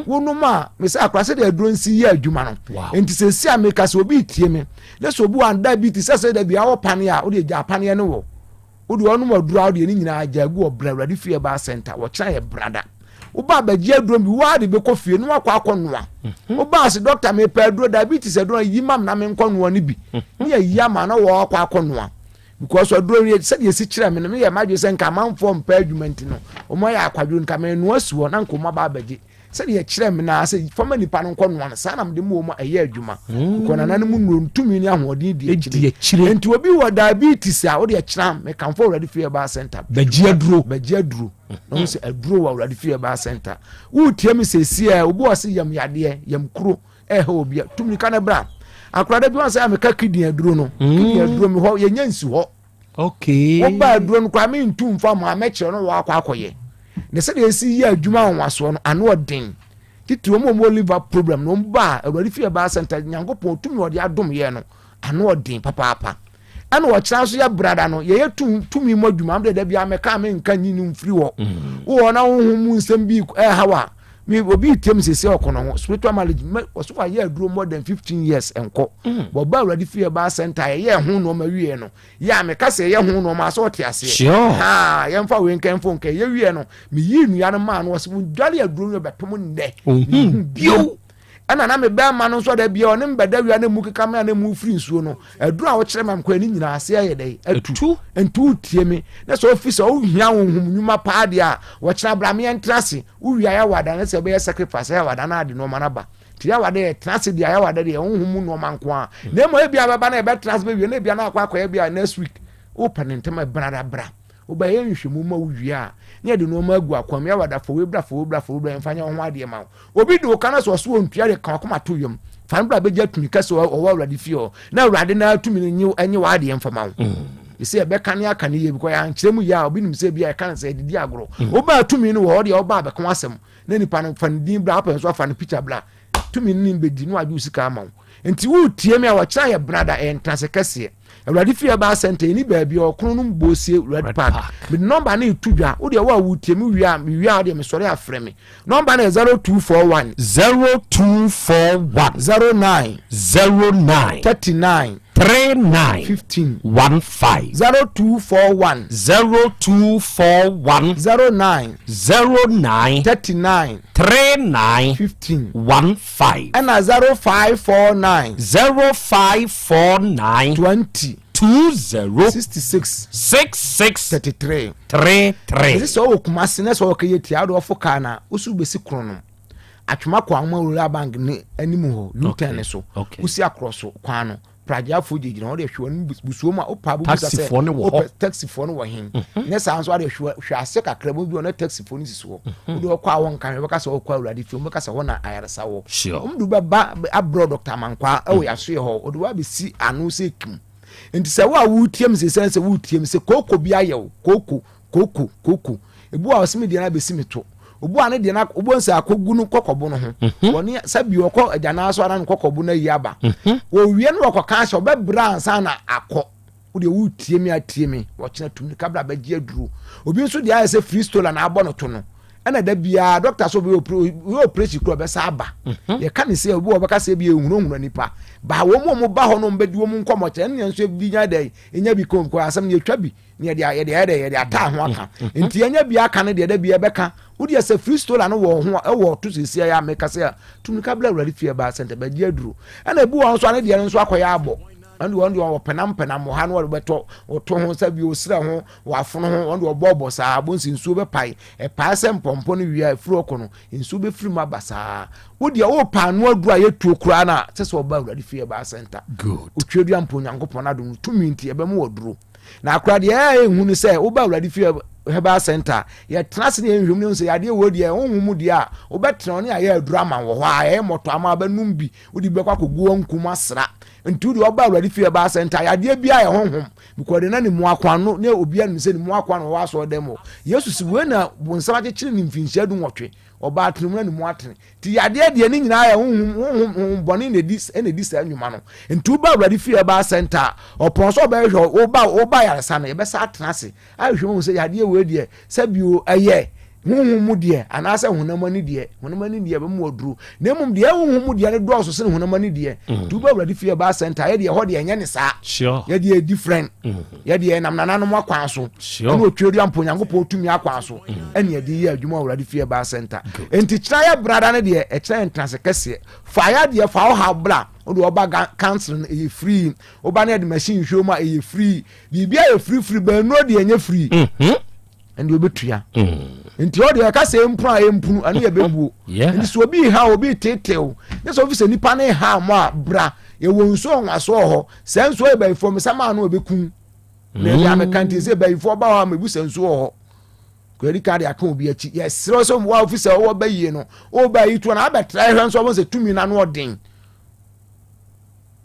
wonom a mesɛ akora sɛdeɛ aduro nsi yɛ adwuma no nti sɛ si a meka sɛ obi tie me na sɛ obi wɔ diabetes sɛ sɛ da bia wɔ paneɛ a wode gya paneɛ no wɔ wode ɔnom aduro a wode ne nyinaa gya agu wɔ bra awurade fie ɛbaa center wɔkyena yɛ brada woba abɛgye aduro bi woa de bɛkɔ fie na wakɔ akɔ noa woba ase dɔkta mepɛ aduro diabetes aduro yi mam na menkɔ noa no bi ne yɛyi ama na wɔakɔ akɔ noa because aduro yi sɛdeɛ esi kyerɛ me no meyɛ m'adwene sɛ nka amanfoɔ mpɛ adwuma nti no wɔn ayɛ akwadwo nka menoa si hɔ na nka wɔn aba abɛgye sɛdeɛ kyerɛ me naa sɛ fama nipa no nkɔ noa no saa na mede mu wɔn ɛyɛ adwuma kɔ nana no mu nnuro ntumi ne ahoɔden di akyire nti obi wɔ diabetes a wode ɛkyerɛ mekamfo Awurade fie herbal center bɛgye aduro bɛgye aduro na wɔn sɛ aduro wɔ Awurade fie herbal center wotie me sɛsi a obi wɔ se yam yadeɛ yam kuro ɛhɛ obi a tumi ka ne bra akorada bi wɔn sɛ ameka kidney aduro no kidney aduro mi hɔ yɛnyɛ nsi hɔ okay woba aduro no koraa mentu mfa mu a mɛkyerɛ no wɔakɔ akɔyɛ ne sɛdeɛ ɛsi yɛ adwuma anwanwasoɔ no ano ɔden. Titiri wɔn a wɔwɔ liver problem no, wɔn ba a, Awurade Fie Herbal Center, Nyankopɔn tumi a ɔde adom yɛn no, ano ɔden papaapa. Ɛna ɔkyena nso yɛ brada no, yɛyɛ tumi mu adwuma. Amde da biara mɛka a menka nyi no mfiri hɔ. Wowɔ na honhom mu nsɛm bi ɛhaw a, me obi retie me sese ɔkɔ no ho spiritual marriage mɛ ɔso wayɛ aduro more than 15 years nkɔ. Wɔba Awurade Fie Herbal Center yɛyɛ ho nneɛma wie no, yɛ a meka sɛ yɛyɛ ho nneɛma sɛ ɔte aseɛ. Sure. Ha, yɛmfa wei nka mfo nka yɛwie no, meyii nnua no maa no ɔsɛ wodwale aduro no bɛpem nnɛ. Ohun bio. Ɛna na me bɛrima no nso da bia ɔne mbɛda wia na mu keka me a na mu firi nsuo no aduro a wokyerɛ ma mekɔɛ ne nyinaa ase ayɛ dɛ atu. Nti wotie me na sɛ ofi sɛ wohia honhom nnwuma paa deɛ a wɔkyena bra me yɛntra ase wowie a yɛwɔ ada na sɛ ɛbɛyɛ sacrifice yɛwɔ ada na ade nneɛma no aba. Nti yɛwɔ ada yɛtena ase deɛ yɛwɔ ada deɛ honhom mu nneɛma nko a na mmom ebia bɛba na yɛbɛtena ase bɛwie na ebia na akɔ akɔyɛ bia next week wopɛ ne ntɛm ɛbrada bra. Wobɛyɛ nhwehwɛmu ma wowie a, na yɛde nneɛma agu akwan mu. Yɛwɔ ada fa wei bra, fa wei bra, fa wei bra, yɛmfa nyɛ wo ho adeɛ ma wo. Obi de wo ka na sɛ ɔso ɔntua de ka wakoma to yam. Fa no bra bɛgye atumi kɛse ɔwɔ Awurade fie hɔ. Na Awurade no ara tumi no nye nye w'adeɛ mfa ma wo. Ɛsɛ yɛbɛka ne aka ne yie because yɛankyerɛ mu yie a obi nim sɛ bi a yɛka no sɛ yɛdedi agorɔ. Wobaa tumi no wɔ hɔ deɛ wobaa bɛka w'asɛm na nipa no fa ne din bra wopɛ nso afa ne picture bra. Tumi no ne bɛdi na wagye wo sika ama wo. Nti woretie me a wɔkyerɛ yɛ brada ɛyɛ ntenase kɛseɛ. Awurade fie ɛbaa sɛnta ɛni baabi a ɔkono no mbɔ sie Red Park. Mede nɔmba no reto dwa. Wo deɛ wo a woretie me wie a mewie a wo deɛ mesɔre afrɛ me. Nɔmba no yɛ 0241. 0241. 09. 09. 39. 39. 15. 15. 0241. 0241. 09. 09. 39. 39. 15. 15. Ɛna 0549. 0549. 20. 20. 66. 66. 33. 33. Ɛsɛ sɛ ɔwɔ Kumasi na sɛ ɔkɛyɛ tia wode ɔfo kaa na wosi wobɛsi korɔ no atwoma kɔ ahoma rural bank ne anim hɔ U-turn ne so wosi akorɔ so kwan no pragyafoɔ gyinagyina hɔ de hwɛ wɔn busuo mu a wopa bubusa sɛ Taxifoɔ no wɔ hɔ. wopɛ taxifoɔ no wɔ he ne saa nso ade hwɛ hwɛ ase kakra mu bi wɔ na taxifoɔ no sisi hɔ wode ɔkɔ a wɔnka hwɛ wɔbɛka sɛ ɔkɔ awurade fie wɔbɛka sɛ hɔ na ayaresa wɔ wɔn de wobɛba abrɛ Dr. Amankwaa ɛwɔ yasoɛ hɔ wɔde wabɛsi ano sɛ kim nti sɛ wo a wotie me sɛ sɛ wotie me sɛ kooko bi ayɛ wo kooko kooko kooko ebu a ɔsɛ me deɛ no abɛsi me to obu a ne deɛ no obu sɛ akɔgu no kɔkɔbo no ho wɔne sɛ bi ɔkɔ agyanaa so ana no kɔkɔbo no ayi aba wɔwie no wɔkɔka sɛ ɔbɛbrɛ ansa na akɔ wodeɛ wotie me atie me wɔkyena tumi kabra bɛgye aduro obi nso deɛ ayɛ sɛ freestola na abɔ no to no ɛna da biara dɔkta so ɔbɛyɛ operation kura ɔbɛsa aba yɛka ne sɛ obi wɔ ɔbɛka sɛ bi ehunahuna nipa ba wɔn mu a wɔn ba hɔ no wɔn bɛdi wɔn nkɔmɔ kyerɛ ɛna nso ebi nya dɛ enya bi kɔn kɔ asɛm no yɛtwa bi ne yɛde yɛde ayɛ dɛ yɛde ataa ho aka nti yɛnya bi aka no deɛ da bi yɛbɛka wodeɛ sɛ freestola no wɔ ho ɛwɔ ɔto sɛsi ayɛ ameka sɛ tumi ka bla awurade fie ba sɛntɛ bɛgye aduro ɛna ebi wɔ nso ane deɛ no nso akɔyɛ abɔ ɛne wɔn deɛ wɔpɛnam pɛnam wɔ ha no wɔde bɛtɔ wɔto ho sɛ bi osrɛ ho wɔafono ho wɔn deɛ wɔbɔɔbɔ saa bonsi nsuo bɛpae ɛpae sɛ mpɔmpɔ no wie a efiri ɔkɔ no nsuo bɛfiri mu aba saa wodeɛ wopa ano aduro a yɛtuo koraa no a sɛ sɛ ɔba awurade fie ba sɛnta otwa dua mpo Onyankopɔn adom no tumi nti ɛbɛmo wɔ duro na akora deɛ ɛyɛ ehu ne sɛ woba awurade fie herbal center yɛtena ase ne yɛnhwɛ mu ne sɛ yadeɛ wɔ deɛ honhom mu deɛ a wobɛtena ne ayɛ aduro ama wɔ hɔ a ɛyɛ mmɔtɔ ama wobɛnom bi wode bi bɛkɔ akɔgu wankum asra nti wode ɔba awurade fie herbal center yadeɛ bi ayɛ honhom because de na ne mu akwan no ne obi anim sɛ ne mu akwan wɔ asɔre dɛm hɔ Yesu si wei na bonsam akyekyere ne mfinhyia du nwɔtwe ɔbaa tene mu na ne mu atene nti yadeɛ deɛ ne nyinaa yɛ honhom honhom honhom bɔne na ɛdi ɛna ɛdi saa nnwuma no nti woba awurade fie herbal center a ɔpɔn sɛ ɔbɛhwɛ woba woba yaresa no yɛbɛsa atena ase ahwehwɛ mu sɛ yadeɛ wei deɛ sɛ bio ɛyɛ honhom mu deɛ anaasɛ honam ani deɛ honam ani deɛ bɛmu aduro na mmom deɛ honhom mu deɛ no dɔɔso sene honam ani deɛ nti woba awurade fie herbal center yɛ deɛ ɛhɔ deɛ ɛnyɛ ne saa yɛ deɛ different yɛ deɛ nam nananom akwan so ɛne otweredua mpo Onyankopɔn tumi akwan so ɛne yɛde yɛ adwuma awurade fie herbal center nti kyerɛ yɛ brada no deɛ ɛkyerɛ yɛ ntenase kɛseɛ fa yɛ adeɛ fa ɔha bra wode ɔba council no ɛyɛ free woba no yɛde machine hwɛ mu a ɛyɛ free biribi ayɛ free free bɛnuro deɛ ɛnyɛ free ɛnde obetua nti ɔde ɛka sɛ empunu a empunu ɛno yɛ bɛbuo nti sɛ obi ha obi tetew ne sɛ ofi sɛ nipa ne ha mo a bra yɛwɔ nsuo nwaso wɔ hɔ sɛ nsuo yɛ bayifoɔ mesa maa no ɛbɛkum na ɛde ameka nti sɛ bayifoɔ ba hɔ a mebu sɛ nsuo wɔ hɔ kɔdi ka de aka obi akyi yɛserɛ sɛ wa ofi sɛ ɔwɔ bɛyie no ɔba yi toɔ na abɛtra ɛhwɛ nso ɔbɛn sɛ tumi no ano ɔden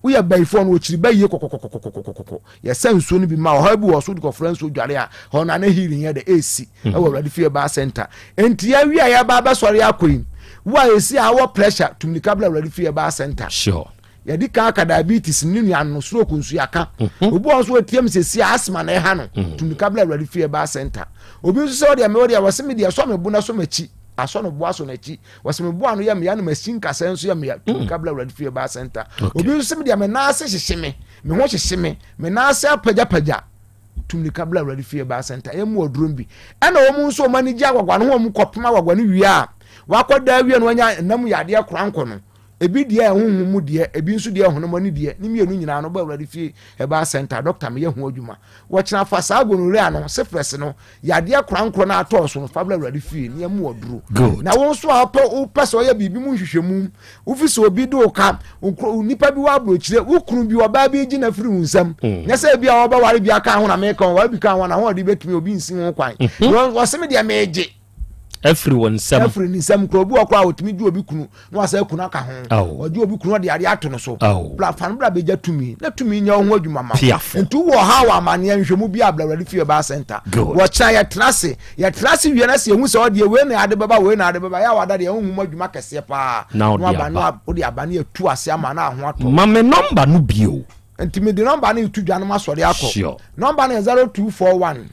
Woyɛ bayifoɔ no wɔkyiri bayie kɔkɔkɔkɔkɔkɔkɔ. Yɛsa nsuo no bi ma ɔhaw bi wɔ so de kɔfra nsuo dware a hɔ no ana healing yɛ dɛ ɛsi ɛwɔ Awurade fie baa center. Enti yɛawie a yɛba abɛsɔre akɔ yi. Wo a esi a wɔ pressure, tu mirika bra Awurade fie herbal center. Sure. Yɛde kan aka diabetes ne nua no stroke nso yɛaka. Mhm. Obi wɔ nso ɔtiam sɛ si asthma na ɛha no, tu mirika bra Awurade fie herbal center. Obi nso sɛ ɔdeɛ me ɔdeɛ wɔse me deɛ sɔ me bo na sɔ m'akyi. Asɔ no bo asɔ n'akyi. Wɔse me bo ano yɛ meya na masi nkasɛɛ nso yɛ meya. Tu mirika bra Awurade fie herbal center. Obi nso sɛ me deɛ me nan ase hyehye me, me ho hyehye me, me nan ase apagyapagya. Tu mmirika bra Awurade fie baa sɛnta yɛ mu ɔduro bi. Ɛna wɔn nso wɔn ani gye agwagwa no ho wɔn kɔpem agwagwa no wie a wakɔ da awie no wanya nam yadeɛ korankɔ no. Ebi deɛ ɛhohom mu deɛ, ebi nso deɛ ɛhonam ani deɛ, ne mmienu nyinaa no ba Awurade fie ɛbaa sɛnta dɔkta meyɛ ho adwuma. Wɔkyena fa saa gonorrhea no, syphilis no, yadeɛ korankorɔ no atɔɔ so no fa bra Awurade fie ne yɛ mu ɔduro. Na wo nso a wopɛ wopɛ sɛ ɔyɛ biribi mu nhwehwɛmu Wofi sɛ obi de wo ka, nipa bi wɔ aburokyire, wo kunu bi, ɔbaa bi gye na firi wo nsam. Mm. Nyɛ sɛ ebi a wɔbɛware bi aka ho na meka wɔware bi ka ho na ho ɔde bɛtumi obi nsi ho kwan. Mhm. Wɔse me deɛ megye. Afiri wɔn nsam. Afiri ne nsam kura obi wɔ kora a otumi gye obi kunu na wasa kunu aka ho. Ɔgye obi kunu ɔde adeɛ ato no so. Bla fa no bla bɛgya tumi na tumi nyɛ wo ho adwuma ma. Nti wɔ ha wɔ amaneɛ nhwɛmu bi a bla awurade fie baa center. Wɔkyena yɛtena ase Yɛtra ase wie na sɛ yɛhu sɛ ɔdeɛ wei na ade bɛba wei na ade bɛba yɛ a wada deɛ honhom adwuma kɛseɛ paa na na ɔde waba na aba. wode aba ne yɛtu ase ama na aho atɔ. Ma me nɔmba no bio. Nti mede nɔmba no reto dwa no masɔre akɔ. Sure. Nɔmba no yɛ 0241.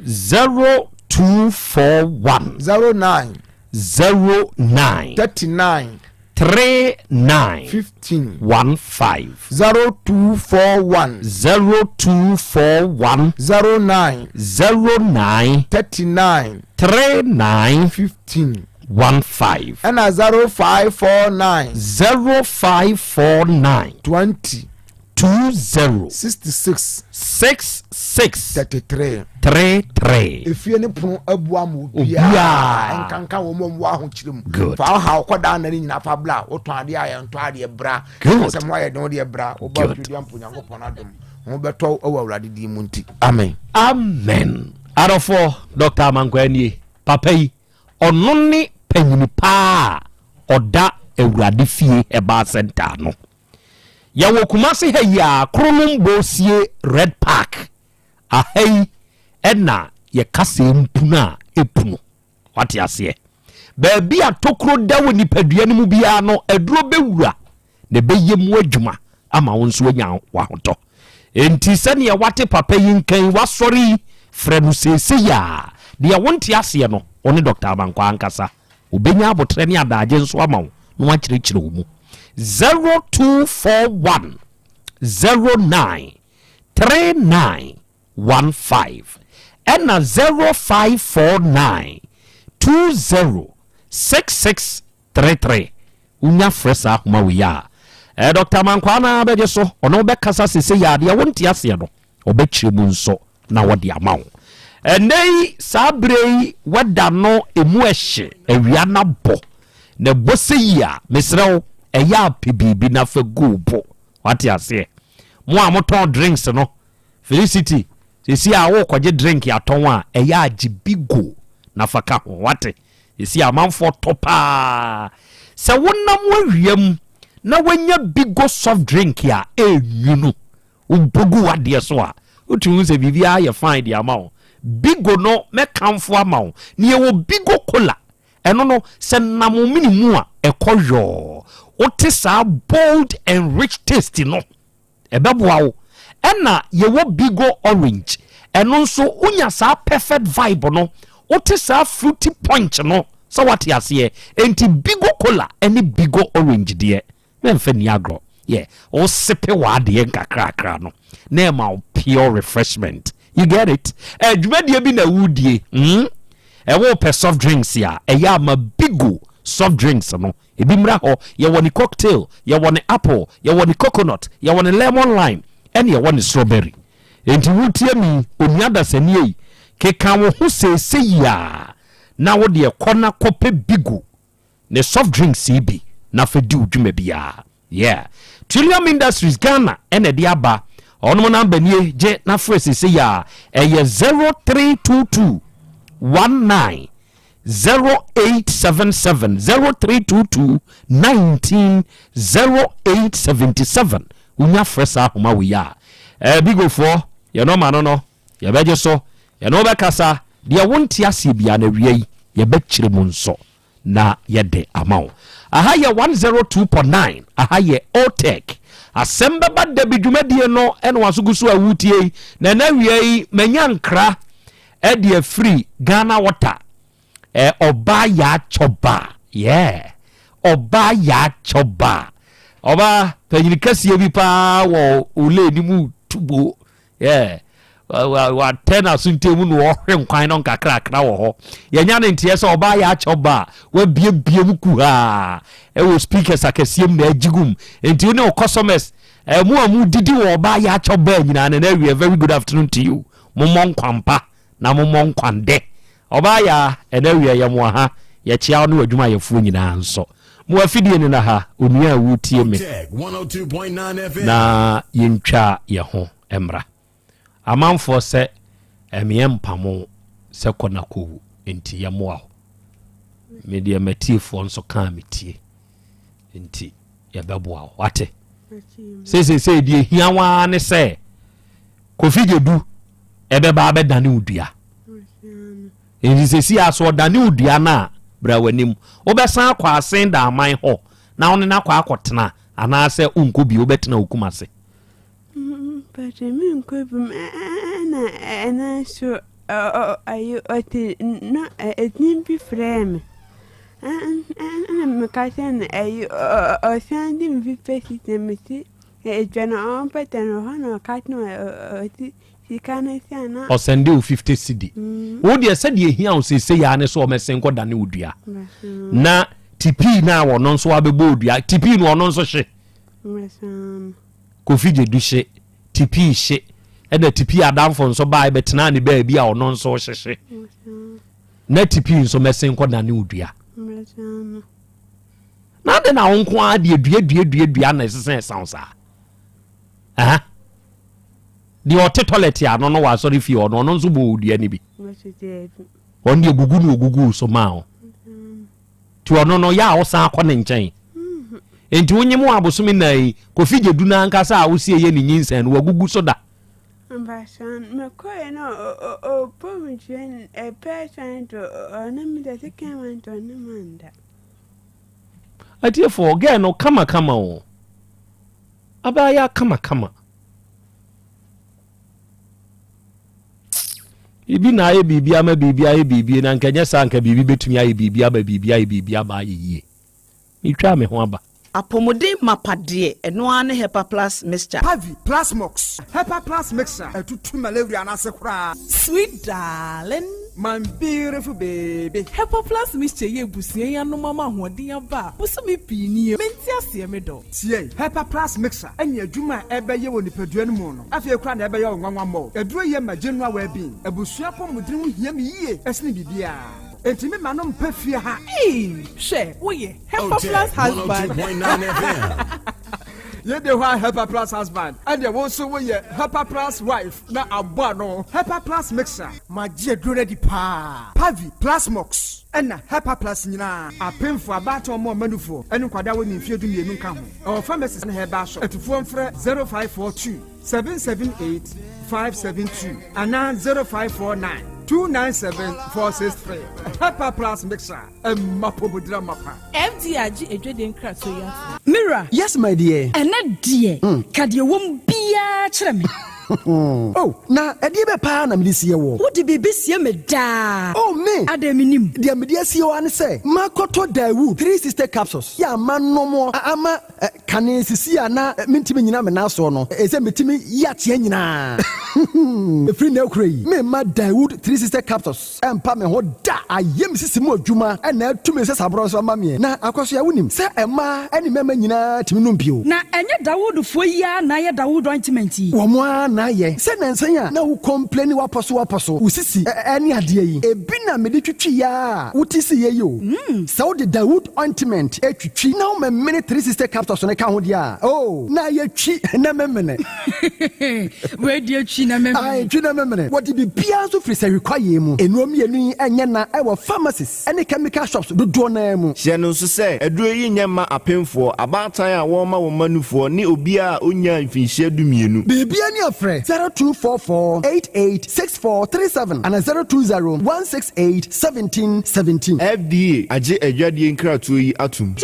0241. 09. 09. 39. 39. 15. 15. 0241. 0241. 09. 09. 39. 39. 15. 15. Ɛna 0549. 0549. 20. 20. 66. 66. 33. 33. Efie ne pono abu ama obiara. Obiara. Nkanka wɔn a wɔwɔ ahokyere mu. Good. Fa ɔhaw kɔdaa nna ne nyinaa fa bra. Wotɔn adeɛ a yɛntɔ adeɛ bra. Good. Sɛ mo ayɛ den wodeɛ bra. Woba Good. Twɛdeɛ mpo Nyankopɔn adom. Ho bɛtɔ wɔ Awurade din mu nti. Amen. Amen. Adɔfoɔ, Dr. Amankwaa nie. Papa yi, ɔno ne panyini paa a ɔda Awurade fie Herbal Center ano. Yɛwɔ Kumasi ha yi a, Kronom Bosie Red Park. Aha yi ɛna yɛ kasɛɛ mpunu a ɛpunu. Wate aseɛ? Baabi a tokuro da wɔ nipadua no mu biara no, aduro bɛwura na ɛbɛyɛ mu adwuma ama wo nso anya w'ahotɔ. Enti sɛdeɛ wate papa yi nka yi, wasɔre yi, frɛ no seesei a. Deɛ wonte aseɛ no, wo ne Dɔkta Abankwaa ankasa. Ɔbɛnya aboterɛ ne adaagye nso ama wo na wakyerɛkyerɛ wo mu. 0241 09 3915 ɛna 0549 20 6633. Wonya frɛ saa ahoma wei a, eh, Dɔkta Amankwaa no ara bɛgye so, ɔne wo bɛkasa sese yɛ adeɛ wonte aseɛ no, ɔbɛkyerɛ mu nso na wɔde ama wo. Ɛnɛ yi, saa berɛ yi, wɛda no emu ɛhye, awia no abɔ, na ɛbɔ sɛ yi a, mesrɛ wo, ɛyɛ a pɛ biribi na fa gu wo bo. Wate aseɛ? Mo a motɔn drinks no, Felicity, seesei a worekɔgye drink atɔn a, ɛyɛ a gye bi go na fa ka ho. Wate? Seesei amanfoɔ tɔ paa. Sɛ wonam awia mu na woanya Bigo soft drink a ɛnwunu, wobɔ gu w'adeɛ so a, wotumi hu sɛ biribiara yɛ fine de ama wo. Bigo no, mɛkamfo ama wo. Na yɛwɔ Bigo Cola. Ɛno no, sɛ nam wo mene mu a, ɛkɔ yɔɔ. Wote saa bold and rich taste no, ɛbɛboa wo. Ɛna yɛwɔ Bigo Orange. Ɛno nso, wonya saa perfect vibe no. Wote saa fruity punch no, sɛ woate aseɛ. Enti Bigo Cola ne Bigo Orange deɛ, Mɛmfa nni agorɔ. Yeah, wo sipe w'adeɛ nkakrakra no na ɛma wo pure refreshment. You get it? Eh, dwumadie bi na wodie. Hmm? Ɛwɔ pɛ soft drinks a, ɛyɛ ama Bigo soft drinks no. Ebi mmra hɔ. Yɛwɔ ne cocktail, yɛwɔ ne apple, yɛwɔ ne coconut, yɛwɔ ne lemon lime, ɛne yɛwɔ ne strawberry. Enti wotie me, onua dasani ei, keka wo ho seesei a na wo deɛ kɔ na kɔpɛ Bigo Ne soft drinks yi bi na fa di wo dwuma biara. Yeah. Trillium Industries Ghana ɛna ɛde aba. Ɔnom namba nie gye na frɛ sese yi a ɛyɛ 0322 19 0877 0322 19 0877 wonya frɛ saa ahoma wei a ɛɛ bigofoɔ yɛn nɔma no no yɛbɛgye so yɛne wo bɛkasa deɛ wonte aseɛ biara na awia yi yɛbɛkyerɛ mu nso. na yɛde ama wo. Aha yɛ 102.9, aha yɛ Otec. Asɛm bɛba da bi dwumadie no ɛna waso gu so a wotie yi. Na ɛna awia yi manya nkra ɛde afiri Ghana Water. Eh, ɔbaa yaa kyɔba. Yeah. Ɔbaa yaa kyɔba. Ɔbaa panyini kɛseɛ bi paa wɔ ole ne mu tubo. Yeah. Watɛ n'aso ntam na ɔhwe nkwan no nkakrakra wɔ hɔ. Yɛnya ne nteɛ sɛ ɔbaa yɛ akyɛ ɔba a wabiebie mu kuhaa ɛwɔ speakers akɛseɛ mu na agyi gum. Nti wo ne wo customers mo a modidi wɔ ɔbaa yɛ akyɛ ɔbaa nyinaa no na awie very good afternoon to you. Mommɔ nkwampa na mommɔ nkwandɛ. Ɔbaa yaa ɛna awie yɛ mo aha yɛkyea wo ne w'adwumayɛfoɔ nyinaa nso. Mo afidie no na ha onua a wotie me na yɛntwa yɛ ho mmra. Amanfoɔ sɛ ɛmeɛ mpamo sɛ kɔ na kɔwu nti yɛmmoa wo. Me deɛ matiefoɔ nso kaa me tie nti yɛbɛboa wo wate. Seesei deɛ hia waa ne sɛ Kofi Gyedu ɛbɛba abɛdane wo dua. Nti sɛsi a so ɔdane wo dua no a bra w'anim. Wobɛsan akɔ asen daaman hɔ na wo ne no akɔ akɔtena anaasɛ wonkɔ bio wobɛtena wo Kumase. Mpakyɛ menkɔ bi mu ɛna ɛno nso ayi ɔte na ɛdin bi frɛɛ me ɛna meka kyerɛ no ayi ɔsan de me bi pɛ sika mesi edwa no ɔmpɛtɛ no hɔ na ɔka kyerɛ ɔte sika no si ana. Ɔsɛnde wo 50 cedi. Wo deɛ sɛdeɛ ehia wo seesei ara ne sɛ ɔmɛsen kɔ dane wo dua. Na tipii no a ɔno nso abɛbɔ wo dua tipii no ɔno nso hye. Kofi Gyedu hye, Tipii hye, ɛna Tipii adamfo nso bae bɛtenaa ne baabi a ɔno nso hyehye. Na Tipii nso mɛsen kɔ dane wo dua. Na ade na wo nko ara deɛ dua dua dua dua na ɛsesa ɛsan saa. Aha. Deɛ ɔte tɔlɛt ano no wɔ asɔre fie hɔ no ɔno nso bɔ wo dua no bi. Ɔno deɛ gugu na ogugu so maa wo. Nti ɔno no yɛ a wosan kɔ ne nkyɛn. Nti wonyem wɔ abosome nan yi, Kofi Gyedu no ankasa a wosi ɛyɛ ne nyinsɛn no wagugu so da. Mpakyɛw, mekɔe no ɔbɔ me dua no ɛpɛ sɛn to ɔne me da second one to ɔne me anda. Atiefoɔ, girl no kama kama o. Abaayaa kama kama. Biribi na ayɛ biribi ama biribi ayɛ biribi na nka nyɛ saa nka biribi bɛtumi ayɛ biribi ama biribi ayɛ biribi ama ayɛ yie. Metwaa me ho aba. Apɔmuden mapa deɛ, ɛno ara ne Hepa Plus Mixture. Pavi, Plasmox, Hepa Plus Mixture atutu malaria no ase koraa. Sweet darling. My beautiful baby. Hepa Plus Mixture yi abusua yi anom ama ahoɔden aba a bosome pii nie. Mente aseɛ me dɔ. Tie! Hepa Plus Mixture ne adwuma a ɛbɛyɛ wɔ nipadua no mu no, afei koraa na ɛbɛyɛ wo nwanwa mmɔ. Aduro yi ma general well-being. Abusua apɔmuden ho hia me yie sene biribiara. Enti me ma no mpa fie ha. Eii hwɛ woyɛ Hepa Plus husband. Yei de hɔ a Hepa Plus husband, ɛnneɛ wo nso woyɛ Hepa Plus wife na abɔ ano. Hepa Plus Mixture. Magye aduro no adi paa. Pavi, Plasmox, ɛna Hepa Plus nyinaa. Apemfo, abaatan, ɔmo a ɔma ne nkwadaa a wɔnni mfeɛ 12 nka ho. Ɛwɔ pharmacies ne herbal shop. Atufoɔ mfrɛ 0542 778 572 anaa 0549 297 463. Hepa Plus Mixture, ɛma apɔmuden amapa. FDA agye adwadie nkratoɔ yi atom. Me wura. Yes my dear. Ɛnnɛ deɛ, ka deɛ ɛwɔ mu biara kyerɛ me. Oh, na ɛdeɛ bɛ paa na mede sie woɔ? Wode biribi sie me daa. Oh, me! Adɛn mennim? Deɛ mede asie wo ara ne sɛ, makɔtɔ Daewoo 360 capsules yɛ a manom a ama kane sisi a na mentumi nnyina me nan soɔ no, ɛsɛ metumi yi ateɛ nyinaa. Ɛfiri nnɛ rekora yi, meremma Daewoo 360 capsules ɛmpa me ho da. Ayɛ me sisi mu adwuma na atu me nsasaborɔ nso ama meɛ. Na Akwasoa, wonim sɛ mmaa ne mmarima nyinaa tumi nom bio. Na ɛnyɛ Dawoodfoɔ yi ara na ayɛ Dawood ointment yi? Wɔn ara na ayɛ. Sɛ nnansa yi a na wo complaini wapɔ so wapɔ so, wo sisi ne adeɛ yi, ebi na mede twitwi a wote siiɛ yi o. Sɛ wode Dawood ointment twitwi na womemene 360 capsules no ka ho deɛ a, oh, na ayɛ twi na memene. Wei deɛ twi na memene. Ae, twi na memene. Wɔde biribiara nso firi sahwi kwaeɛ mu. Nnuro mmienu yi nyɛ na ɛwɔ pharmacies ne chemical shops dodoɔ no ara mu. Hyɛ no nso sɛ, aduro yi nyɛ mma apemfoɔ, abaatan a wɔrema wɔn mma nufoɔ, ne obiara a ɔnnyaa mfinhyia dumienu. Biribiara ni afrɛ. Frɛ 0244 88 64 37 anaa 020 168 17 17. FDA agye adwadie nkratoɔ yi atom.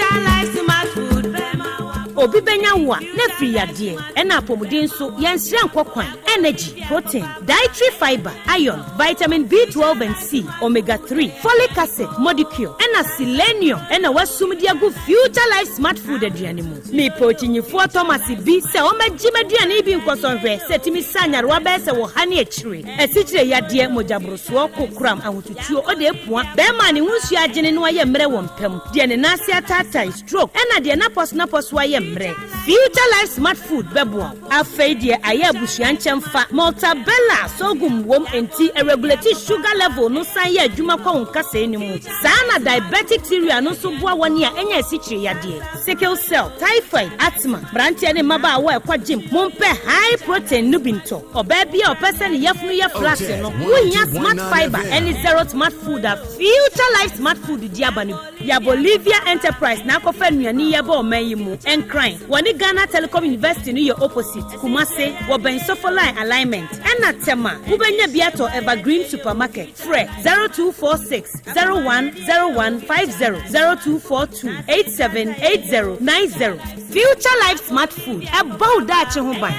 Obi bɛnya wo a, na afiri yadeɛ, ɛna apɔmuden nso, yɛnsrɛ nkɔ kwan. Energy, protein, dietary fiber, iron, vitamin B12 and C, omega 3, folic acid, modicule, ɛna selenium, ɛna wasum de agu Future Life Smart Food aduane mu. Mepɛ okyinyifoɔ Thomas bi sɛ ɔmmɛgye m'aduane yi bi nkɔsɔ nhwɛ sɛ ɛtumi sa nyarewa bɛyɛ sɛ wɔ ha ne akyire. Asikyire yadeɛ, mogyaborosoɔ, kokoram, ahotutuo, ɔde apua, bɛrima a ne ho nsuo agyene no ayɛ mmerɛ wɔ mpam, deɛ ne nan ase ataatae, stroke, ɛna deɛ n'apɔso ayɛ mmerɛ. Future Life Smart Food bɛboa wo. Afei deɛ ayɛ abusua nkyɛmfa, Maltabella sorghum wom nti ɛregulate sugar level no san yɛ adwuma kɔ wo nkasɛɛ no mu. Saa na diabetic cereal no nso boa wɔn a ɛnyɛ asikyire yadeɛ, sickle cell, typhoid, asthma, mmeranteɛ ne mmabaawa a ɛkɔ gym, mompɛ high protein no bi ntɔ. Ɔbaa bi a ɔpɛ sɛ ne yafunu yɛ flat no, wohia smart fiber ɛne zero smart food a Future Life Smart Food di aba no. Yɛ Bolivia Enterprise na akɔfa nnuane yi ɛbɔ ɔman yi mu. Nkran, wɔne Ghana Telecom University no yɛ opposite. Kumase, wɔbɛn Sofoline alignment. Ɛna Tema, wobɛnya bi atɔ Evergreen Supermarket. Frɛ 0246 010150, 0242 878090. Future Life Smart Food, ɛbɔ wo daakye ho ban.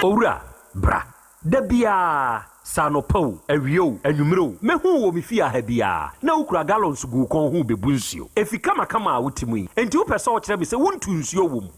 Owura, bra. Da biara, sɛ anɔpa o, awia o, anwummerɛ o, mɛhu wɔ me fie aha biara na wokura gallons gu wo kɔn ho bɛbu nsuo. Ɛfi kamakama a wote mu yi, enti wopɛ sɛ wokyerɛ me sɛ wontu nsuo wɔ mu?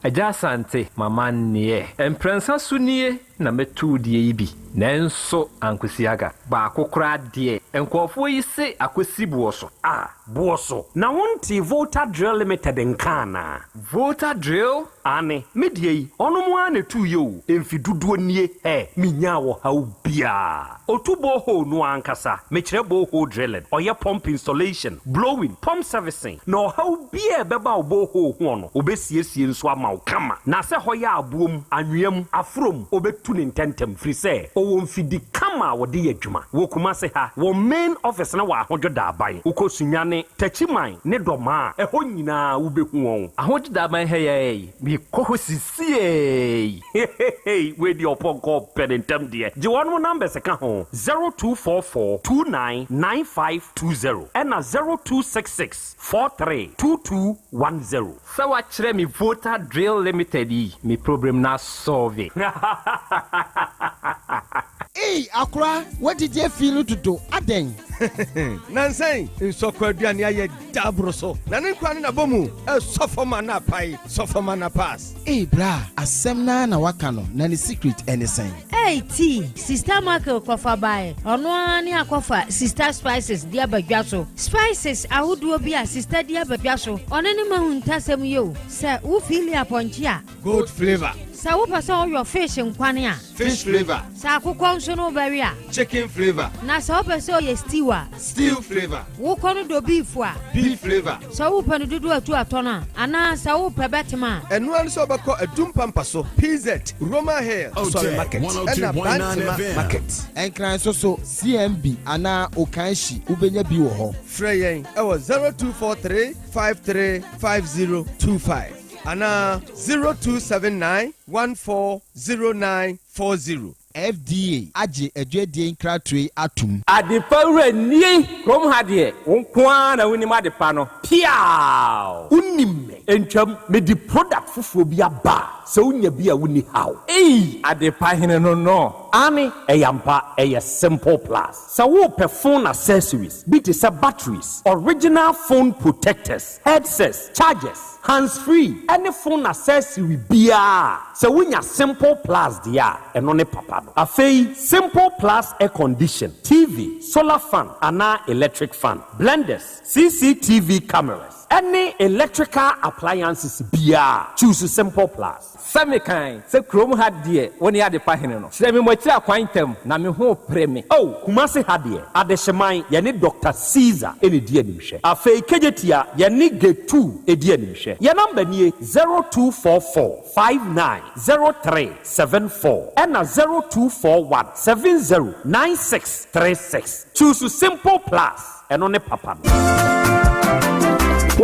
Agya Asante, mama nneɛ. Mprɛnsa so nie na mɛtu deɛ yi bi. Nanso ankosi aga. Baako koraa deɛ, nkurɔfoɔ yi se akɔsi boɔ so. Ah, boɔ so. Na wonte Volta Drill Limited nka anaa? Volta Drill? Ane, me deɛ yi, ɔno mo ara na ɛtuu yɛ o. Mfi dodoɔ nie, ɛ, menyaa wɔ haw biara. Otu borehole no ankasa, mekyerɛ borehole drilling, ɔyɛ pump installation, blowing, pump servicing, na ɔhaw biara a ɛbɛba wo borehole ho no, obɛsiesie nso ama wo kama. Na sɛ hɔ yɛ aboɔ mu, anwea mu, aforo mu, obɛtu ne ntɛntɛm, firi sɛ ɔwɔ mfidi kama a wɔde yɛ adwuma. Wɔ Kumase ha, wɔ main office no wɔ Ahodwo Daaban. Wokɔ Sunyani, Takyiman ne Dɔmaa, ɛhɔ nyinaa wobɛhu wɔn. Ahodwo Daaban ha yi, mekɔ hɔ sisiei. Hehehe, wei deɛ ɔpɔnkɔ pɛ ne ntɛm deɛ. Gye wɔn numbers ka ho: 0244 29 9520 ɛna 0266 43 2210. Sɛ wakyerɛ me Volta Drill Limited yi, me problem na solve. Ei, akora, wadidi afi no dodo adɛn? Nansan nsɔkɔ aduane ayɛ daboro so na ne nkwa ne nabɔ mu ɛsɔ fam ana apae sɔ fam ana pass. Ei bra, asɛm naa na waka no, na ne secret ɛne sɛn? Ei tea, Sister Michael kɔfa bae. Ɔno ara ne akɔfa Sister Spices de aba dwa so. Spices ahodoɔ bi a Sister de aba dwa so. Ɔno ne mahu ntasɛm yi o. Sɛ wofili apɔnkye a, Goat flavour. Sɛ wopɛ sɛ woyɔ fish nkwane a, Fish flavour. Sɛ akokɔ nso no wobɛwe a, Chicken flavour. Na sɛ wopɛ sɛ ɔyɛ stew a, Stew flavour. Wokɔ no dɔ beef a, Beef flavour. Sɛ wopɛ no dodo atu atɔ no a, anaa sɛ wopɛ bɛtem a, Ɛno ara ne sɛ wobɛkɔ Adum Pampa so, PZ, Roma Hill, Asɔre Market, ɛna Bantama Market. Nkran nso so, CMB anaa Okanshi, wobɛnya bi wɔ hɔ. Frɛ yɛn ɛwɔ 0243 535025 anaa 0279 140940. FDA agye adwadie nkratoɔ yi atom. Adepa wura nie, kurom ha deɛ, wo nko ara na wonim adepa no. Piaw! Wonim me. Ntwam, mede product foforɔ bi aba a, sɛ wonya bi a wonni haw. Ei! Adepa hene no. Ane, ɛyɛ ampa, ɛyɛ Simple Plus. Sɛ wopɛ phone accessories bi te sɛ batteries, original phone protectors, headsets, chargers, hands free ɛne phone accessory biara, sɛ wonya Simple Plus deɛ a, ɛno ne papa no. Afei Simple Plus air condition, TV, solar fan anaa electric fan, blenders, CCTV cameras ɛne electrical appliances biara, choose Simple Plus. Sɛ mekan sɛ kurom ha deɛ, wo ne Adepa hene no. Kyerɛ me mmɔkyiri akwan ntam na me ho pere me. Oh, Kumase ha deɛ, Adehyeman, yɛne Dr. Caesar ɛne di animhwɛ. Afei Kejetia, yɛne Gate 2 ɛdi animhwɛ. Yɛn number nie: 0244 590374 ɛna 0241 709636. Choose Simple Plus, ɛno ne papa no.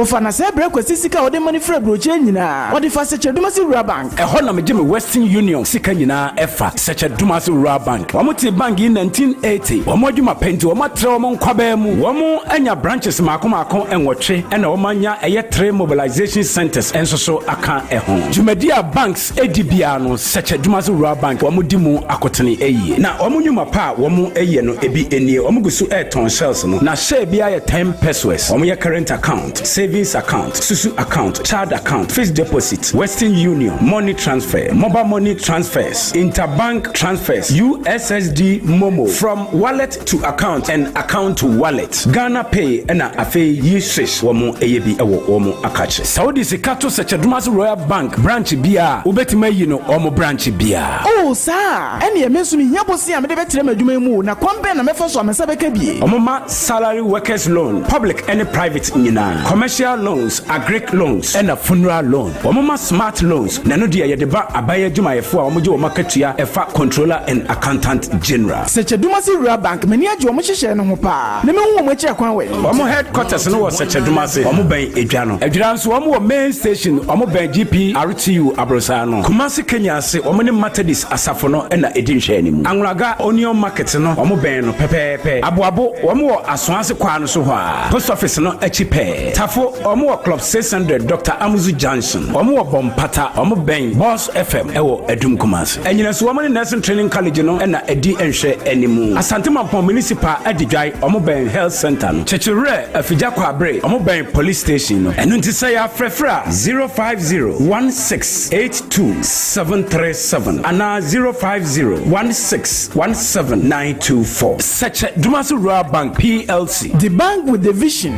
Wɔfa na saa berɛ Kwasi sika a ɔde ma no firi aburokyire nyinaa, ɔde fa Sɛkyɛ-Dumasi Rural Bank. Ɛhɔ na megye me Western Union sika nyinaa ɛfa, Sɛkyɛ-Dumasi Rural Bank. Wɔn tee bank yi 1980. Wɔn adwuma pɛ nti wɔn atrɛ wɔn nkwabaa mu. Wɔn anya branches mmaako mmaako nwɔtwe ɛna wɔn anya ɛyɛ three mobilization centers nso so aka ɛho. Dwumadi a banks di biara no Sɛkyɛ-Dumasi Rural Bank wɔn di mu akotene yie. Na wɔn nnwuma pa a wɔn yɛ no ebi nie, wɔn gu so retɔn shells no na share biara yɛ ten pesewas. Wɔn yɛ current account, savings account, susu account, child account, fixed deposit, Western Union, money transfer, mobile money transfers, interbank transfers, USSD MoMo, from wallet to account and account to wallet, Ghana Pay ɛna afei Yiswish wɔn yɛ bi wɔ wɔn akakye. Sɛ wode sika to Sɛkyɛdomase Royal Bank branch biara a, wobɛtumi ayi no wɔn branch biara. Oh, saa a? Ɛnneɛ me nso mehia bosea a mede bɛtrɛ m'adwuma yi mu o, na kwan bɛn na mɛfa so a me nsa bɛka bi? Wɔma salary workers loan, public ne private nyinaa, commercial loans, agric loans ɛna funeral loan. Wɔma smart loans, na ɛno deɛ yɛde ba aban adwumayɛfoɔ a wɔgye wɔn akatua ɛfa Controller and Accountant General. Sɛkyɛdumase Rural Bank, m'ani agye wɔn nhyehyɛɛ no ho paa, na mehu wɔn akyiri akwan wɔ he? Wɔn headquarters no wɔ Sɛkyɛdumase, wɔn bɛn Edwa no. Adwira nso wɔn wɔ main station, wɔn bɛn GPRTU Aborosaa no. Kumasi Kenya ase, wɔn ne Methodist asafo no na ɛdi nhwɛanimu. Anwulaga Onion Market no, wɔn bɛn no pɛpɛɛpɛ. Aboabo, wɔn wɔ Asoase kwaa no so hɔ ara, Post Office no akyi pɛɛ. Tafo, wɔn wɔ Club 600 Doctor Amuzu Junction. Wɔn wɔ Bɔmpata, wɔn bɛn Boss FM wɔ Adum Kumasi. Anyinaso, wɔn ne Nursing Training College no na ɛdi nhwɛanimu. Asante Mampong Municipal Adidwae, wɔn bɛn Health Centre no. Kyekyewerɛ, Afigya Kwaabere, wɔn bɛn Police Station no. Ɛno nti sɛ yɛafrɛfrɛ a, 050 16 82737 anaa 050 16 17924. Sɛkyɛ Dumasi Rural Bank PLC. The bank with the vision.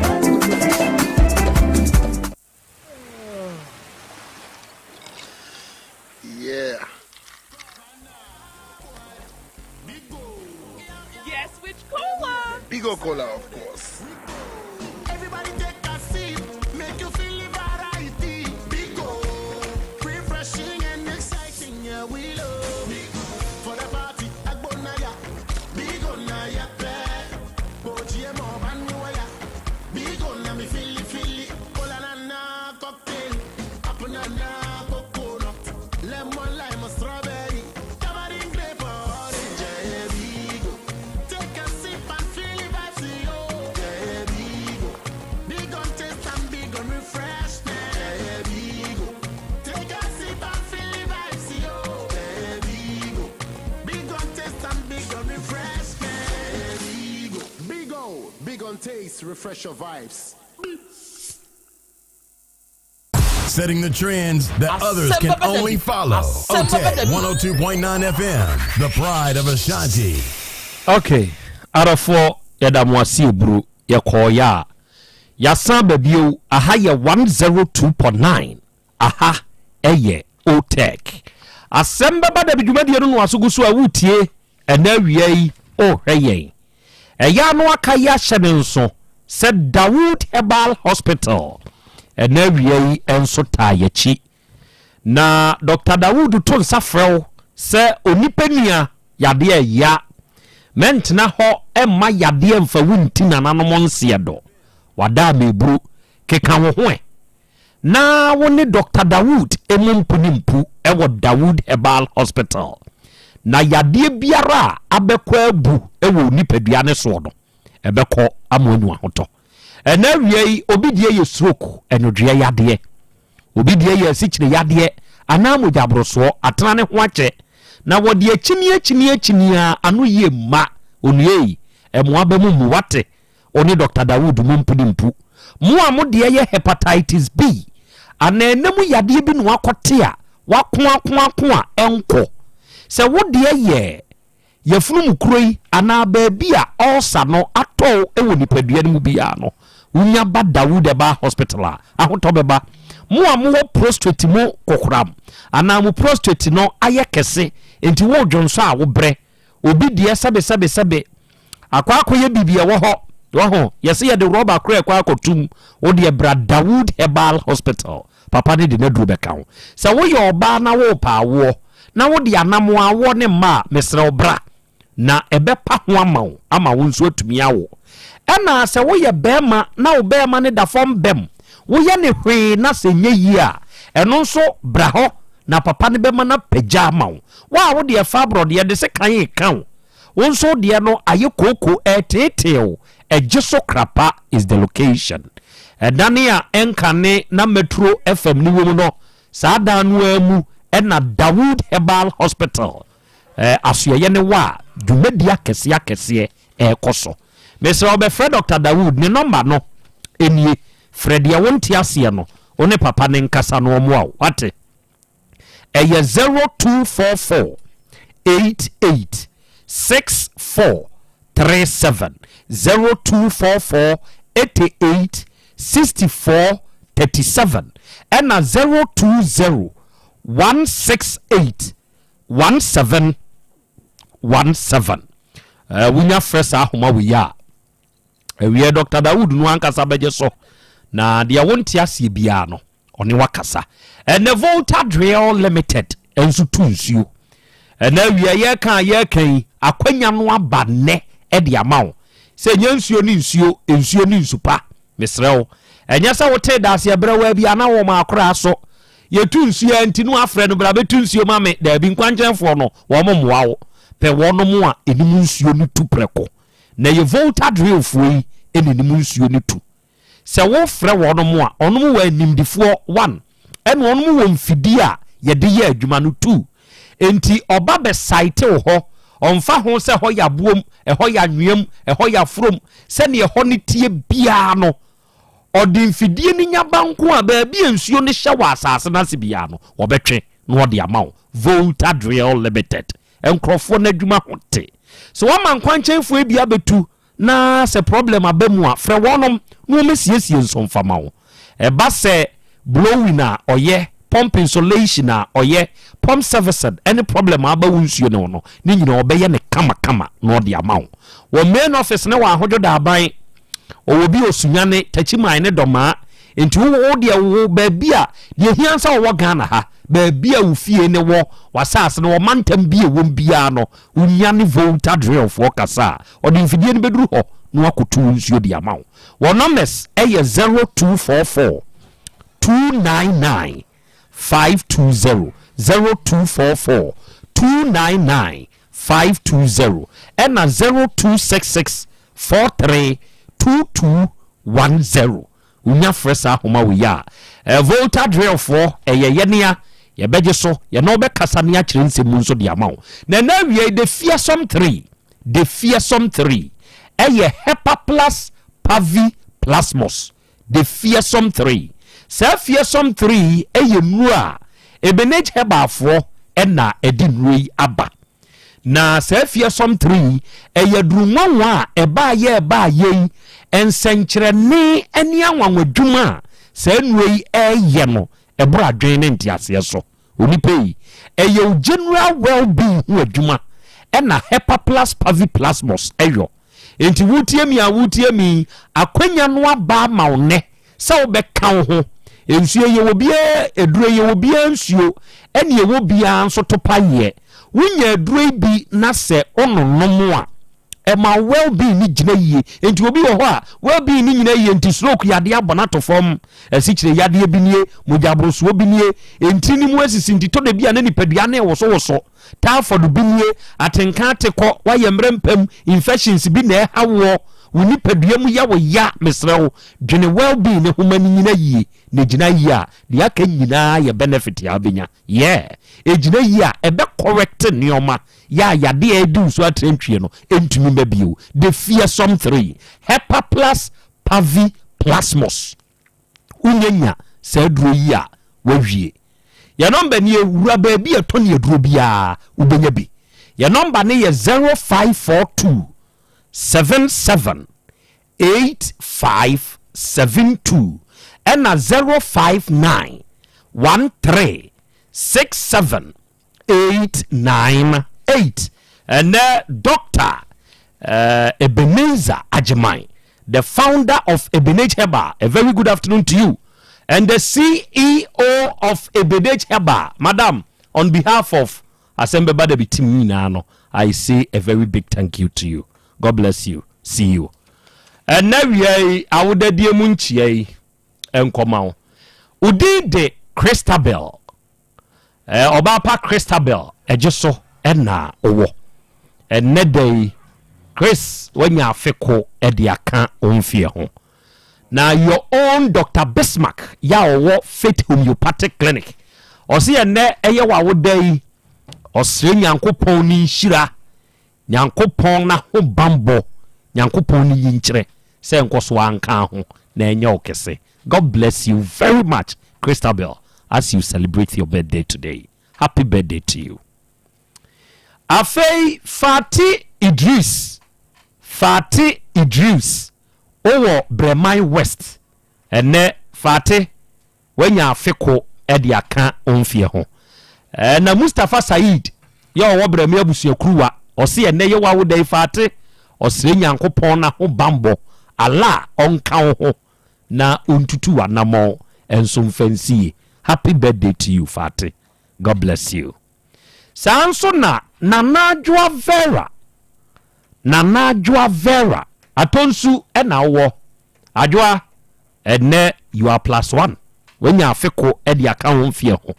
Yeah. Guess which cola? Bigo Cola, of course. Everybody take a sip, make you feel the variety. Bigo, refreshing and exciting, yeah we love. For the party, Agbonaya, Bigo na ya pe. Boji mo banuaya, Bigo na mi fili fili. Cola na na cocktail, apple na na coconut, lemon lime strawberry, tamarind grape orange, yeah Bigo. Take a sip and feel the vibes, yo. Yeah, Bigo. Big on taste and big on refreshment. Yeah, Bigo. Take a sip and feel the vibes, yo. Yeah, Bigo. Big on taste and big on refreshment. Yeah, Bigo. Big O, big on taste, refresh your vibes. Setting the trends that others can only follow. OTEC 102.9 FM, the pride of Ashanti. Ok adɔfoɔ yɛda mo ase eburu yɛkɔɔyɛ a yasan aba bio aha yɛ 102.9 aha ɛyɛ otec asɛm bɛba dabi dwumadie no noaso gu so a wotie ɛnɛ awia yi wohwɛ yɛn Ɛyɛ a na waka yi ahyɛ ne nso sɛ Dawood Herbal Hospital ɛnɛ awia yi nso taa yɛakyi. Na Dr. Dawood to nsa frɛ wo sɛ onipa nua yadeɛ ɛya. Mɛntena hɔ mma yadeɛ mfa wo nti nananom nseɛ do. Wada ameburu. Keka wo ho ɛ. Na wo ne Dɔkta Dawood mu mpu ne mpu wɔ Dawood Herbal Hospital. Na yadeɛ biara a abɛkɔ abu wɔ wo nipadua no soɔ no, ɛbɛkɔ ama wanya ahotɔ. Ɛnɛ awia yi, obi deɛ yɛ stroke, ɛnodweɛ yadeɛ. Obi deɛ yɛ asikyire yadeɛ anaa mogyaborosoɔ, atena ne ho akyɛ. Na wɔde akyini akyini akyini a ano yie mma. Onua yi, ɛmoa ba mu mmu, wate? Wo ne Dɔkta Dawood mo mpu ne mpu. Mo a mo deɛ yɛ Hepatitis B anaa ɛna mu yadeɛ bi na wakɔte a wako ako ako a ɛnkɔ. Sɛ wo deɛ yɛ yafunu mu kuro yi anaa baabi a ulcer no atɔ wo wɔ nipadua no mu biara no, wonya ba Dawood Herbal Hospital a, ahotɔ bɛba. Mo a mowɔ prostate mu kokoram anaa mo prostate no ayɛ kɛse nti woredwonsɔ a wobrɛ, Obi deɛ sɛbe sɛbe sɛbe akɔ akɔyɛ biribi ɛwɔ hɔ waho yɛsɛ yɛde rɔba korɔ ɛkɔ akɔtum wo deɛ bra Dawood Herbal Hospital papa ne de n'aduro bɛka ho sɛ woyɛ ɔbaa na worepɛ awoɔ na wode anamoa awoɔ ne mma a mesrɛ wo bra na ɛbɛpa ho ama wo ama wo nso atumi awo ɛna sɛ woyɛ bɛrima na wo bɛrima ne da fam bɛm Woyɛ no hwee na sɛ ɛnyɛ yie a, ɛno nso bra hɔ na papa no bɛma no apagya ama wo. Wo a wo deɛ fibroid yɛde sekan reka wo, wo nso wo deɛ no ayɛ kooko ɛreteetee wo, ɛgye so krapa is the location. Ɛdane a ɛnkane na Metro FM no wɔ mu no, saa dan no ara mu na Dawood Herbal Hospital asoɛeɛ no wɔ a dwumadie akɛseɛ akɛseɛ ɛrekɔ so. Mesrɛ wo bɛfrɛ Doctor Dawood, ne nɔmba no nie, frɛ deɛ wonte aseɛ no, wo ne papa no nkasa na ɔmmoa wo, wate? Ɛyɛ 0244 88 64 37, 0244 88 64 37, ɛna 020 168 17 17. Wonya frɛ saa ahoma wei a, awiɛ Dr. Dawood no ankasa bɛgye so na deɛ wonte aseɛ biara no ɔne wakasa. Ɛnɛ Volta Drill Limited nso tu nsuo. Ɛnɛ awiɛ yɛka a yɛka yi akwanya no aba nnɛ ɛde ama wo sɛ nyɛ nsuo ne nsuo, nsuo ne nsupa. Mesrɛ wo, ɛnyɛ sɛ wotee daaseɛ berɛwaa bi a na wɔma akoraa so. Yɛtu nsuo a nti no afrɛ no bra bɛtu nsuo ma me. Daabi, nkwankyɛnfoɔ no, wɔn mmoa wo. Pɛ wɔnom a ɛnim nsuo no tu prɛko. Na ɛyɛ Volta Drillfoɔ yi na ɛnim nsuo no tu. Sɛ wofrɛ wɔnom a, wɔnom wɔ animdifoɔ, one, ɛna wɔnom wɔ mfidie a yɛde yɛ adwuma no, two. Enti ɔba bɛ site wo hɔ, ɔmfa ho sɛ ɛhɔ yɛ aboom, ɛhɔ yɛ anweam, ɛhɔ yɛ aforom, sɛdeɛ ɛhɔ no teɛ biara no, ɔde mfidie no nya ba nko a, baabi a nsuo no hyɛ wɔ asase no ase biara no, wɔbɛtwe na wɔde ama wo. Volta Drill Limited nkorɔfoɔ no adwuma ho te. Sɛ wɔama nkwankyɛnfoɔ bi abɛtu Na sɛ problem aba mu a, frɛ wɔnom na wɔmmɛsiesie nso mfa ma wo. Ɛba sɛ blowing a ɔyɛ, pump insulation a ɔyɛ, pump servicing ɛne problem a aba wo nsuo no ho no, ne nyinaa ɔbɛyɛ no kama kama na ɔde ama wo. Wɔ main office no wɔ Ahodwo Daaban, ɔwɔ bi wɔ Sunyane, Takyiman ne Dɔmaa. Nti wo wo deɛ wo baabi a, deɛ ɛhia sɛ wɔwɔ Ghana ha, baabi a wo fie no wɔ, w'asaase no wɔ, mantam bi a ɛwom biara no, Wonya ne Volta Drillfoɔ kasa a, ɔde mfidie no bɛduru hɔ na wakɔtu wo nsuo de ama wo. Wɔn numbers yɛ 0244 299 520, 0244 299 520 ɛna 0266 43 2210. Wonya frɛ saa ahoma wei a, eh, Volta Drillfoɔ, ɛyɛ yɛnea yɛbɛgye so, yɛne wo bɛkasa ne akyerɛ nsɛm mu nso de ama wo. Na ɛnɛ awiei, The Fearsome 3, The Fearsome 3, ɛyɛ Hepaplus Pavi Plasmos, The Fearsome 3. Saa Fearsome 3 yi ɛyɛ nnuro a Ebenage Herbalfoɔ ɛna ɛde nnuro yi aba. Na saa fearsome tree yi, ɛyɛ aduru nwanwa a ɛbaayɛ ɛbaayɛ yi, nsɛnkyerɛnne ne anwanwadwuma a saa nnuro yi ɛreyɛ no, ɛboro adwene ne nteaseɛ so. Onipa yi, ɛyɛ wo general well-being ho adwuma ɛna Hepaplus Paviplasmus ɛyɔ. Enti wotie mi a wotie mi yi, akwanya no aba ama wo nnɛ sɛ wobɛka wo ho. Nsuo yɛ obiara, aduro yɛ obiara nsuo, ɛne ɛwɔ biara nso to pa yeɛ. Wonya aduro yi bi na sɛ wononom a, ɛma wo well-being no gyina yie. Enti obi wɔ hɔ a, well-being no nyina yie nti stroke yadeɛ abɔ no ato fam, asikyire yadeɛ bi nie, mogya aborosoɔ bi nie, ntini mu asisi nti tɔ da bi a na nipadua no rewosowoso. Typhoid bi nie, atenka atekɔ, woayɛ mmerɛ mpam, infections bi na ɛha woɔ, wo nipadua mu yɛ wo ya, mesrɛ wo, dwene well-being no ho ma no nyina yie, na ɛgyina yie a, deɛ aka nyinaa yɛ benefit a wobɛnya. Yeah, ɛgyina yie a, ɛbɛ correct nneɛma, yɛ a yadeɛ a ɛdi wo so atrantwie no, ɛntumi mma bio. The fearsome 3, Hepaplus Paviplasmus. Wonya nya saa aduro yi a, wawie. Yɛn nɔmba nie, wura baabi a ɛtɔ ne aduro biara, wobɛnya bi. Yɛn nɔmba no yɛ 0542 77 8572 ɛna 059 13 67 898 Ɛnɛ Doctor Ebenezer Agyeman, the founder of Ebenage Herbal, a very good afternoon to you, and the CEO of Ebenage Herbal, Madam, on behalf of Asɛm Bɛba Da Bi team nyinaa no, I say a very big thank you to you. God bless you. See you. Ɛnɛ wia yi, awodadie mu nkyia yi. nkɔma wo. Wo din de Christabel. Eh, ɔbaa pa Christabel, ɛgye so na wowɔ. Ɛnnɛ da yi, Chris, woanya afe ko de aka wo mfeɛ ho. Na your own Doctor Bismarck yɛ a ɔwɔ Faith Homeopathic Clinic, ɔse ɛnnɛ ɛyɛ w'awoda yi, ɔsrɛ Nyankopɔn ne nhyira, Nyankopɔn n'ahobanbɔ, Nyankopɔn ne nyinkyerɛ sɛ nkɔ so ara nka ho na ɛnyɛ wo kɛse. God bless you very much Christabel as you celebrate your birthday today. Happy birthday to you. Afei Fati Idris, Fati Idris, wowɔ Brɛman West. Ɛnɛ Fati Wanya afe ko de aka wo mfeɛ ho. Na Mustapha Saeed yɛ ɔwɔ Brɛme abusuakuruwa, ɔse ɛnɛ yɛ w'awoda yi Fate, ɔsrɛ Nyankopɔn n'ahobanbɔ, Allah ɔnka wo ho na ɔntutu w'anamɔn nso mfa nsi yie. Happy birthday to you Fate, God bless you. Saa nso na Nana Adwoa Vera, Nana Adwoa Vera, Atonsu na wowɔ, Adwoa, Ɛnnɛ you are plus one wanya afe ko de aka wo mfeɛ ho.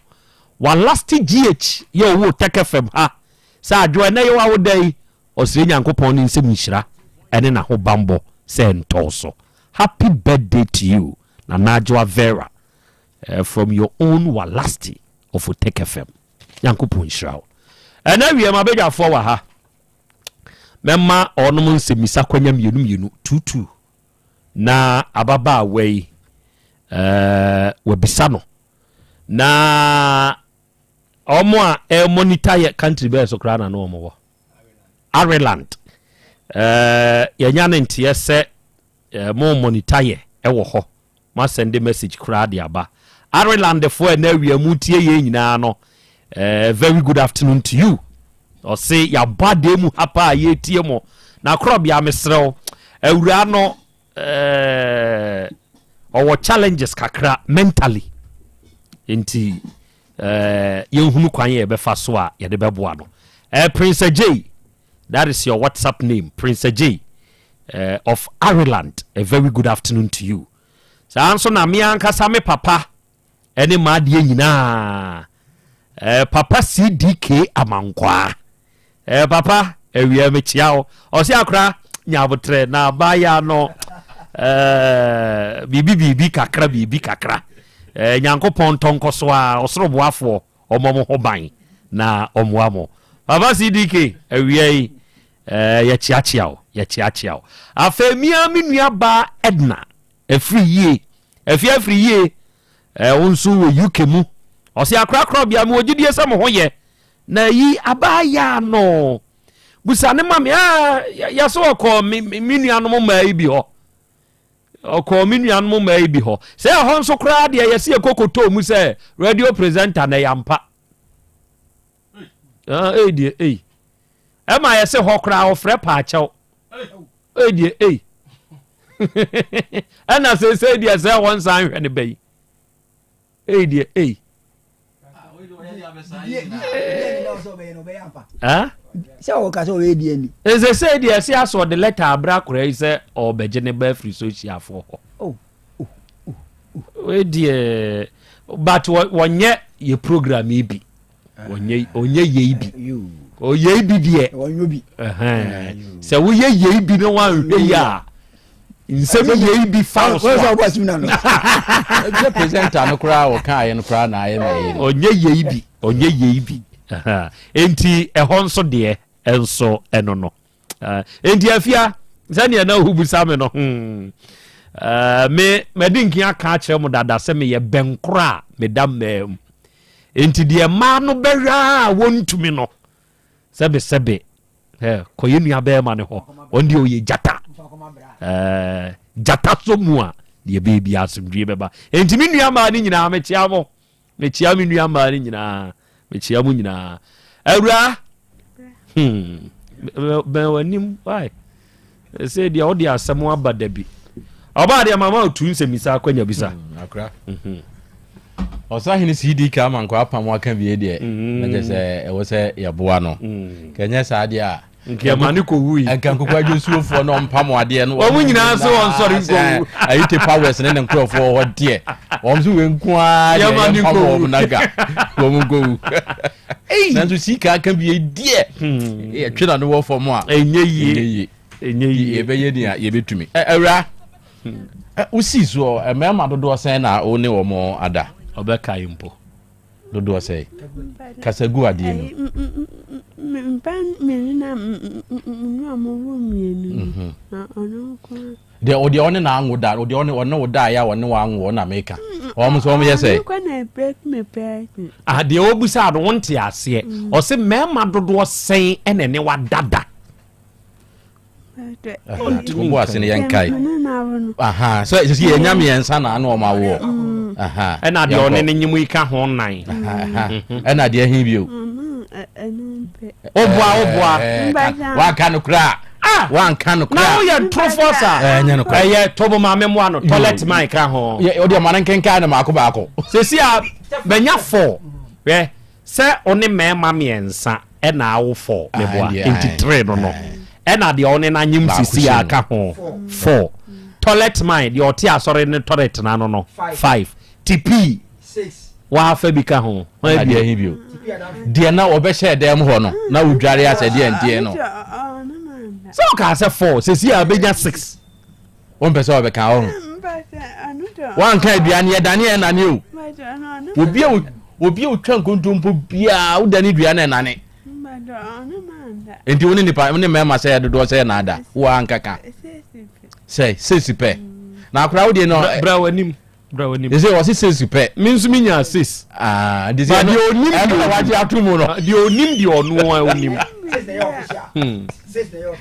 Wa lasti GH yɛ ɔwɔ Tech FM ha sɛ Adwoa ɛnnɛ yɛ w'awoda yi ɔsrɛ Nyankopɔn ne nsam nhyira ɛne n'ahobanbɔ sɛ ɛntɔ wo so. Happy birthday to you Nana Adwoa Vera from your own Walasti of Otech FM. Nyankopɔn nhyira wo. Ɛnɛ awie m'abadwafoɔ wɔ ha. Mɛma ɔnom nsɛmmisa kwanya mmienu mmienu, tuutuu. Na ababaawa yi, eh, wabisa no. Na wɔn a ɛremonita yɛ country bɛyɛ so koraa na no wɔn wɔ Ireland. Eh, yɛnya ne nteɛ sɛ eh, mo monita yɛ ɛwɔ hɔ. Mo asɛnde message koraa de aba. Irelandfoɔ ɛna awia mu tie yɛn nyinaa no, eh, very good afternoon to you. Ɔse yɛabɔ adeɛ mu ha paa yɛretie mo. Na korɔbea mesrɛ wo, awuraa no eh, ɔwɔ challenges kakra mentally. Nti eh, yɛnhunu kwan yɛ yɛbɛfa so a yɛde bɛboa no. Eh, Prince Ajay, that is your WhatsApp name, Prince Ajay eh, of Ireland. A very good afternoon to you. Saa nso na me ankasa me papa ɛne m'adeɛ nyinaa eh, papa CDK Amankwaa eh, papa awia mekyia wo ɔse akora nya abotrɛ na abaayaa no eh, biribi biribi kakra biribi kakra eh, Nyankopɔn ntɔ nkɔ so a ɔsoro boafoɔ ɔmmɔ mo ho ban na ɔmmoa mo papa CDK awia yi eh, yɛkyeakyea wo yɛkyeakyea wo afei mia me nua baa Edna Afiri yie. Afie afiri yie. Eh, wo nso wɔ UK mu. Ɔse akorakorɔ bia mewɔ gyidie sɛ mo ho yɛ. Na yi abaayaa no. Busa ne ma me. Ah, yɛse ɔkɔɔ me, me nuanom mmaa yi bi hɔ. Ɔkɔɔ me nuanom mmaa yi bi hɔ. Sɛ ɛhɔ nso koraa deɛ yɛse yɛkɔ kotoo mu sɛ radio presenter na ɛyɛ ampa. Ah, ei deɛ, ei. Ɛma yɛse hɔ koraa ɔfrɛ paakyɛw. Ei deɛ ei. Ɛna seesei deɛ sɛ wɔn nsan nhwɛ ne ba yi. Ei deɛ ei. Sɛ ɔka sɛ ɔyɛ deɛ ni. Seesei deɛ ɛsi asɔ ɔde lɛta abira akora yi sɛ ɔbɛgye ne ba afiri sosiafoɔ hɔ. Oh, oh, oh, oh. Wei deɛ but wɔnyɛ yɛ program yi bi. ɔnyɛ ɔnyɛ yei bi ɔyei bi deɛ sɛ woyɛ yei bi na woanhwɛ yi a nsɛm yei bi fa wo so a sɛ presenter no koraa wɔkaeɛ no koraa na ayɛ ma yei ɔnyɛ yei bi ɔnyɛ yei bi enti ɛhɔ nso deɛ ɛnso ɛno no Enti afia, sɛdeɛ na wobisa me no, hmm, me madi nkin aka akyerɛ mo dada sɛ meyɛ bɛnkoro a meda mmaa mu. Enti deɛ mmaa no bɛhwɛ a wɔntumi no, sɛbesɛbe, kɔyɛ nua bɛrima no hɔ, ɔno deɛ ɔyɛ gyata. Gyata so mu a, deɛ bɛyɛ bi asomdwie bɛba. Enti me nua mmaa no nyinaa mekyea mo. Mekyea me nua mmaa no nyinaa. Mekyea mo nyinaa. Awuraa. Hmm. Bɛn w'anim. Why? Sɛ deɛ wode asɛm aba da bi. Ɔbaa deɛ mama otu nsɛmisa akwanya bisa. Hmm, akora. Mhm. Ɔsahene CD ka ama nkɔ apam aka bie deɛ. Mm. Na kyerɛ sɛ ɛwɔ sɛ yɛboa no. Mm. Kɛnyɛ saa deɛ a. Nka ɛma ne kɔwui. Nka nkokɔ adwosuofoɔ na ɔmpam adeɛ no. Wɔn nyinaa nso wɔn sɔre nkɔwu. Ayi te powers ne ne nkurɔfoɔ hɔ deɛ. Wɔn nso wei nko ara deɛ yɛmpam wɔn na nka wɔn nkɔwu. Nanso sika aka bi deɛ yɛtwe na no wɔ fam a. Ɛnyɛ yie. Ɛnyɛ yie. Ɛnyɛ yie. Yɛbɛyɛ nea yɛbɛtumi. Awura, wosii soɔ mmarima dodoɔ sɛn na wo ne wɔn ada? Ɔbɛkae mpo. Dodoɔ sɛn? Kasa gu adeɛ mu. Mpa mmienu na mene ɔmo wo mmienu no na ɔno nko ara. Deɛ ɔdeɛ ɔne na anwo da ɔdeɛ ɔne ɔne wo da yɛ a ɔne wo anwo na meka wɔn nso wɔn yɛ sɛ. Ɔno kɔ na break me pregnant. Ah deɛ ɔbusaa no wonte aseɛ ɔse mmarima dodoɔ sɛn ɛna ɛne wadada. Wɔbɔ ase no yɛnkae. Sɛ sɛ yɛnya mmiɛnsa na ano ɔma woɔ. Ɛna deɛ ɔne ne nyim yi ka ho nan. Ɛna deɛ he bio. Woboa woboa. Wanka no koraa. Wanka no koraa. Na woyɛ ntorofoɔ saa. Ɛnyɛ no koraa. Ɛyɛ tobo maame mmoa no toilet man ka ho. Ɔde ɔma no nkenkan no maako baako. Sɛsi a bɛnya fɔ. Hwɛ Sɛ wo ne mmarima mmiɛnsa na awo four meboa nti three no no ɛna deɛ ɔne no anyem sisi a ka ho four toilet man deɛ ɔte asɔre ne toilet na no no five tipii waafa bi ka ho hwan bio deɛ na ɔbɛhyɛ dɛm hɔ no na wodware asɛ deɛ nteɛ no sɛ ɔkaa sɛ four sisi a bɛnya six. Wompɛ sɛ ɔbɛka wo ho. Woanka aduane ɛdane ɛnane o. Obi a obi a otwa nkontompo biara wodane dua na ɛnane. Nti wo ne nipa wo ne mmarima sɛ dodoɔ sɛ na ada wo ankaka sɛ six pɛ na akora wo deɛ no. Bra w'anim bra w'anim. Ɛsɛ wɔsi six pɛ. Mi nso mi nya six. Aa de sɛ deɛ onim deɛ ɛno wagye ato mu no. Deɛ onim deɛ ɔno a onim.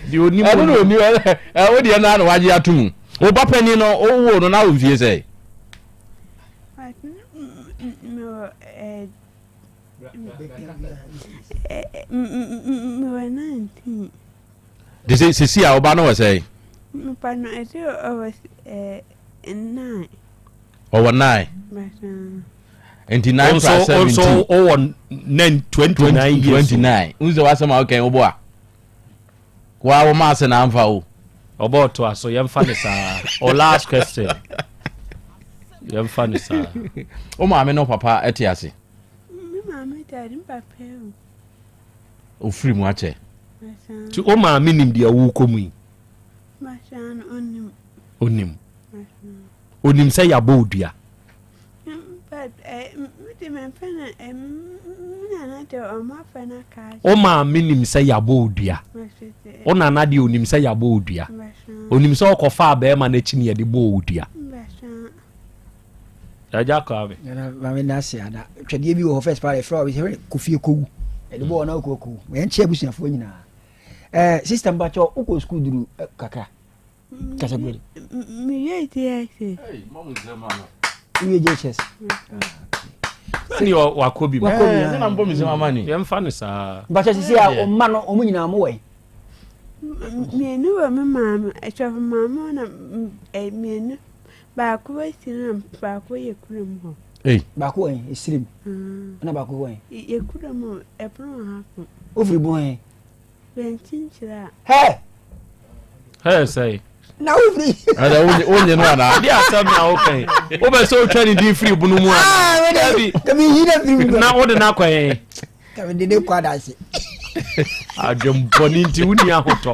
Deɛ onim ɛno na onim ɛ wo deɛ no na wagye ato mu. Wo ba panin no wo no na wo mfie sɛ. Mewɔ 19. De sɛ sisi a wo ba no wɔ sɛ. Nipa no ɛsɛ ɔwɔ 9. Ɔwɔ 9. Nti 9 plus 17. Nso ɔwɔ 9 29 years. 29. N sɛ w'asɛm a wokɛn wobɔ a. Wa wo maase na amfa o. Ɔbɔ ɔto aso yɛmfa ne saa. O last question. Yɛmfa ne saa. Wo maame ne papa ɛte ase. Me maame te ase, me papa ewu. Ofiri mu akyɛ. Ti o maame nim deɛ wokɔ mu yi. Onim. Onim sɛ yɛabɔ wo dua. Wo maame nim sɛ yɛabɔ wo dua. Wo nana deɛ onim sɛ yɛabɔ wo dua. Onim sɛ ɔkɔfaa bɛrima no akyi ne yɛde bɔɔ wo dua. Agya Kwame. Nana maame na ase ana twɛdeɛ bi wɔ hɔ first part ɛfrɛ wɔ sɛ kofie kowu ɛde bɔ ɔna okɔ kowu yɛn kyɛ abusuafoɔ nyinaa ɛɛ sister mpakyɛ wokɔ sukuu duru kakra. Kasa gu Mewie JHS. Wowie JHS. Sani wakɔ bi mu. Wakɔ bi. Ɛna mbɔ mi sɛ mama ni. Yɛn fa ne saa. Bàtɛ sisi a ɔma no ɔmo nyinaa ɔmo wɔ yi. Mmienu wɔ me maame ɛsɔfo maame na mmienu baako wɔ sirim baako yɛ kurom hɔ. Baako wɔ yi esirim ɛna baako wɔ yi. Yɛ kurom ɛpono ha ko. Ofiri bu hɛn. Bɛnkyenkyerɛ a. Hɛ! Hɛ sɛe. Na wofiri. Ɛdɛ wonye no anaa? Di asɛm na woka yi. Wobɛ sɛ wotwa ne din firi bunu mu anaa? Dabi. Kami yi na firi mu. Na wode no akɔ yɛn. Kami de ne kɔ adanse. Adwembɔne nti wonni ahotɔ.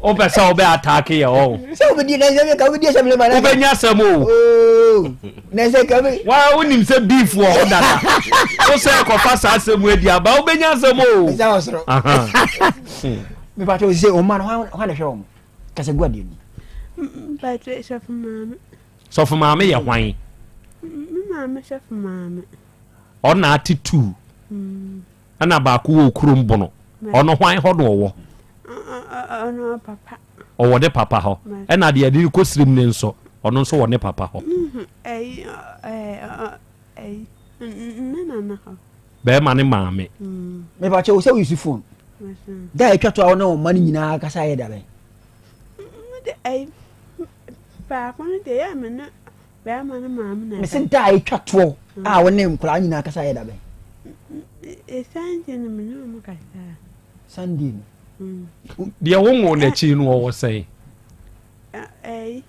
Wopɛ sɛ wobɛ ataake yɛ ɔ. Sɛ wobɛdi na sɛ ka wobɛdi asɛm ne ma. Wobɛnya asɛm o. Na sɛ ka bi. Wa wonim sɛ beef wɔ hɔ dada. Wo sɛ kɔfa saa asɛm adi aba wobɛnya asɛm o. Ɛsɛ wɔ soro. Mepa kyɛw sɛ ɔma no hwan na hwɛ wɔn kasa gu adeɛ mu. Mpakyɛ sɔfo maame. Sɔfo maame yɛ hwan? Me maame sɔfo maame. Ɔna ate tuu. Ɛna baako wɔ okurom bono. Ɔno hwan hɔ na ɔwɔ? Ɔno papa. Ɔwɔ ne papa hɔ. Ɛna deɛ yɛde rekɔ sirim no nso, ɔno nso wɔ ne papa hɔ. Ne nana hɔ. Bɛrima ne maame. Mepa kyɛw sɛ woyi phone. Da a atwa to a wo ne wo mma no nyinaa kasa yɛ da bɛn? Baako no deɛ yɛ a me ne bɛrima no maame na. Mese da a atwa toɔ a wo ne nkwadaa nyinaa kasa yɛ da bɛn? Sunday no me ne wɔn kasa. Sunday no. Deɛ wonwoo n'akyi no ɔwɔ sɛn? Ɛyi,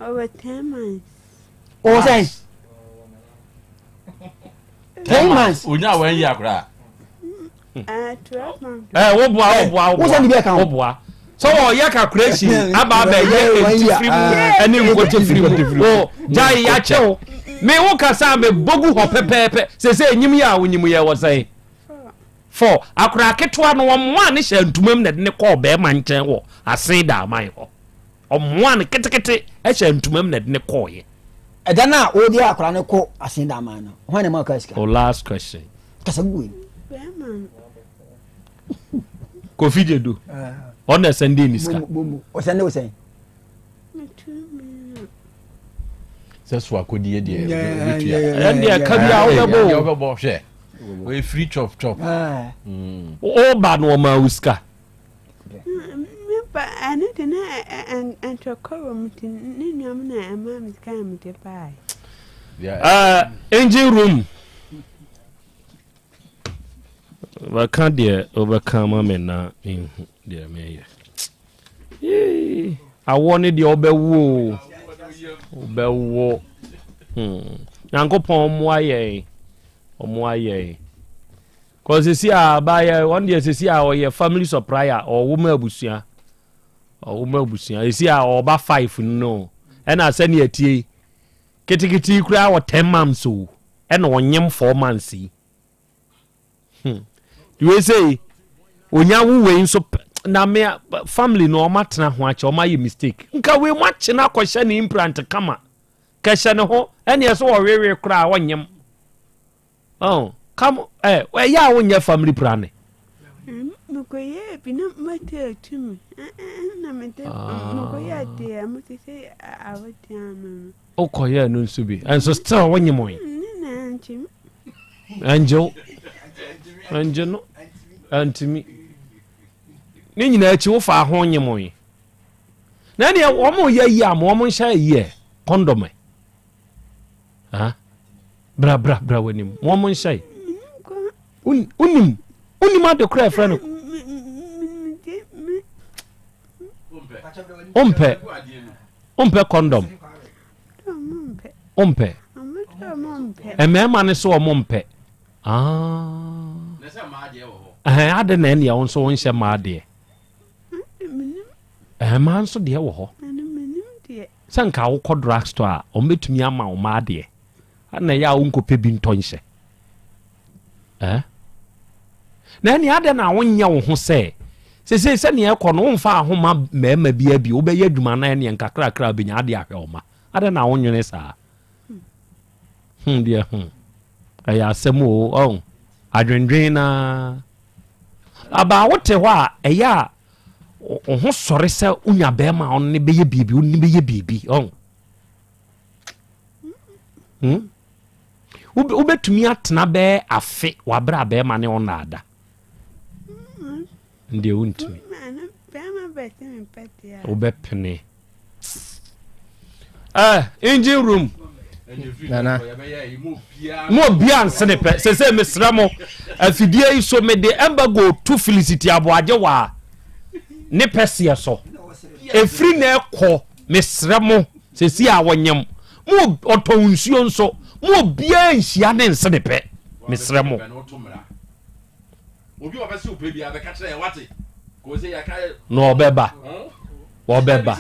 ɔwɔ 10 months. Ɔwɔ sɛn? 10 months. Onya wɔn yi akora. 12 months. Ɛ woboa woboa woboa woboa. Sɛ wɔyɛ calculation aba abɛyɛ ntifiri mu ɛne nkotefiri mu. O gyae yakyɛw. Me wo kasa me bogu hɔ pɛpɛɛpɛ. Sese enyim yɛ a wonyim yɛ wɔ sɛn? 4, Akwadaa ketewa no, wɔmoaa no hyɛɛ ntoma mu na ɛde no kɔɔ barima nkyɛn wɔ Asen Daaman hɔ. Wɔmoaa no ketekete hyɛɛ ntoma mu na ɛde no kɔɔeɛ. Ɛda no a wode akwadaa no kɔ Asen Daaman no, hwan na ɛma ɔkaa sika? O last question. Kasa gu wei. Barima no. Kofi Gyedu, ɔno na ɛsɛndee ne sika. Ɔsɛnde wo sɛn? sɛ so akodie deɛ wobɛtua ɛndeɛ ka bi a wobɛbɔ o wobɛbɔ hwɛ wɔyɛ free chop chop woba no ɔma wo sika meba ɛno de na ntɔkwa wɔ mu nti ne nuam na ɛma me sika a mede baeɛ engine room bɛka deɛ wobɛka ma me na menhu deɛ meyɛ awoɔ ne deɛ wobɛwo o wobɛwo hmm. Nyankopɔn ɔmmoa yɛn ɔmmoa yɛn kɔ sisi a baayɛ wɔn deɛ sisi a ɔyɛ family supplier ɔwo ma abusua ɔwo ma abusua sisi a ɔba five no ɛna sɛnea tie ketekete yi koraa wɔ ten months o ɛna ɔnyem 4 months yi Wei sɛ onya wo wei nso na me family no ɔma tena ho akyɛ ɔma yɛ mistake nka wei mu akye no akɔhyɛ ne implant kama kɛhyɛ ne ho ɛne ɛsɛ ɔwewe koraa ɔnyem oh kam ɛ ɛyɛ a wonyɛ family planning. Mekɔyɛɛ bi na mate atu me na mede mekɔyɛ adeɛ mo te sɛ awodeɛ ama me. Wokɔyɛɛ no nso bi ɛnso still wonyem ɔyi. Ɛngye wo ɛngye no ɛntumi ne nyinaa akyi wofa ho nyem ɔyi na ɛneɛ wɔn yɛ yi a ma wɔn nhyɛ yi ɛ kɔndɔm ɛ ha bra bra bra w'anim wɔn nhyɛ yi wonim wonim ade kora ɛfrɛ no wompɛ wompɛ kɔndɔm wompɛ mmarima no sɛ wɔn mpɛ ah. Ade na ɛneɛ wo nso wonhyɛ mmaa deɛ mmaa nso deɛ wɔ hɔ sɛ nka wokɔ drug store a wɔbɛtumi ama wo mmaa deɛ na ɛyɛ a wonkɔpɛ bi ntɔ nhyɛ eh? Na ɛne adɛn na wonyɛ wo ho sɛ sesei sɛnea ɛkɔ no womfa ahoma mmarima bi abi wobɛyɛ adwuma na ɛneɛ nkakrakra bɛnya ade ahwɛ wo ma adɛn na wonwene saa hmm deɛ hmm ɛyɛ asɛm o ɔn adwendwen na abaa wote hɔ a ɛyɛ a wo ho sɔre sɛ wonya bɛrima a ɔno ne bɛyɛ biribi wo ne bɛyɛ biribi ɔn hmm? Wobɛtumi atena bɛɛ afe wabrɛ a bɛrima ne ɔnna ada ndeɛ wontumi wobɛpene eh, engine room Nana. Mo obia nsene pɛ sese mesrɛ mo afidie yi so mede embargo to Felicity Aboagye waa ne pɛseɛ so ɛfiri na ɛkɔ mesrɛ mo sese a wɔnyam mo ɔtɔn nsuo nso mo obiara nhyia ne nsene pɛ mesrɛ mo. Na ɔbɛba ɔbɛba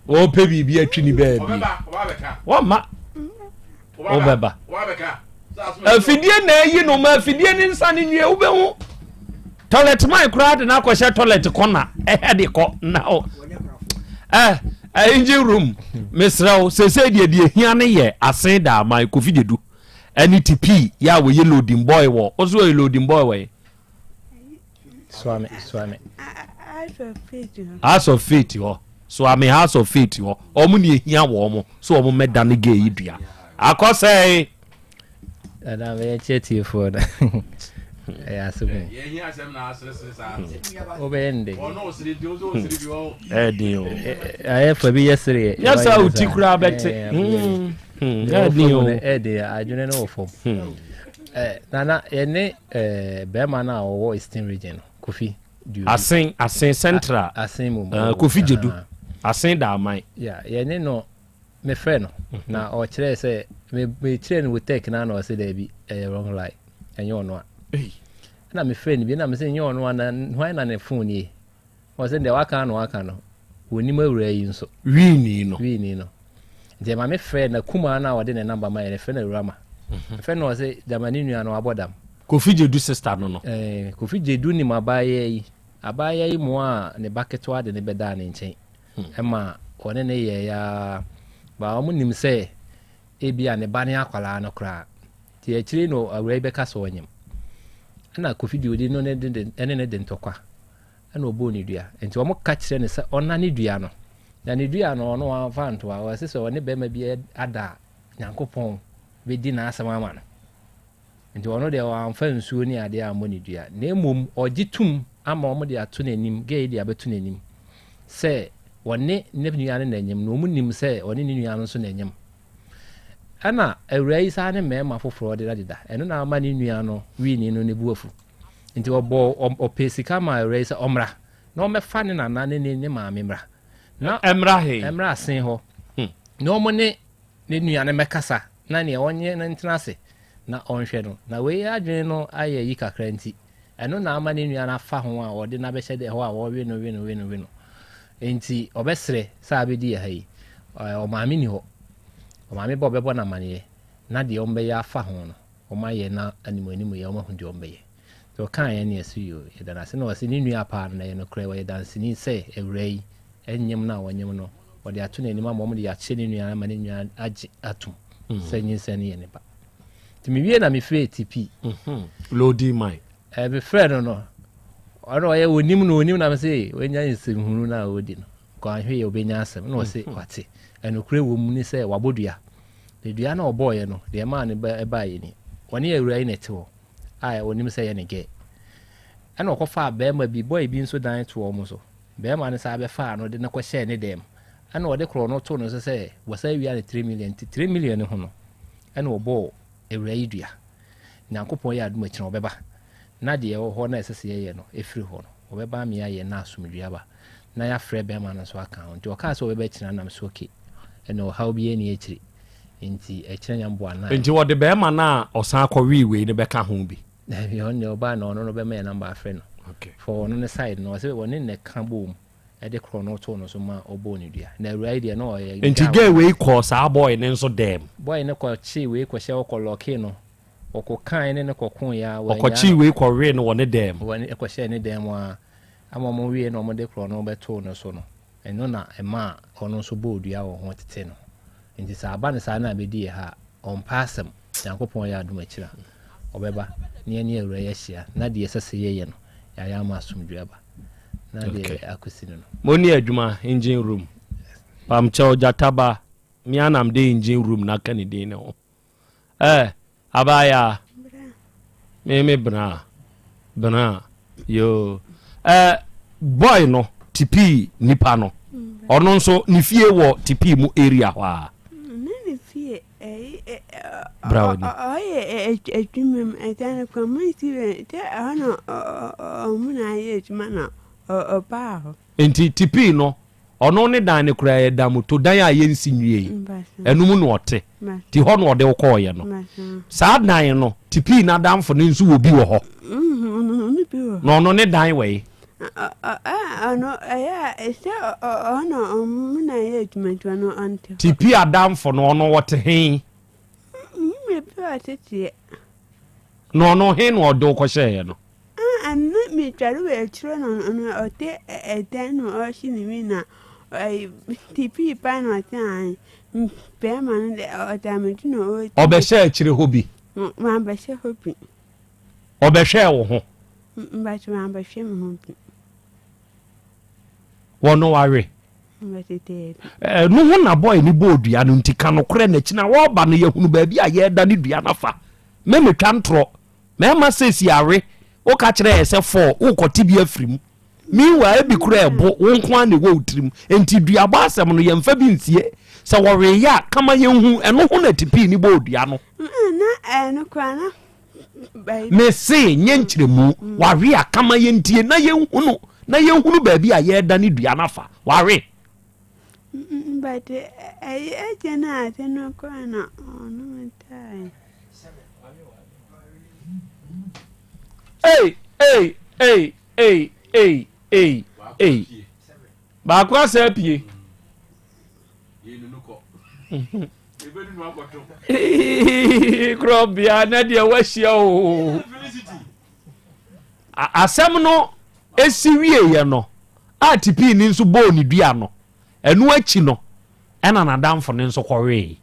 ɔpɛ biribi atwi ne baabi wɔma wobɛba afidie na ayi no ma afidie ne nsa ne nwie wobɛhu toilet man koraa de no akɔhyɛ toilet kɔna ɛhɛ de kɔ na o ɛ engine room mesrɛ wo sesei deɛ deɛ hia ne yɛ asen da aman kofi gyedu ɛne tipii yɛ a wɔyɛ loading boy wɔ wo so wɔyɛ loading boy wɔ yi Suame, suame. House of Faith hɔ Suame House of Faith hɔ wɔn na ehia wɔn so wɔn mmɛda ne gay yi dua akɔsɛe. Dada meyɛ kyerɛ tiefoɔ no ɛyɛ asɛm o. Wobɛyɛ ne dɛ. Ɛden o. Ayɛ fa bi yɛ sereɛ. Nyɛ sɛ wo ti koraa bɛte. Ɛden o. Ɛden adwene no wɔ fam. Nana yɛne bɛrima no a ɔwɔ Eastern region no Kofi. Asen, Asen Central. Asen mom. Uh, Kofi Gyedu. Asen Daaman. Yeah, yɛne no mefrɛ no mhm. na ɔkyerɛɛ sɛ mekyerɛ no wɔ tech no na ɔsɛ daabi ɛyɛ wrong line ɛnyɛ ɔno a ɛna mefrɛ no bi na mesɛ nyɛ ɔno a na hwan na ne phone nie Ɔse deɛ waka na waka no, wɔnim awuraa yi nso. Wiini no. Wiini no. Nti ɛma me frɛ na kumaa no a ɔde ne namba ma yɛ no, frɛ no awurama. Mhm. Frɛ no ɔse gyama ne nua no wabɔ dam. Kofi Gyedu sister no no. Eh, Kofi Gyedu nim abaayewa yi. Abaayewa yi moa ne ba ketewa de ne bɛdaa ne nkyɛn. Hmm. Ɛma ɔne ne yɛɛ ya. Ba wɔn nim sɛ ebi a ne ba ne akwadaa no koraa. Nti akyire no awuraa yi bɛka sɛ ɔnyem. Ɛna Kofi Gyedu no ne ne de ntɔkwa. Ɛna ɔbɔɔ ne dua. Enti wɔka kyerɛ no sɛ ɔnane dua no. Na ne dua no, ɔno wamfa antoa. Ɔse sɛ ɔne barima bi ada a, Nyankopɔn bɛdi n'asɛm ama no. Enti ɔno deɛ wamfa nsuo ne adeɛ ammɔ ne dua. Na mmom ɔgye tom ama wɔde ato n'anim, gay de abɛto n'anim, sɛ ɔne ne nua no na anyem. Na wɔn nim sɛ ɔne ne nua no nso na anyem. Ɛna awuraa yi saa ne mmarima foforɔ de no adeda. Ɛno na ama ne nua no wiini no ne bu afu. Nti ɔbɔɔ ɔpɛɛ sika maa awuraa yi sɛ ɔmmra na ɔmmɛfa ne nana ne ne ne maame mmra. Na ɛmmra he? Ɛmmra asen hɔ. Hmm. Na ɔmo ne ne nua no mmɛkasa na nea ɔnye no ntena ase na ɔnhwɛ no. Na wei adwene no ayɛ yi kakra nti, ɛno na ama ne nua no afa ho a ɔde no abɛhyɛ dɛ hɔ a wɔwe no we no we no we no. Nti ɔbɛsrɛ sɛ abɛdi yɛ ha yi. Ɔmaame ni hɔ. Ɔmaame ba ɔbɛbɔ no amaneɛ na deɛ ɔmbɛyɛ afa ho no. Wɔayɛ na animuanimu yɛ wɔahu deɛ wɔbɛyɛ. Nti ɔkaa yɛn ne yɛse yoo yɛda no ase na ɔse ne nua paa no na ɛyɛ nokorɛ ɔyɛ danseni sɛ awuraa yi nyem no a ɔnyem no ɔde ato n'anim ama wɔn de akyerɛ ne nua ama ne nua agye atom sɛ nyinsɛn no yɛ ne ba. Nti mewie na mefrɛɛ TP. Lodi mine. Eh, mefrɛ no no ɔno ɔyɛ onim no onim na mese wanya nsɛmhunu no a ɔdi no nka anhwɛ yɛ ɔbɛnya asɛm na ɔse wate ɛnokorɛ wɔ mu ne sɛ wabɔ dua. Na dua no a ɔbɔeɛ no, deɛ ɛmaa no baeɛ ni, Ɔne awuraa yi na ɛte hɔ a ɔnim sɛ ɛyɛ ne gɛ. Ɛna ɔkɔfaa barima bi, bɔe bi nso dan too wɔn so. Barima no san bɛfaa no de no kɔhyɛɛ ne dan mu. Ɛna ɔde korɔno too no so sɛ wɔsan awia no 3 million. Nti 3 million no ho no, ɛna ɔbɔɔ awuraa yi dua. Nyankopɔn yɛ adom akyina ɔbɛba. Na deɛ ɛwɔ hɔ na ɛsɛ sɛ yɛyɛ no, ɛfiri hɔ no, ɔbɛba ama yɛayɛ na asomdwoeɛ aba. na yɛafrɛ bɛrima no nso aka ho. Nti ɔkaa sɛ ɔbɛba akyina nam so okay. Ɛna ɔhaw biara nni akyiri. Nti ɛkyerɛ nyame boa na. Nti wɔde bɛrima no a ɔsan kɔwee wei no bɛka ho bi? Dabi, ɔno deɛ ɔbaa na ɔno no bɛma yɛn number afrɛ no. Okay. For ɔno ne side no, ɔsɛ ɔne na ɛka boom ɛde korɔ no too no so ma ɔbɔɔ ne dua. Na awuraa yi deɛ na ɔyɛ. Nti girl wei kɔɔ saa boy no nso dɛm? Boy no kɔ kyee wei kɔhyɛ hɔ kɔ lɔkee no. Ɔkɔ kae ne no kɔkoeɛ a wannyaa no. Ɔkɔkyee wei kɔwee no wɔ ne dɛm? Wɔ ne kɔhyɛɛ ne dan mu ara. Ama wɔwiee na wɔde korɔno bɛtoo no so no, ɛno na ɛmaa ɔno nso bɔɔ dua wɔ ho tetee no. Enti sɛ aba no saa na abɛdi yɛ ha a, ɔmpɛ asɛm. Nyankopɔn yɛ adom akyiri a, ɔbɛba na yɛne Awuraa yi ahyia na deɛ ɛsɛ sɛ yɛyɛ no, yɛayɛ ama asomdwoeɛ aba. Na deɛ Okay. akɔsi no no. Monni adwuma engine room. Pamkyɛw gyata ba, me ara na mede engine room no aka ne din no ho. Eh, abaayaa. Me me bena. Bena. Yo. Eh, boy no tipii nipa no. Ɔno nso ne fie wɔ tipii mu area hɔ a. Ne ne fie ɛyi Bra w'ani. ɔyɛ adwuma mu ɛdan no kɔmmuniti bɛ sɛ ɛhɔ na ɔmo na ayɛ adwuma na ɔbaa hɔ. Nti tipii no Ɔno ne dan no koraa yɛ damoto dan a yɛnsi nwiei. Ɛno mu na ɔte. Nti hɔ na ɔde wo kɔɔeɛ no. Saa dan no, Tipii n'adamfo no nso wɔ bi wɔ hɔ. Na ɔno ne dan wɔ he? Tipii adamfo no, ɔno ɔte he? Na ɔno he na ɔde wo kɔhyɛeɛ no? Ah, me metware wɔ akyire no no ɔte ɛdan no ɔrehye ne wi na tipii pa na ɔte an bɛrima no de ɔda me do na ɔredi. Ɔbɛhyɛ akyire hɔ bi. Wabɛhyɛ hɔ bi. Ɔbɛhwɛɛ wo ho. Mbakyɛ wabɛhwɛ me ho bi. Wɔn wawe. Ɛno ho na bɔe ne bɔɔ dua no nti ka nokorɛ na akyi na wɔreba no yɛhunu baabi a yɛreda ne dua no afa. Mɛmɛtwa ntorɔ. Mɛma seesei awe, woka kyerɛ yɛ sɛ fɔɔ, worekɔte bi afiri mu. Meanwhile, ebi koraa ɛbo, wo nko ara na ɛwɔ wo tirim. Enti duabɔ asɛm no, yɛmfa bi nsie. Sɛ wɔweeɛ a, ka ma yɛnhu. Ɛno ho na tipii no bɔɔ dua no. Na ɛno koraa na Mese nyɛ nkyerɛmu. Wawe a kama yɛntie na yɛnhunu na yɛnhunu baabi a yɛreda ne dua no afa. Wawe. But ɛyɛ agya no ade no kɔɛ na ɔno tae. Ei ei ei ei ei ei ei. Baako asa apue. Korɔbea na deɛ wahyia o. Asɛm no esi wieɛ no a tipii ni nso bɔɔ ne dua no ɛno akyi no ɛna n'adamfo no nso kɔwee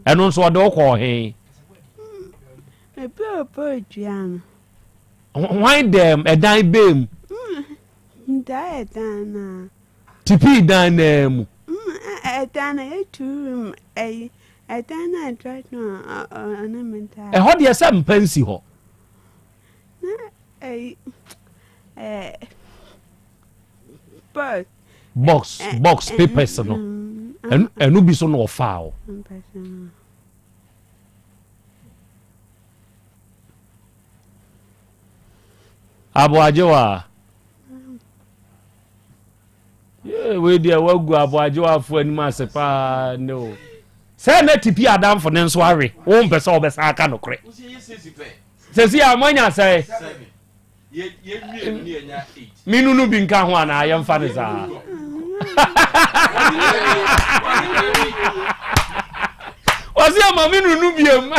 ɛno nso ɔde wokɔɔ he? Ebi a ɔbɔɔ dua no. Hwan dɛm ɛdan bɛɛ mu? Daa ɛdan no a. Tipii dan no ara mu. Ɛdan no yɛ two room ɛyi ɛdan no a ɛtra no ɔne me daa. Ɛhɔ deɛ sɛ mpa nsi hɔ. Na ɛyi ɛɛ box. Box box papers no ɛno bi so na ɔfaa o. Aboagyewa. Yee, wei deɛ wagu aboagyewafoɔ anim ase paa ne o. Sɛ na tipi adamfo ne nso awe, wo mpɛ sɛ wɔbɛsan aka nokorɛ. Sɛsi a moanya sɛ menu no bi nka ho anaa yɛmfa ne saa. Wɔsi ama me nunu biom.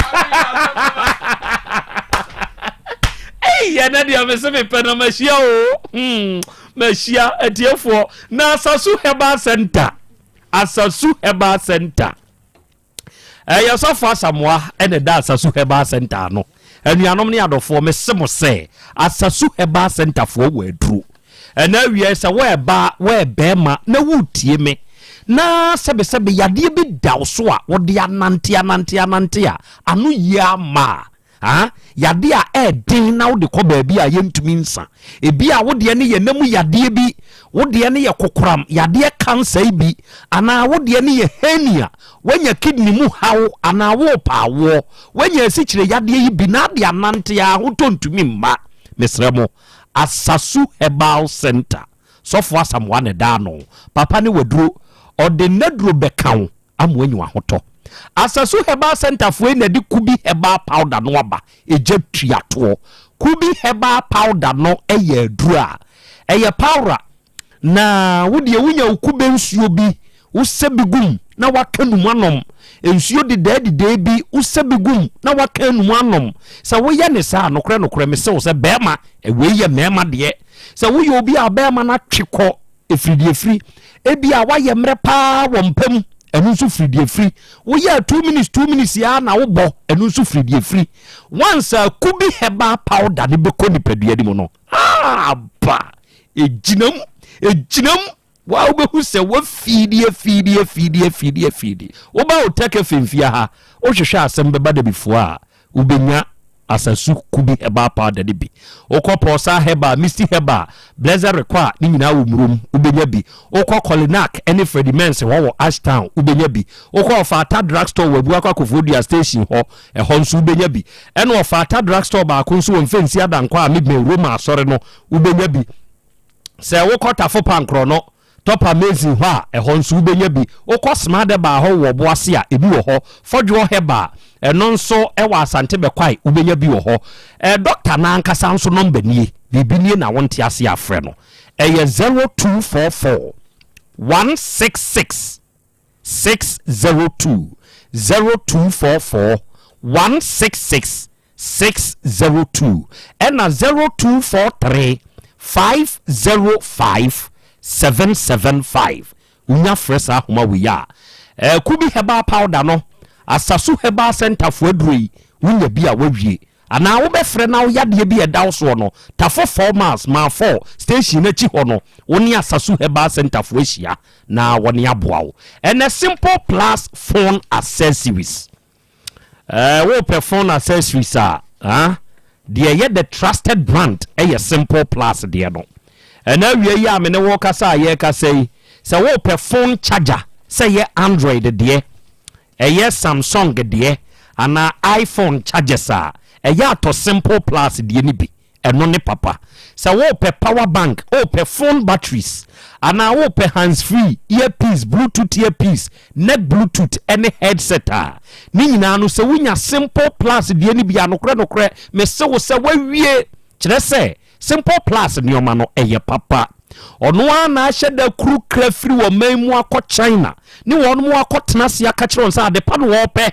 Ei, ɛnɛ deɛ me se mepɛ na mahyia o. Hmm, mahyia atiefoɔ. Na Asasu Herbal Center. Asasu Herbal Center. Ɛyɛ sɔfo Asamoah ɛna ɛda Asasu Herbal Center ano. Anuanom ne adɔfoɔ, mese mo sɛ Asasu Herbal Center foɔ wɔ aduro. Ɛna awiei sɛ wo ɛbaa, wo ɛbɛɛma na woretie me na sɛbesɛbe yadeɛ bi da wo so a wode anante anante anante a ano yie ama a, ah, yadeɛ a ɛɛden na wode kɔ baabi a yɛntumi nsa. Ebi a wo deɛ no yɛ nna mu yadeɛ bi, wo deɛ no yɛ kokoram yadeɛ cancer yi bi, anaa wo deɛ no yɛ hernia, woanya kidney mu haw anaa worepɛ awoɔ, woanya asikyire yadeɛ yi bi na ade anante a ahotɔ ntumi mma. Mesrɛ mo, Asasu Herbal Centre, Sɔfo Asamoah na ɛda ano. Papa ne waduro. Ɔde n'aduro bɛka wo ama woanya w'ahotɔ. Asasu Herbal Centre foɔ yi na ɛde Kubi Herbal Powder no aba. Egya tua toɔ. Kubi Herbal Powder no yɛ aduro a ɛyɛ powder Na wo deɛ wonya wo kube nsuo bi, wosɛ bi gum na waka num anom. Nsuo dedaa dedaa bi, wosɛ bi gum na waka num anom. Sɛ woyɛ ne saa, nokorɛ nokorɛ mese wo sɛ bɛrima, wei yɛ mmarima deɛ. Sɛ woyɛ obi a bɛrima no atwe kɔ ɛfiri deɛ firi, ebi a woayɛ mmerɛ paa wɔ mpa mu, ɛno nso firi deɛ firi. Woyɛ 2 minutes 2 minutes a na wobɔ, ɛno nso firi deɛ firi. Once a kubi herbal powder no bɛkɔ nipadua no mu no, aba Egyina mu, egyina mu. Wa wobɛhu sɛ wafiidi afiidi afiidi afiidi afiidi. Woba Hotel Cafe mfia ha, wohwehwɛ asɛm bɛba dabifoɔ a, wobɛnya Asasu Kubi Herbal Powder no bi. Wokɔ Pɔsa Herbal, Misty Herbal, Blessed Rekɔ a, ne nyinaa wɔ Murom, wobɛnya bi. Wokɔ Kolinak ne Freddie Mens hɔ wɔ Ashtown, wobɛnya bi. Wokɔ Ɔfata Drugstore wɔ Abuakwa Koforidua Station hɔ, ɛhɔ nso wobɛnya bi. Ɛna Ɔfata Drugstore baako nso wɔ Mfɛnsi Adankwa a mebɛn Roma Asɔre no, Wobɛnya bi. Sɛ wokɔ Tafo Pankorɔ no, Tɔpa Mason hɔ a, ɛhɔ nso wobɛnya bi. Wokɔ Smadeba hɔ wɔ Ɔboase a, ebi wɔ hɔ. Fɔdwoɔ Herbal, ɛno nso wɔ Asante Bɛkwae, wobɛnya bi wɔ hɔ. Ɛɛ dɔkta no ankasa nso nɔmba nie, biribi nie na wonte aseɛ a frɛ no. Ɛyɛ 0244 166 602, 0244 166 602 ɛna 0243 505 775. Wonya frɛ saa ahoma wei a, eh, Kubi Herbal Powder no, Asasu Herbal Center foɔ aduro yi, wonya bi a woawie. Anaa wobɛfrɛ na wo yadeɛ bi a ɛda wo soɔ no, Tafo 4 miles, Mile 4 station no akyi hɔ no, wo ne Asasu Herbal Center foɔ ahyia na wɔne aboa wo. Ɛnɛ Simple Plus Phone Accessories. Eh, wopɛ phone accessories a, ah, deɛ ɛyɛ the trusted brand ɛyɛ Simple Plus deɛ no. Ɛna awia yi a me ne wo kasa a yɛrekasa yi, sɛ wopɛ phone charger sɛ ɛyɛ Android deɛ, ɛyɛ Samsung deɛ, anaa iPhone chargers a, Ɛyɛ a tɔ Simple Plus deɛ no bi. Ɛno ne papa. Sɛ worepɛ power bank, worepɛ phone batteries, anaa worepɛ hands free, earpiece, bluetooth earpiece, neck bluetooth ne headset a, ne nyinaa no sɛ wonya Simple Plus deɛ no bi a, nokorɛ nokorɛ mese wo sɛ woawie. Kyerɛ sɛ Simple Plus nneɛma no ɛyɛ papa. Ɔno ara na ahyɛ da kuru kra firi wɔn man mu akɔ China ne wɔn mu akɔtena ase aka kyerɛ wɔn sɛ adepa na wɔrepɛ.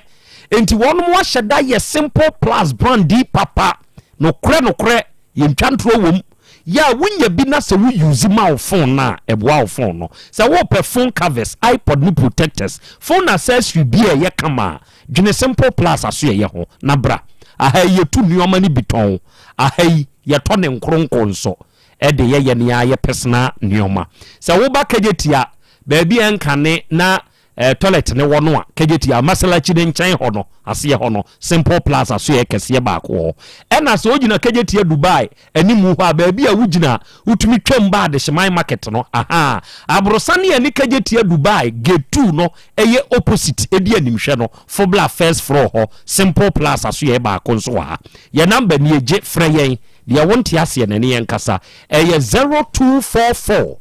Enti wɔn ahyɛ da yɛ Simple Plus brand yi papa. Nokorɛ nokorɛ yɛntwa ntorɔ wom. Yɛ a wonya bi na sɛ wo use ma wo phone no a ɛboa wo phone no. Sɛ wopɛ phone covers, iPod ne protectors, phone accessory bi a ɛyɛ kama a, dwene Simple Plus asoɛyɛ ho na bra. Aha yi yɛtu nnoɔma no bi tɔn. Aha yi yɛtɔ ne nkoronko nso de yɛ yɛn ara yɛ personal nnoɔma. Sɛ woba Kejetia baabi a ɛnkane na Eh, toilet ne wɔ no a, Kejetia, Masalachi ne nkyɛn hɔ no, aseɛ hɔ no, Simple Plaza so yɛ kɛseɛ baako wɔ hɔ. Ɛna sɛ wogyina Kejetia Dubai animu hɔ a, baabi a wogyina a, wotumi twam ba Adehyeman Market no, ahaa. Aborosan ne ɛne Kejetia Dubai Gate 2 no ɛyɛ opposite, ɛdi animhwɛ no, Fobla first floor hɔ, Simple Plaza so yɛ baako nso wɔ ha. Yɛn number nie, gye frɛ yɛn, deɛ wonte aseɛ no ɛne yɛn nkasa. Ɛyɛ 0244.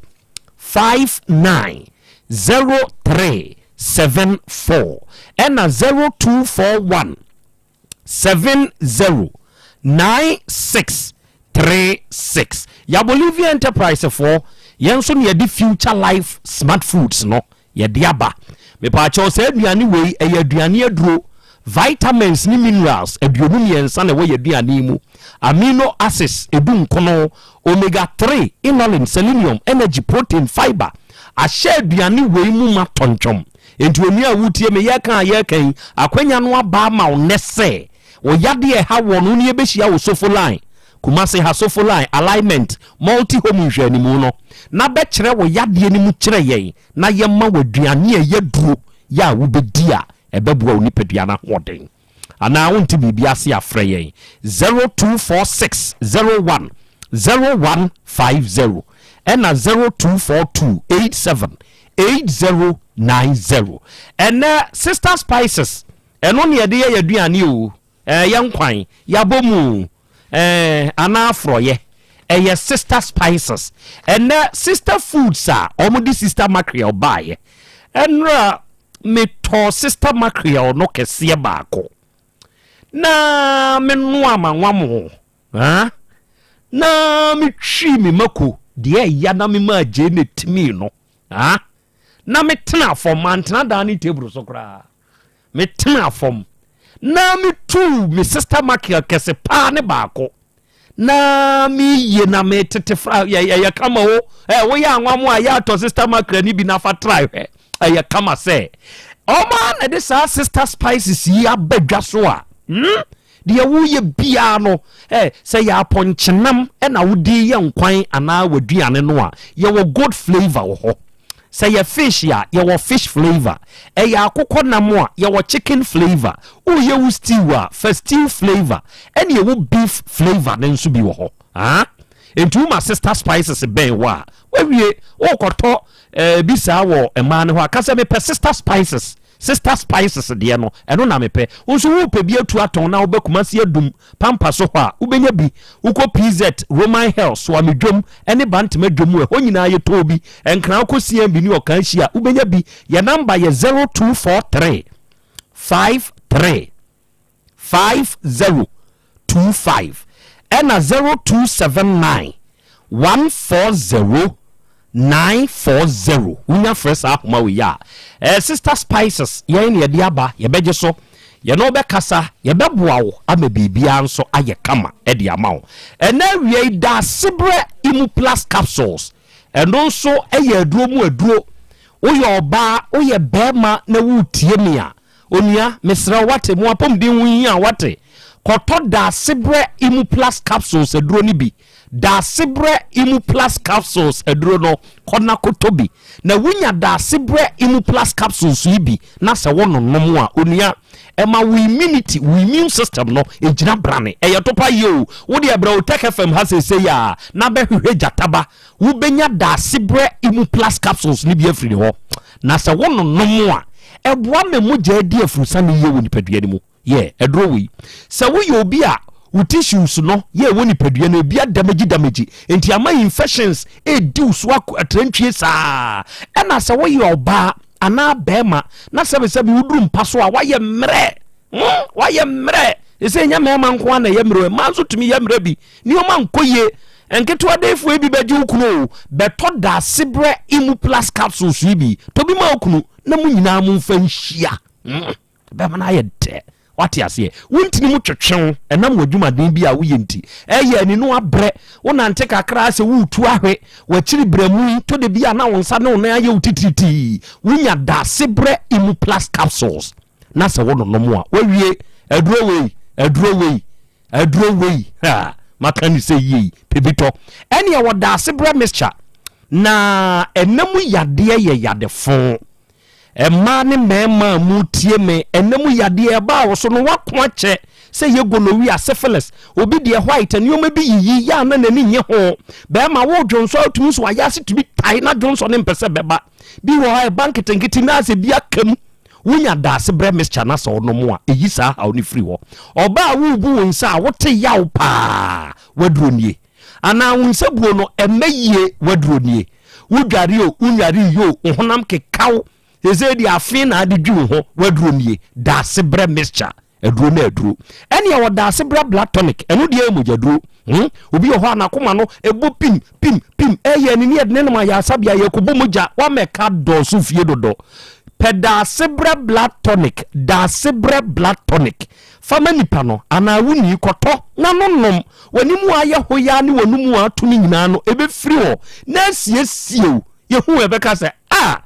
59 03 74 ɛna 0241 70 96 36. Ya Bolivia Enterprise foɔ yɛn nso na yɛde Future Life Smart Foods no yɛde aba. Mepaakyɛw saa aduane wei ɛyɛ aduane aduro. Vitamins ne minerals 23 na ɛwɔ yɛn aduane yi mu. Amino acids 19, omega 3, inulin, selenium, energy, protein, fiber ahyɛ aduane wei mu ma tɔntwɔm. Enti onua a wotie me yɛreka a yɛreka yi, akwanya no aba ama wo nnɛ sɛ wo yadeɛ a ɛha woɔ no wo ne yɛbɛhyia wɔ Sofo Line, Kumasi ha Sofo Line, Alignment, Multi Home nhwɛanimu no na bɛkyerɛ wo yadeɛ no mu kyerɛ yɛn na yɛma wo aduane a ɛyɛ aduro yɛ a wobɛdi a ɛbɛboa wo nipadua no ahoɔden. Anaa wonte biribi ase a, frɛ yɛn 0246 01 0150 ɛna 0242 87 8090. Ɛnɛ Sister Spices, ɛno ne yɛde yɛ yɛn aduane o. Ɛɛ yɛ nkwan, yɛabɔ mu o, ɛɛ anaa forɔyɛ. Ɛyɛ Sister Spices. Ɛnɛ Sister Foods a wɔde Sister Mackerel baeɛ. Ɛnora metɔɔ Sister Mackerel no kɛseɛ baako na menoa manwamo ha na metwii me mako deɛ ɛya na memaa gyeene timii no ha na metena fam mantena dining table so koraa. Metenaa fam na metuu me sister Michael kɛse paa ne baako na meyie na metete fra ɛyɛ kama o ɛ woyɛ anwamo a yɛ atɔ sister Michael ne bi nafa tra hwɛ ɛyɛ kama sɛ ɔma na de saa sister spices yi aba dwa so a hmm deɛ woyɛ biara no ɛ sɛ yɛ apɔnkyenam ɛna wode yɛ nkwan anaa w'aduane no a yɛwɔ good flavor wɔ hɔ Sɛ yɛ fish a, yɛwɔ fish flavour. Ɛyɛ akokɔ nam a, yɛwɔ chicken flavour. Woreyɛ wo stew a, fa stew flavour. Ɛne yɛwɔ beef flavour no nso bi wɔ hɔ. Haa? Enti woma sister spices bɛn wo a, woawie. Worekɔtɔ eh, bi saa wɔ mmaa no hɔ a, ka sɛ mepɛ sister spices. Sister Spices deɛ no, ɛno na mepɛ. Wo nso worepɛ bi atu atɔn na woba Kumasi Adum, Pampa so hɔ a, wobɛnya bi. Wokɔ PZ, Roman Hill, Soame Dwom ne Bantama Dwom mu, ɛhɔ nyinaa yɛtɔn bi. Nkran wokɔ CMB ne Ɔkanhyi a, wobɛnya bi. Yɛn namba yɛ 0243 53 5025 ɛna 0279 140 940. Wonya frɛ saa ahoma wei a, eh, Sister Spices yɛn na yɛde aba, yɛbɛgye so, yɛne wo bɛkasa, yɛbɛboa wo ama biribiara nso ayɛ kama de ama wo. Ɛnɛ awia yi, Daasebrɛ Imu Plus Capsules, ɛno nso yɛ aduro mu aduro. Woyɛ ɔbaa, woyɛ barima na woretie me a, Onua, mesrɛ wo, wate? Mo apɔmuden ho hia, wate? Kɔtɔ Daasebrɛ Imuplus Capsules aduro no bi. Daasebrɛ Imuplus Capsules aduro no, kɔ na kɔtɔ bi. Na wonya Daasebrɛ Imuplus Capsules yi bi na sɛ wononom a, onua, ɛma wo immunity, wo immune system no, ɛgyina brane. Ɛyɛ topa yie o. Wo deɛ brɛ wo Tech FM ha seesei a, na bɛhwehwɛ gyataba. Wobɛnya Daasebrɛ Imuplus Capsules no bi afiri ne hɔ. Na sɛ wononom a, ɛboa ma mogya di afurusane yie wɔ nipadua no mu. Yɛ aduro wei. Sɛ woyɛ obi a Wo tissues no yɛ ɛwɔ nipadua no ebi adamagyi damagyi nti ama infections ɛredi wo so atrantwie saa. Ɛna sɛ woyɛ ɔbaa anaa bɛrima na sɛbesɛbe woduru mpa so a woayɛ mmerɛ, woayɛ mmerɛ. Ɛsɛ ɛnyɛ mmarima nko ara na ɛyɛ mmerɛ, mmaa nso tumi yɛ mmerɛ bi. Nneɛma nkɔ yie. Nketewa dɛnfoɔ bi bɛgye wo kunu o. Bɛtɔ Daasebrɛ Imu Plus capsules yi bi. Tɔ bi ma wo kunu na mo nyinaa momfa nhyia. Bɛma no ayɛ dɛ. Wate aseɛ? Wo ntini mu twetwe wo ɛnam w'adwumaden bi a woyɛ nti. Ɛyɛ ani no abrɛ. Wonante kakra sɛ woretu ahwe. W'akyiri brɛmu yi, tɔ da bi a na wo nsa ne wo nan ayɛ wo titiritii. Wonya Daasebrɛ Imu Plus capsules na sɛ wononom a, woawie. Aduro wei, aduro wei. Aduro wei ha maka ne sɛ yie pɛ bi tɔ. Ɛne ɛwɔ daasebrɛ mixture na ɛna mu yadeɛ yɛ yadefo. Mmaa ne mmarima a mu tie me ɛna mu yadeɛ ɛbaa wo so no wako akyɛ sɛ yɛ gonorrhea, syphilis, obi deɛ white nneɛma bi yiyi yɛ a na n'ani nye ho. Bɛrima wo dwonsɔ atumi so ayɛ ase tumi tae na dwonsɔ ne mpɛ sɛ bɛba. Bi wɔ hɔ a ɛba nketenkete na asɛ bi aka mu. Wonya daasebrɛ mixture na sɛ wonom a, ɛyi saa haw no firi hɔ. Ɔbaa a worebu wo nsa a wote yaw paa, w'aduro nie. Anaa wo nsabuo no ɛmmɛ yie, w'aduro nie. Wodware o, wonnware yie o, wo honam keka wo, seesei deɛ afe na ade dwi wo ho, w'aduro nie. Daasebrɛ mixture. Aduro ne aduro. Ɛne ɛwɔ daasebrɛ blood tonic, ɛno deɛ ɛyɛ mogyaduro. Obi wɔ hɔ a n'akoma no ɛbɔ pim pim pim, ɛyɛ ani ne yɛde ne nom ayaresabea yɛkɔbɔ mogya, wamɛka dɔɔso fie dodo. Pɛ daasebrɛ blood tonic, daasebrɛ blood tonic fa ma nipa no anaa wo nii kɔtɔ na no nom, w'anim ayɛ hoyaa ne w'anomu ato no nyinaa no ɛbɛfiri hɔ na asiesie wo. Yɛhu ɛbɛka sɛ ah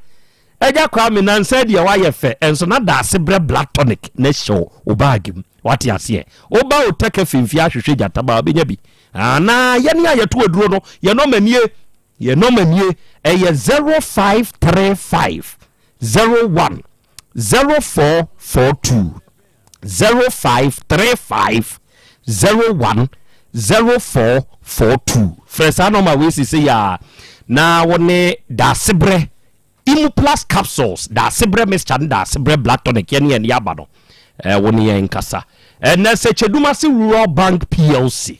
Agya Kwame nansa deɛ wayɛ fɛ nso na daase brɛ blood tonic na hyɛ wo bag mu wate aseɛ woba wo tɛkɛ fimfie ahwehwɛ gyataba wobɛnya bi anaa yɛne a yɛto aduro no yɛ nɔma nie yɛ nɔma nie ɛyɛ 0535 01 0442 0535 01 0442 frɛ saa nɔma wei sese yɛ a na wo ne daase brɛ Imuplus capsules, daasebrɛ mixture ne daasebrɛ blood tonic yɛne yɛn de aba no, wo ne yɛn nkasa. Ɛnɛ sɛ Kyedumase Rural Bank PLC,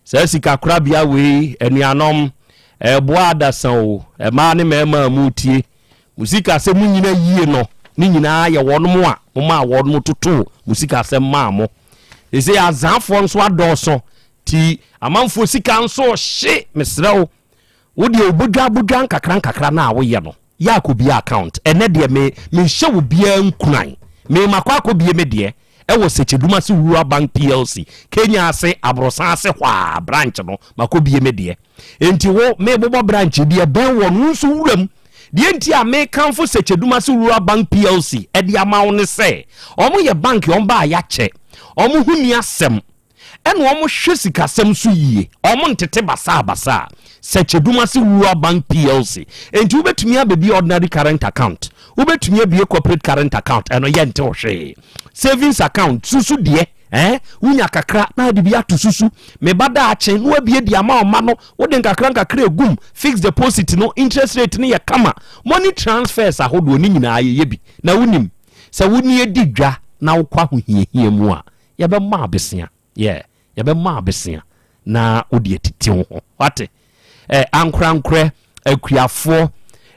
saa sikakorabea wei, anuanom, ɛboa adasa o, mmaa ne mmarima a moretie, mo sikasɛm nyina yie no, ne nyinaa yɛ wɔnom a momaa wɔnom totoo mo sikasɛm maa mo. Seesei azaafoɔ nso adɔɔso, ti amanfoɔ sika nso hye, mesrɛ wo, Wo deɛ wobodwa bodwa nkakra nkakra no a woyɛ no yɛ akɔbie account ɛnɛ deɛ me menhyɛ obiara nkuran me makɔ akɔbie me deɛ ɛwɔ Sekyedumase Rural Bank PLC Kenya ase Aborosan ase hɔ a branch no makɔbie me deɛ enti wo mebobɔ branch deɛ bɛn wɔ no wo nso wuram deɛ nti a mekamfo Sekyedumase Rural Bank PLC ɛde ama wo ne sɛ wɔn yɛ bank wɔn baa yɛakyɛ wɔn ho ni asɛm Ɛna wɔn hwɛ sikasɛm so yie, wɔn ntete basaa basaa sɛ Kyedumase Rural Bank PLC. Enti wobɛtumi abɛbie ordinary current account, wobɛtumi abie corporate current account, ɛno yɛ nte wo hwee. Savings account, susu deɛ, eh, wonya kakra na ade bi ato susu, me ba daakye na wabie de ama ɔma no, wode nkakra nkakra egum, fixed deposit no, interest rate no yɛ kama, money transfers ahodoɔ ne nyinaa yɛyɛ bi. Na wonim, sɛ wo nie di dwa na wokɔ ahohiahia mu a, Yɛbɛma abesea, yeah, yɛbɛma abesea na wode atiti wo ho. Wate? Eh, ankorankorɛ, akuafoɔ,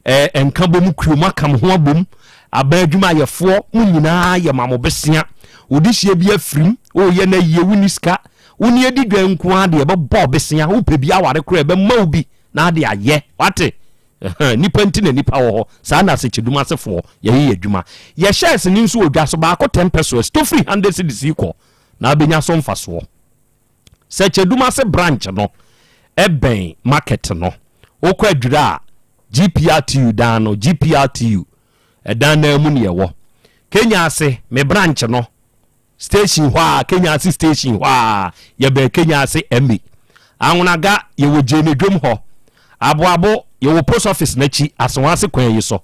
eh, nkabom kuo, mo aka mo ho abom, aban adwumayɛfoɔ, mo nyinaa yɛ ma mo besea. Wode hyia bi afirim, woyɛ no ayie, wonni sika, wo ne adi dwa nko ara deɛ ɛbɛbɔ besea, wopɛ bi aware koraa ɛbɛma wo bi na ade ayɛ. Wate? Nnipa nti na nnipa wɔ hɔ. Saa na asekyedum asefoɔ yɛyɛ yɛ adwuma. Yɛ shares no nso wɔ dwa so, baako 10 pesewas, tɔ firi 100 cedis yi kɔ na abɛnya so mfasoɔ. Sɛkyɛdum ase branch no ɛbɛn market no. Wokɔ Adwira a, GPRTU dan no, GPRTU ɛdan no ara mu na yɛwɔ. Kenya ase, me branch no, Station hɔ a, Kenya ase station hɔ a, yɛbɛn Kenya ase MA. Anwonaga, yɛwɔ Gyene dwom hɔ. Aboabo, yɛwɔ post office n'akyi, Asewase kwan yi so.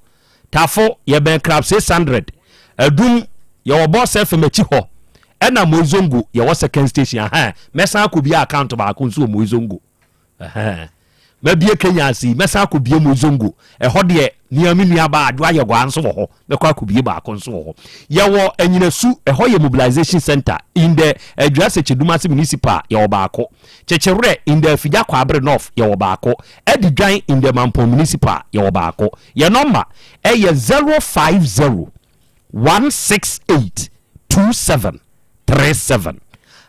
Tafo, yɛbɛn Crab 600. Adum, yɛwɔ Boss FM akyi hɔ. Ɛna Moizongo, yɛwɔ second station. Ahaa, mɛsan akɔ bia account baako nso wɔ Moizongo. Ɛhɛn. Mabie Kenya ase yi, mɛsan akɔbie Mozongo. Ɛhɔ deɛ, mea me nuabaa Adwoa Yɛgwaa nso wɔ hɔ. Mɛkɔ akɔbie baako nso wɔ hɔ. Yɛwɔ Anyinasu, ɛhɔ yɛ Mobilization Centre in the Adwira Sekyedumase Municipal, yɛwɔ baako. Kyekyewerɛ in the Afigya Kwaabere North, yɛwɔ baako. Adidwan in the Mampong Municipal, yɛwɔ baako. Yɛn nɔmba yɛ 050 168 2737.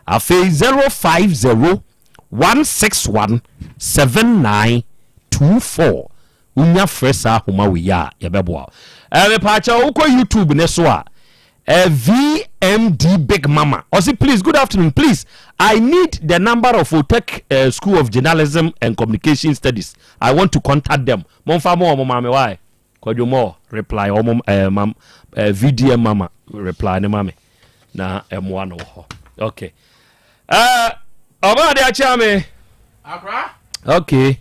Afei 050 161 7924 Wonya frɛ saa ahoma wei a yɛbɛboa wo. Eh, mepaakyɛw wokɔ YouTube ne so a eh, VMD Big Mama ɔse please good afternoon please I need the number of Otec eh, School of Journalism and Communication Studies I want to contact them momfa mo wɔn ma me why Kwadwo Moore reply wɔn eh, mam, eh, VDM Mama reply ne ma me na ɛmoa no wɔ hɔ okay Eh, ɔbaa de akyea me. Akora. Okay.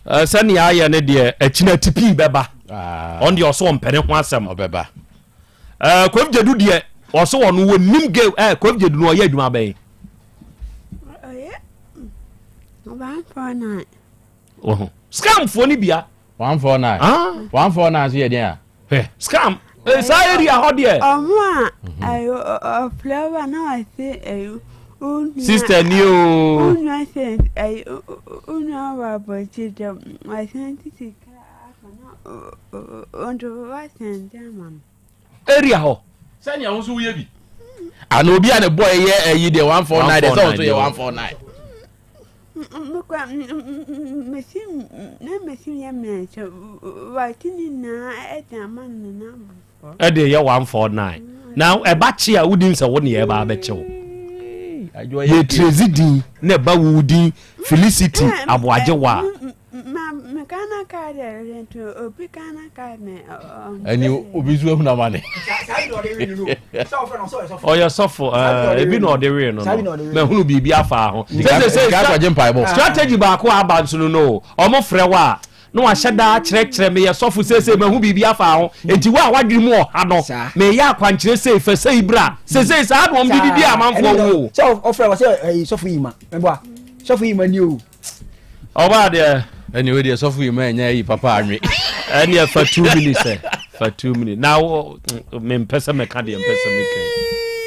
Eh, sɛnea ayɛ ne deɛ akyina tipii bɛba. Ah. Ɔn deɛ ɔso ɔmpɛ ne ho asɛm. Ɔbɛba. Eh, Kofi Gyedu deɛ ɔso ɔno wɔnim game. Eh, Kofi Gyedu no ɔyɛ adwuma bɛn? Ɔyɛ 149. Wɔho. Scamfoɔ no bia. 149. Ah. 149 nso yɛ deɛn a? Hwɛ scam. Eh, saa area hɔ deɛ. Ɔmo a ayo ɔfrɛ wa na wase ayo onua. Sister ni o. Onua sɛ ayo onua wɔ abɔgye dɛ wasan ti sika afa na ɔnto wasan de ama no. Area hɔ. Sɛnea wo nso woyɛ bi. Ana obi a ne bɔ yɛ ayi deɛ 149 deɛ sɛ wo nso yɛ 149. Mekɔ mesi na mesi yɛ mmiɛnsa wate ne nyinaa ɛde ama no na abɔfra. Ɛde yɛ 149 na ɛba kye a wonim sɛ wo ne ɛba abɛkye wo. Yɛ tirezi din na ɛba wo din Felicity Aboagye wa. Ma me Ghana card ɛrɛ nti obi Ghana card na ɛni obi nso ehun amane. Ɔyɛ sɔfo ebi na ɔde wee no no mɛhunu biribi afa ho. Sɛ strategy baako aba nso no no ɔmo frɛ wo a na wahyɛ daa kyerɛkyerɛ meyɛ sɔfo seesei mahu biribi afa ho nti wo a wadwene mu ɔha no meyɛ akwankyerɛ sei fɛ sei bra seesei saa na ɔmo de didi amanfoɔ wo. Sɛ ɔfrɛ wɔ sɛ ɛyi sɔfo yi ma mɛboa sɔfo yi ma ni o. Ɔbaa deɛ. Ɛne wei deɛ sɔfo yi ma ɛnyɛ ayi papa anwe. Ɛne ɛfa two minutes ɛ fa two minutes na wo mempɛ sɛ mɛka deɛ mpɛ sɛ meka yi.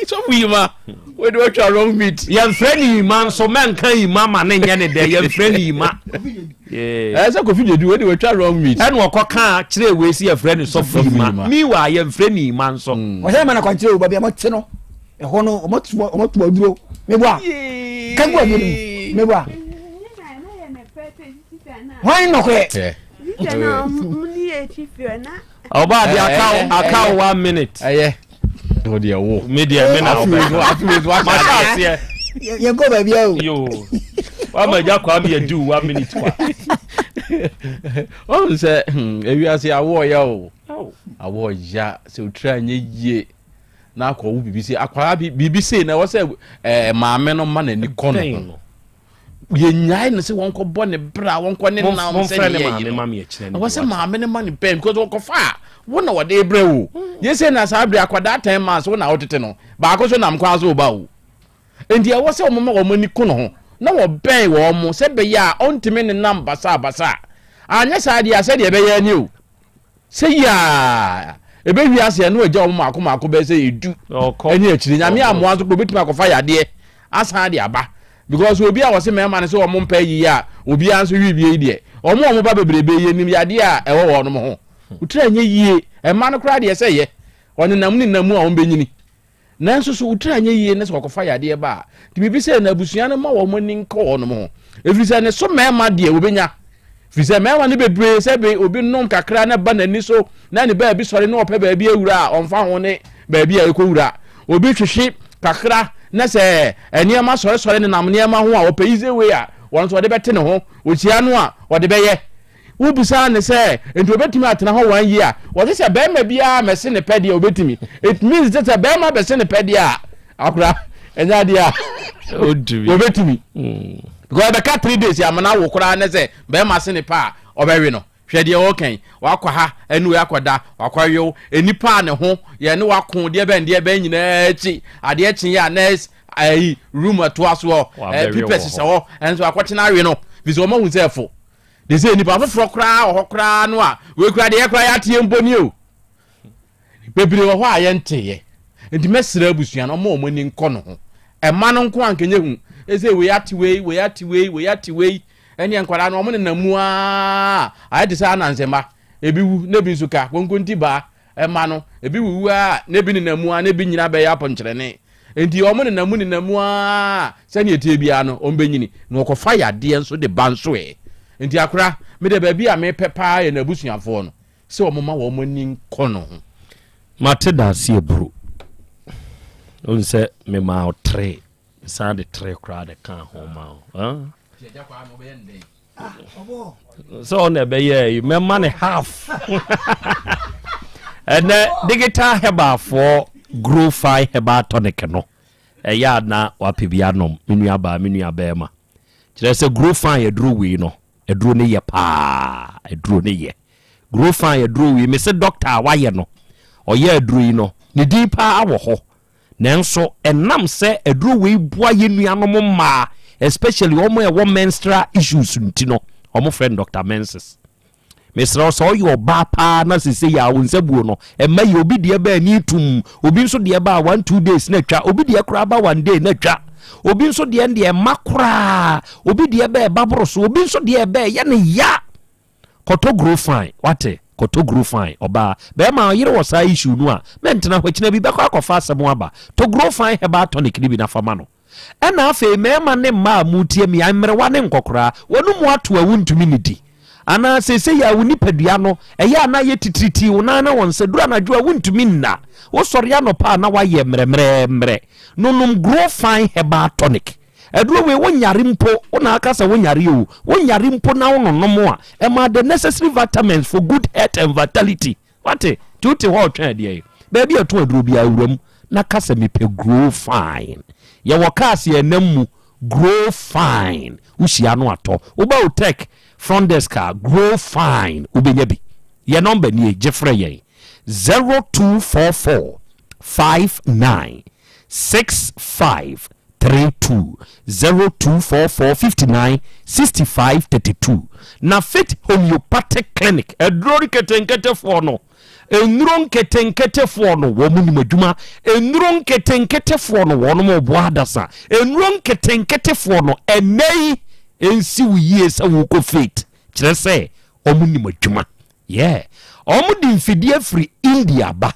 Sɔfo yi ma wei de watwa wrong meat. Yɛmfrɛ ne yima nso mɛnka yima ma ne nyɛ ne dɛ yɛmfrɛ ne yima. Ɛɛ sɛ Kofi Gyedu wei de watwa wrong meat. Ɛna ɔkɔ kaa kyerɛ wei si yɛfrɛ ne sɔfo yima meanwhile yɛmfrɛ ne yima nso. Ɔsɛ ma na kwankyerɛ o baabi a mɔte no. ɛhɔ no ɔmɔto aduro meboa kagu aduro no mu meboa hwan nɔkorɛ ɔba de aka aka one minute ɛyɛ o deɛ wo me deɛ me na wobɛka mahyɛ aseɛ yɛnkɔ baabi a o yo wama agya kwaa me yɛdi one minute kwa ɔhu sɛ ewiase awoɔ ya o awoɔ ya sɛ otiri anyɛ yie na akɔ wo biribi sei akwadaa bi biribi sei na ɛwɔ sɛ ɛɛ maame no ma n'ani kɔ ne ho yɛnyae no sɛ wɔnkɔ bɔ ne bra wɔnkɔ ne nam sɛ ne yɛ yi no ɛwɔ sɛ maame no ma ne bɛn because wɔkɔfa a wo na wɔde brɛ wo yɛ sɛ na saa bere akwadaa ten months wo na wotete no baako so nam kwan so ba wo nti ɛwɔ sɛ wɔn ma wɔn ani ko no ho na wɔbɛn wɔn mo sɛ bɛyɛ a ɔntumi ne nam basabasa anyɛ saa deɛ a sɛdeɛ ɛbɛyɛ ni o Sɛ yie a, ɛbɛwie aseɛ na wagya wɔn mmaako mmaako bɛyɛ sɛ edu ɛne akyire. Nyame amoa nso kora obɛtumi akɔfa yadeɛ asan de aba because obi a wɔse mmarima no sɛ wɔn mpɛ yie a obiara nso wi bie yi deɛ wɔn a wɔn ba bebrebe yɛ nim yadeɛ a ɛwɔ wɔn ho. Wotiri anyɛ yie mma no koraa deɛ sɛ yɛ ɔnenam ne nam mu a wɔn bɛnyini. Nanso so wo tiri anyɛ yie na sɛ wɔkɔfa yadeɛ ba a, nti biribi sɛ na abusua no ma wɔn ani nkɔ wɔn ho. Ɛfiri sɛ ne so mmarima deɛ wɔbɛnya. Ɛfiri sɛ mmarima no bebree sɛ be obi nom kakra na ba n'ani so na ne baabi sɔre na ɔpɛ baabi awura a ɔmfa ho ne baabi a ɛkɔwura. Obi hwehwe kakra na sɛ nneɛma sɔresɔre nenam nneɛma ho a ɔpɛ easy way a wɔn nso ɔde bɛte ne ho. Ɔhyia no a ɔde bɛyɛ. Wobisaa no sɛ, Enti obetumi atena hɔ one year? Wɔse sɛ bɛrima biara mɛse ne pɛ deɛ obetumi. It means sɛ sɛ bɛrima bɛse ne pɛ deɛ a, akora ɛnyɛ adeɛ a obetumi. Hmm. Because ɛbɛka three days amena wo koraa ne sɛ bɛrima se ne pɛ a ɔbɛwe no. Hwɛ deɛ ɔka yi, wakɔ ha ɛne wei akɔda, wakɔwew, nnipa a ne ho yɛ ne wako deɛ bɛn deɛ bɛn nyinaa akyi, adeɛ kye yɛ a nurse ayi room ɛtoa soɔ, ɛɛ pipɛ hyehyɛ hɔ, ɛnso akɔkyena awe no, bisɛ wɔn ahu sɛ ɛfo. De sɛ nipa foforɔ koraa wɔ hɔ koraa no a wei koraa deɛ yɛ koraa yɛateɛ mpo ni o. Bebree wɔ hɔ a yɛnteeɛ. Nti mɛsrɛ abusua no ɔmo wɔn ani nkɔ no ho. Ɛma no nko a nkɛnyɛ hu. Ɛsɛ wei ate wei, wei ate wei, wei ate wei. Ɛneɛ nkwadaa no ɔmo nenam mu aa ayɛ te sɛ ananse mma. Ebi wu na ebi nso ka. Konkonti baa ɛma no ebi wuwu aa na ebi nenam mu aa na ebi nyina bɛyɛ apɔnkyerɛne. Nti ɔmo nenam mu nenam mu aa sɛdeɛ ɛteɛ biara no ɔmo bɛnyini na wɔkɔfa yadeɛ nso de ba nso ɛ. Nti akora me deɛ baabi a mepɛ paa yɛ n'abusuafoɔ no. Sɛ wɔn ma wɔn ani nkɔ no ho. Mate dase aburo. Wohu sɛ memaa wo tere. Mesan de tere koraa de kaa ho ma wo. Sɛ ɔna ɛbɛyɛ yi mɛma ne half. Ɛnɛ digital herbalfoɔ grow fine herbal tonic no ɛyɛ a na wapɛ bi anom me nua baa me nua bɛrima. Kyerɛ sɛ grow fine aduro wei no Aduro no yɛ paa aduro no yɛ. Grow fine aduro wei mese doctor a wayɛ no ɔyɛ aduro yi no ne din paa wɔ hɔ nanso ɛnam sɛ aduro wei boa yɛ nuanom mmaa especially wɔn a ɛwɔ menstrual issues nti no wɔn frɛ no Doctor Menses. Mesrɛ wo sɛ ɔyɛ ɔbaa paa na sese yɛ a wo nsa buo no ɛma yɛ obi deɛ ba ani tum obi nso deɛ ba 1 2 days na atwa obi deɛ koraa ba one day na atwa obi nso deɛ deɛ ɛma koraa obi deɛ bɛɛ ba boro so obi nso deɛ ɛbɛɛ yɛ ne ya. Kɔtɔ Grow Fine wate, kɔtɔ Grow Fine. Ɔbaa bɛrima ɔyere wɔ saa issue no a mɛntena hɔ akyina bi bɛkɔ akɔfa asɛm aba. Tɔ Grow Fine herbal tonic no bi na fa ma no. Ɛna afei mmarima ne mmaa a moretie me, mmerewa ne nkɔkoraa, wɔn mu ato a wontumi nnidi. Anaa seesei a wo nipadua no, ɛyɛ a na ayɛ titiritii, wo nan ne wo nsa, duru anadwo a wontumi nna. Wosɔre anɔpa a na woayɛ mmerɛmmerɛmmerɛ. No nom Grow Fine Herbal Tonic. Aduro wei wonyare mpo, wo na aka sɛ wonyare o, wonyare mpo na wononom a, ɛma the necessary vitamins for good health and vitality. Wate? Nti wote hɔ retwɛn ɛdeɛn? Baabi a ɛtɔn aduro biara wura mu na ka sɛ mepɛ Grow Fine. Yɛwɔ cars yɛn nam mu, Grow Fine. Wohyia no atɔ. Woba Otec front desk a, Grow Fine wobɛnya bi. Yɛn nɔmba nie, gye frɛ yɛn, 0244 59 65 32 0244 59 65 32. Na Faith Homeopathic Clinic aduro nketenketefoɔ no, nnuro nketenketefoɔ no, wɔn nim adwuma. Nnuro nketenketefoɔ no, wɔn boa adasa. Nnuro nketenketefoɔ no, ɛnɛ yi nsi wo yie sɛ wokɔ Faith, kyerɛ sɛ wɔn nim adwuma. Yeah, wɔn de mfidie firi India ba.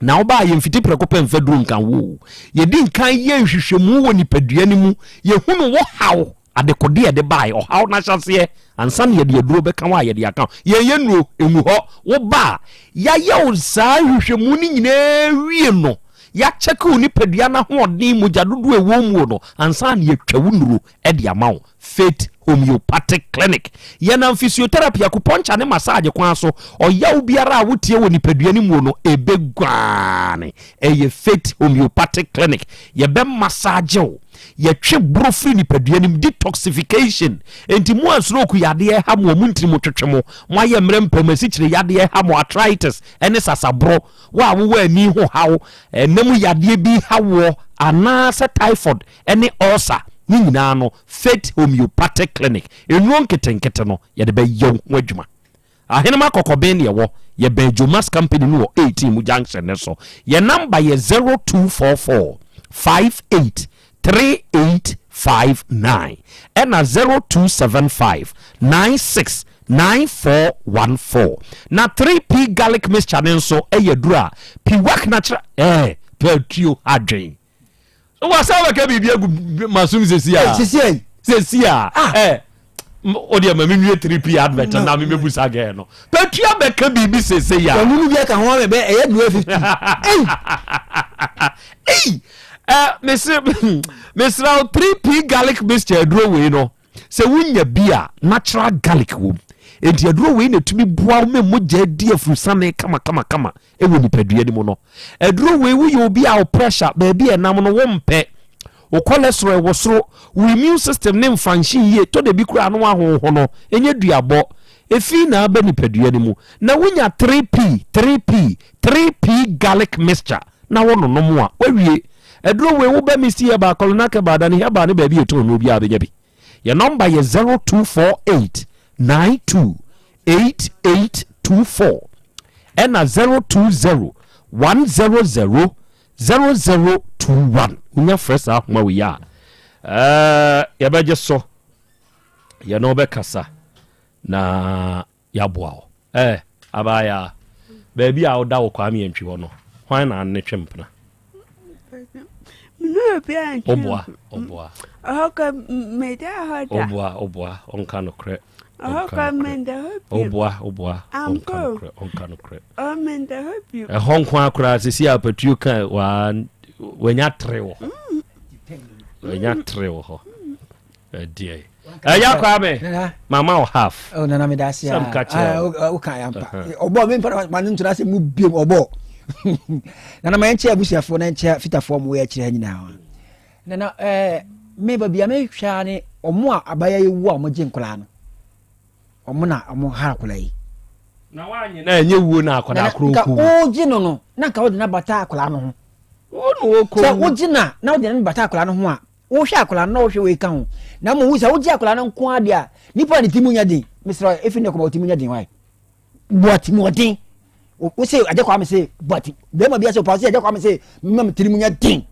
Na wobaa yɛmfiti prɛko pɛ mfa duro nka wo o. Yɛdi nkan yɛ nhwehwɛmu wɔ nipadua no mu, yɛhunu wo haw, adekodeɛ a ɛde baeɛ, ɔhaw no ahyɛaseɛ, ansa na yɛde aduro bɛka wo a yɛde aka wo. Yɛnyɛ nnuro ngu hɔ. Woba a, yɛayɛ wo saa nhwehwɛmu no nyinaa wie no, yɛakyɛke wo nipadua no ahoɔden, mogya dodoɔ a ɛwɔ mu no, ansa na yɛatwa wo nnuro de ama wo. Faith Homeopathic Clinic. Yɛnam physiotherapy, acupuncture ne massage kwan so. Ɔyaw biara a wotie wɔ nipadua no mu no, ebeguane. Ɛyɛ Faith Homeopathic Clinic. Yɛbɛ massage wo. Yɛtwe boro firi nipadua no mu, detoxification. Enti mo a stroke yadeɛ ha mo a mo ntini mu twetwe mo, mo ayɛ mmerɛ mpam, asikyire yadeɛ ha mo, arthritis ne sasaboro, wo a wowɔ ani ho haw, ɛna mu yadeɛ bi ha woɔ, anaasɛ typhoid ne ulcer ne nyinaa no, Faith Homeopathic Clinic nnuro nketenkete no yɛde bɛyɛ wo ho adwuma. Ahenema Kɔkɔben ne yɛwɔ, yɛbɛn Jomas Company no wɔ 18 mu junction no so. Yɛn number yɛ 0244 58 3859 ɛna 0275 96 9414. Na 3P garlic mixture no nso yɛ aduro a piwak natural ɛɛ pɛtuo adwen. Wasa bɛka biribi agu masom sesi a. Sesi a. Sesi a. Ah. Eh. O deɛ ma menwie 3p advert na me mɛbu sa gɛɛ no. Pɛtua bɛka biribi sese ya. Ɔno no bi aka ho ama bɛ ɛyɛ dua 50. Ei. Ei. Eh, mesrɛ mesrɛ 3p garlic mixture aduro wei no. Sɛ wonya bi a, natural garlic wom. Enti aduro wei na ɛtumi boa wo ma mogya di afurusane kamakamakama wɔ nipadua no mu no. Aduro wei woyɛ obi a wo pressure baabi a ɛnam no wompɛ, wo cholesterol ɛwɔ soro, wo immune system ne mfanhye yie, tɔ da bi koraa no ahoho no, ɛnyɛ duabɔ. Efi na aba nipadua no mu. Na wonya 3P, 3P, 3P garlic mixture na wononom a, woawie. Aduro wei wo ba Misty Herbal, Kolonak Herbal, Dani Herbal ne baabi a yɛtɔn nnuro biara bɛnya bi. Yɛn nɔmba yɛ 0248. 92 8824 ɛna 020 100 0021. Wonya frɛ saa ahoma wei a, ɛɛ yɛbɛgye so, yɛne wobɛkasa na yɛaboa wo. Ɛɛ abaayaa, baabi a woda wɔ Kwame Antwi hɔ no, hwan na ne twe mpena? Ɔboa, ɔboa. Ɔboa, ɔboa, ɔnka nokorɛ. Ɔboa, ɔboa, ɔnka nokorɛ, ɔnka nokorɛ. Ɛhɔ nko ara koraa sisi a patuo ka waa wanya tere wɔ hɔ. Wanya tere wɔ hɔ. Ɛdeɛ. Ɛyɛ Kwame, mama wo half. Oh, nana meda ase a. Sɛm ka kyerɛ wo. Woka ya mpa. Ɔbɔ me mpa ma no ntura sɛ mu biom ɔbɔ. Nana ma yɛnkyɛ abusuafoɔ na yɛnkyɛ fitafoɔ mo yɛ akyerɛ ha nyinaa. Nana ɛɛ me ba bia me hwɛ ne ɔmo a abaya yi wu a ɔmo gye nkwadaa no. Ɔmo na ɔmo ha akwadaa yi. Na wanye na ɛnyɛ wuo na akwadaa koro ku. Nka wogye no no na nka wode no abata akwadaa no ho. Wo na wokɔ. Sɛ wogye na na wode no bata akwadaa no ho a Wohwɛ akwadaa no na wohwɛ wei ka ho. Na mmom wo sɛ wogye akwadaa no nko ara deɛ a, nipa a ne ti mu nyɛ den. Mesrɛ efi nnɛ kɔma wo ti mu nyɛ den wae. Bɔ ti mu ɔden. Wo se agya Kwame se bɔ ti. Bɛrima bi ase ɔpa se agya Kwame se mma me tiri mu nyɛ den.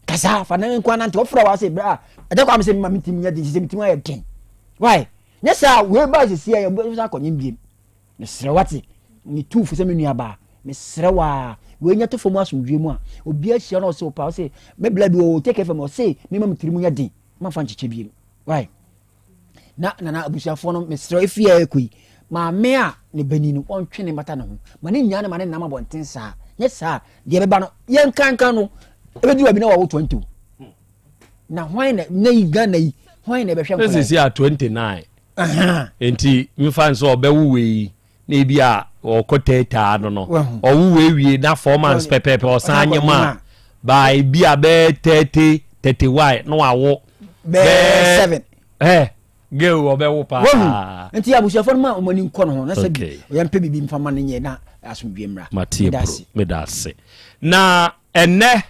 Kasa fa ne nko ara nante. Wɔfrɛ wa se bra agya Kwame se mma me ti mu nyɛ den sisi me ti mu ayɛ den. Wae. Nyɛ saa wei ba sisi a yɛ bɛ akɔnye biem. Mesrɛ wo wate, metu fo sɛ me nua baa, mesrɛ wo aa, wei nyɛ to fam asomdwie mu a, obi ahyia na ɔse wo paa, ɔse, me bla bi wɔ take fam, ɔse, me ma me tiri mu nyɛ den, ma fa nkyekyɛ biem, why? Na nana abusuafoɔ no, mesrɛ efi a ɛkɔ yi, maame a ne bani no, ɔntwe ne mbata ne ho, ma ne nyaa ne ma ne nam abɔnten saa, nyɛ saa, deɛ ɛbɛba no, yɛnkankan no, ɛbɛduru baabi na wawo 20 na hwan na na yi Ghana yi hwan na ɛbɛhwɛ nkwadaa yi. Sisi a 29 nti nfa nsɛ ɔbɛwo wei na ebi a ɔkɔ tɛɛtaa no no ɔwo wei wie na four months pɛpɛɛpɛ ɔsan nye mu a baa ebi a bɛɛ 30 31 na wawo bɛɛ seven. Ɛ girl ɔbɛwo paa. Wahu nti abusuafo no ma wɔn ani nkɔ no ho na sɛ bi ɔyɛ mpɛ biribi nfa ma no nyɛ na asomdwe mmra. Matie bro meda ase na ɛnɛ.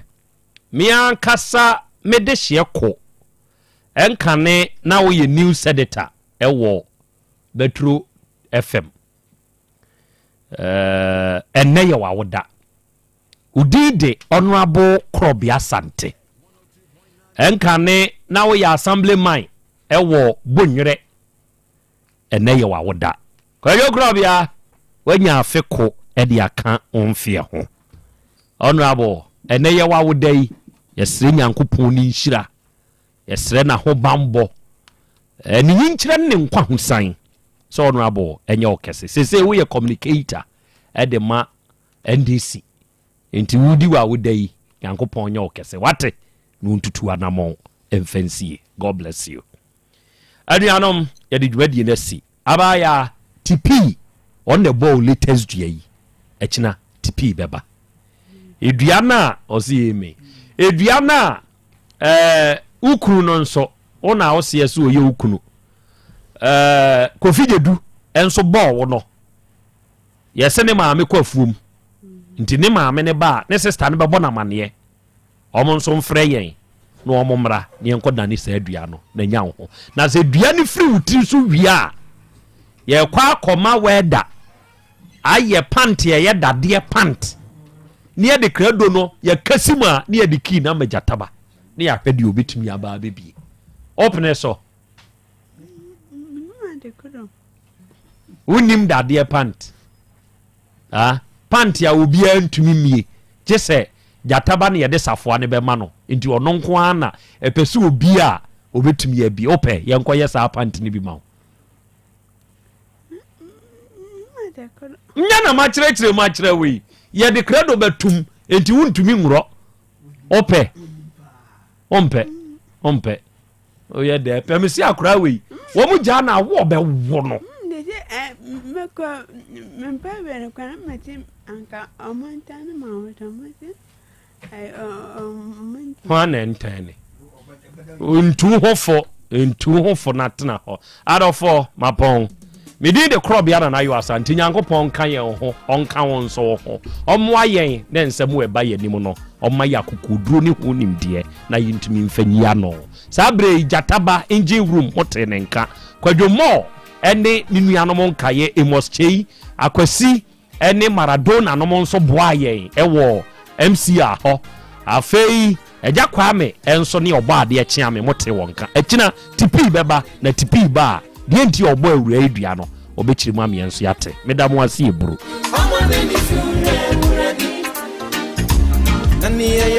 Me ankasa me dehyeɛ ko. Ɛnkane na woyɛ news editor wɔ Bɛturo FM. Ɛnnɛ yɛ w'awoda. Wo din de Honourable Korɔbea Asante. Ɛnkane na woyɛ Assemblyman wɔ Bonwerɛ. Ɛnnɛ yɛ w'awoda. Kwadwo Korɔbea, woanya afe ko de aka wo mfeɛ ho. Honourable, ɛnnɛ yɛ w'awoda yi, yɛsrɛ Nyankopɔn ne nhyira, yɛsrɛ n'ahobanbɔ, ne nyinkyerɛ ne ne nkwahosan sɛ Honourable ɛnyɛ wo kɛse. Seesei woyɛ communicator de ma NDC, nti wodi w'awoda yi, Nyankopɔn nyɛ wo kɛse, wate? Na ɔntutu anamɔn mfa nsie. God bless you. Anuanom, yɛde dwumadie no asi. Abaayaa, Tipii, ɔno na ɛbɔɔ wo latest dua yi. Ɛkyena, Tipii bɛba. Edua no a, ɔse amen. Edua no a, ɛɛ, wo kunu no nso, wo na woseɛ sɛ ɔyɛ wo kunu. Ɛɛ, Kofi Gyedu nso bɔɔ wo no. Yɛse ne maame kɔ afuom. Nti ne maame ne ba a, ne sista no bɛbɔ no amaneɛ. Wɔn nso mfrɛ yɛn na wɔn mmra na yɛnkɔdane saa dua no na nya wo ho. Na sɛ dua no firi wo tiri so wie a, yɛrekɔ akɔma wɛda ayɛ pant a ɛyɛ dadeɛ pant na yɛde krado no yɛkasi mu a na yɛde kii no ama gyataba na yɛahwɛ deɛ ɔbɛtumi aba abɛbie. Wopene so? Wonim dadeɛ pant? Ah, pant a obiara ntumi mmie, gye sɛ gyata ba na yɛde safoa no bɛma no. Nti ɔno nko ara na ɛpɛ sɛ obi a obetumi abie. Wopɛ? Yɛnkɔyɛ saa pant no bi ma wo. Nyɛ na makyerɛkyerɛ mu akyerɛ wo yi. Yɛde krado bɛtum, nti wontumi nworɔ. Wopɛ? Wompɛ? Wompɛ? Oyɛ dɛ pɛ me se akora wei. Wɔn gyaa na awo ɔbɛwo no. Dede ɛ mekɔ mempɛ wei no kwan mete anka ɔmo ntan ne ma ɔmo tɔn mo se ɛ ɔmo nti. Hwan na ɛntɛn ne? Ntu ho fo, ntu ho fo na tena hɔ. Adɔfoɔ, mapɔn. Me din de Korɔbea Nana Yaw Asante. Nyankopɔn nka yɛn ho, ɔnka wo nso wo ho. Ɔmmoa yɛn na nsɛm a ɛba yɛn anim no, ɔmma yɛn akokoɔduro ne ho nimdeɛ na yɛntumi mfa nyi ano. Saa berɛ yi, Gyata Ba, Engine Room, motee ne nka. Kwadwo Moore. ne ne nuanom nkaeɛ Amos Kyei, Akwasi ne Maradona nom nso boaa yɛn wɔ MCR hɔ. Afei Agya Kwame nso ne Ɔbɔadeɛ Kyeame mote wɔn nka. Akyina Tipii bɛba, na Tipii ba a, deɛ nti a ɔbɔ awuraa yi dua no, ɔbɛkyiri mu ama yɛn nso yɛate. Meda mo ase eburu.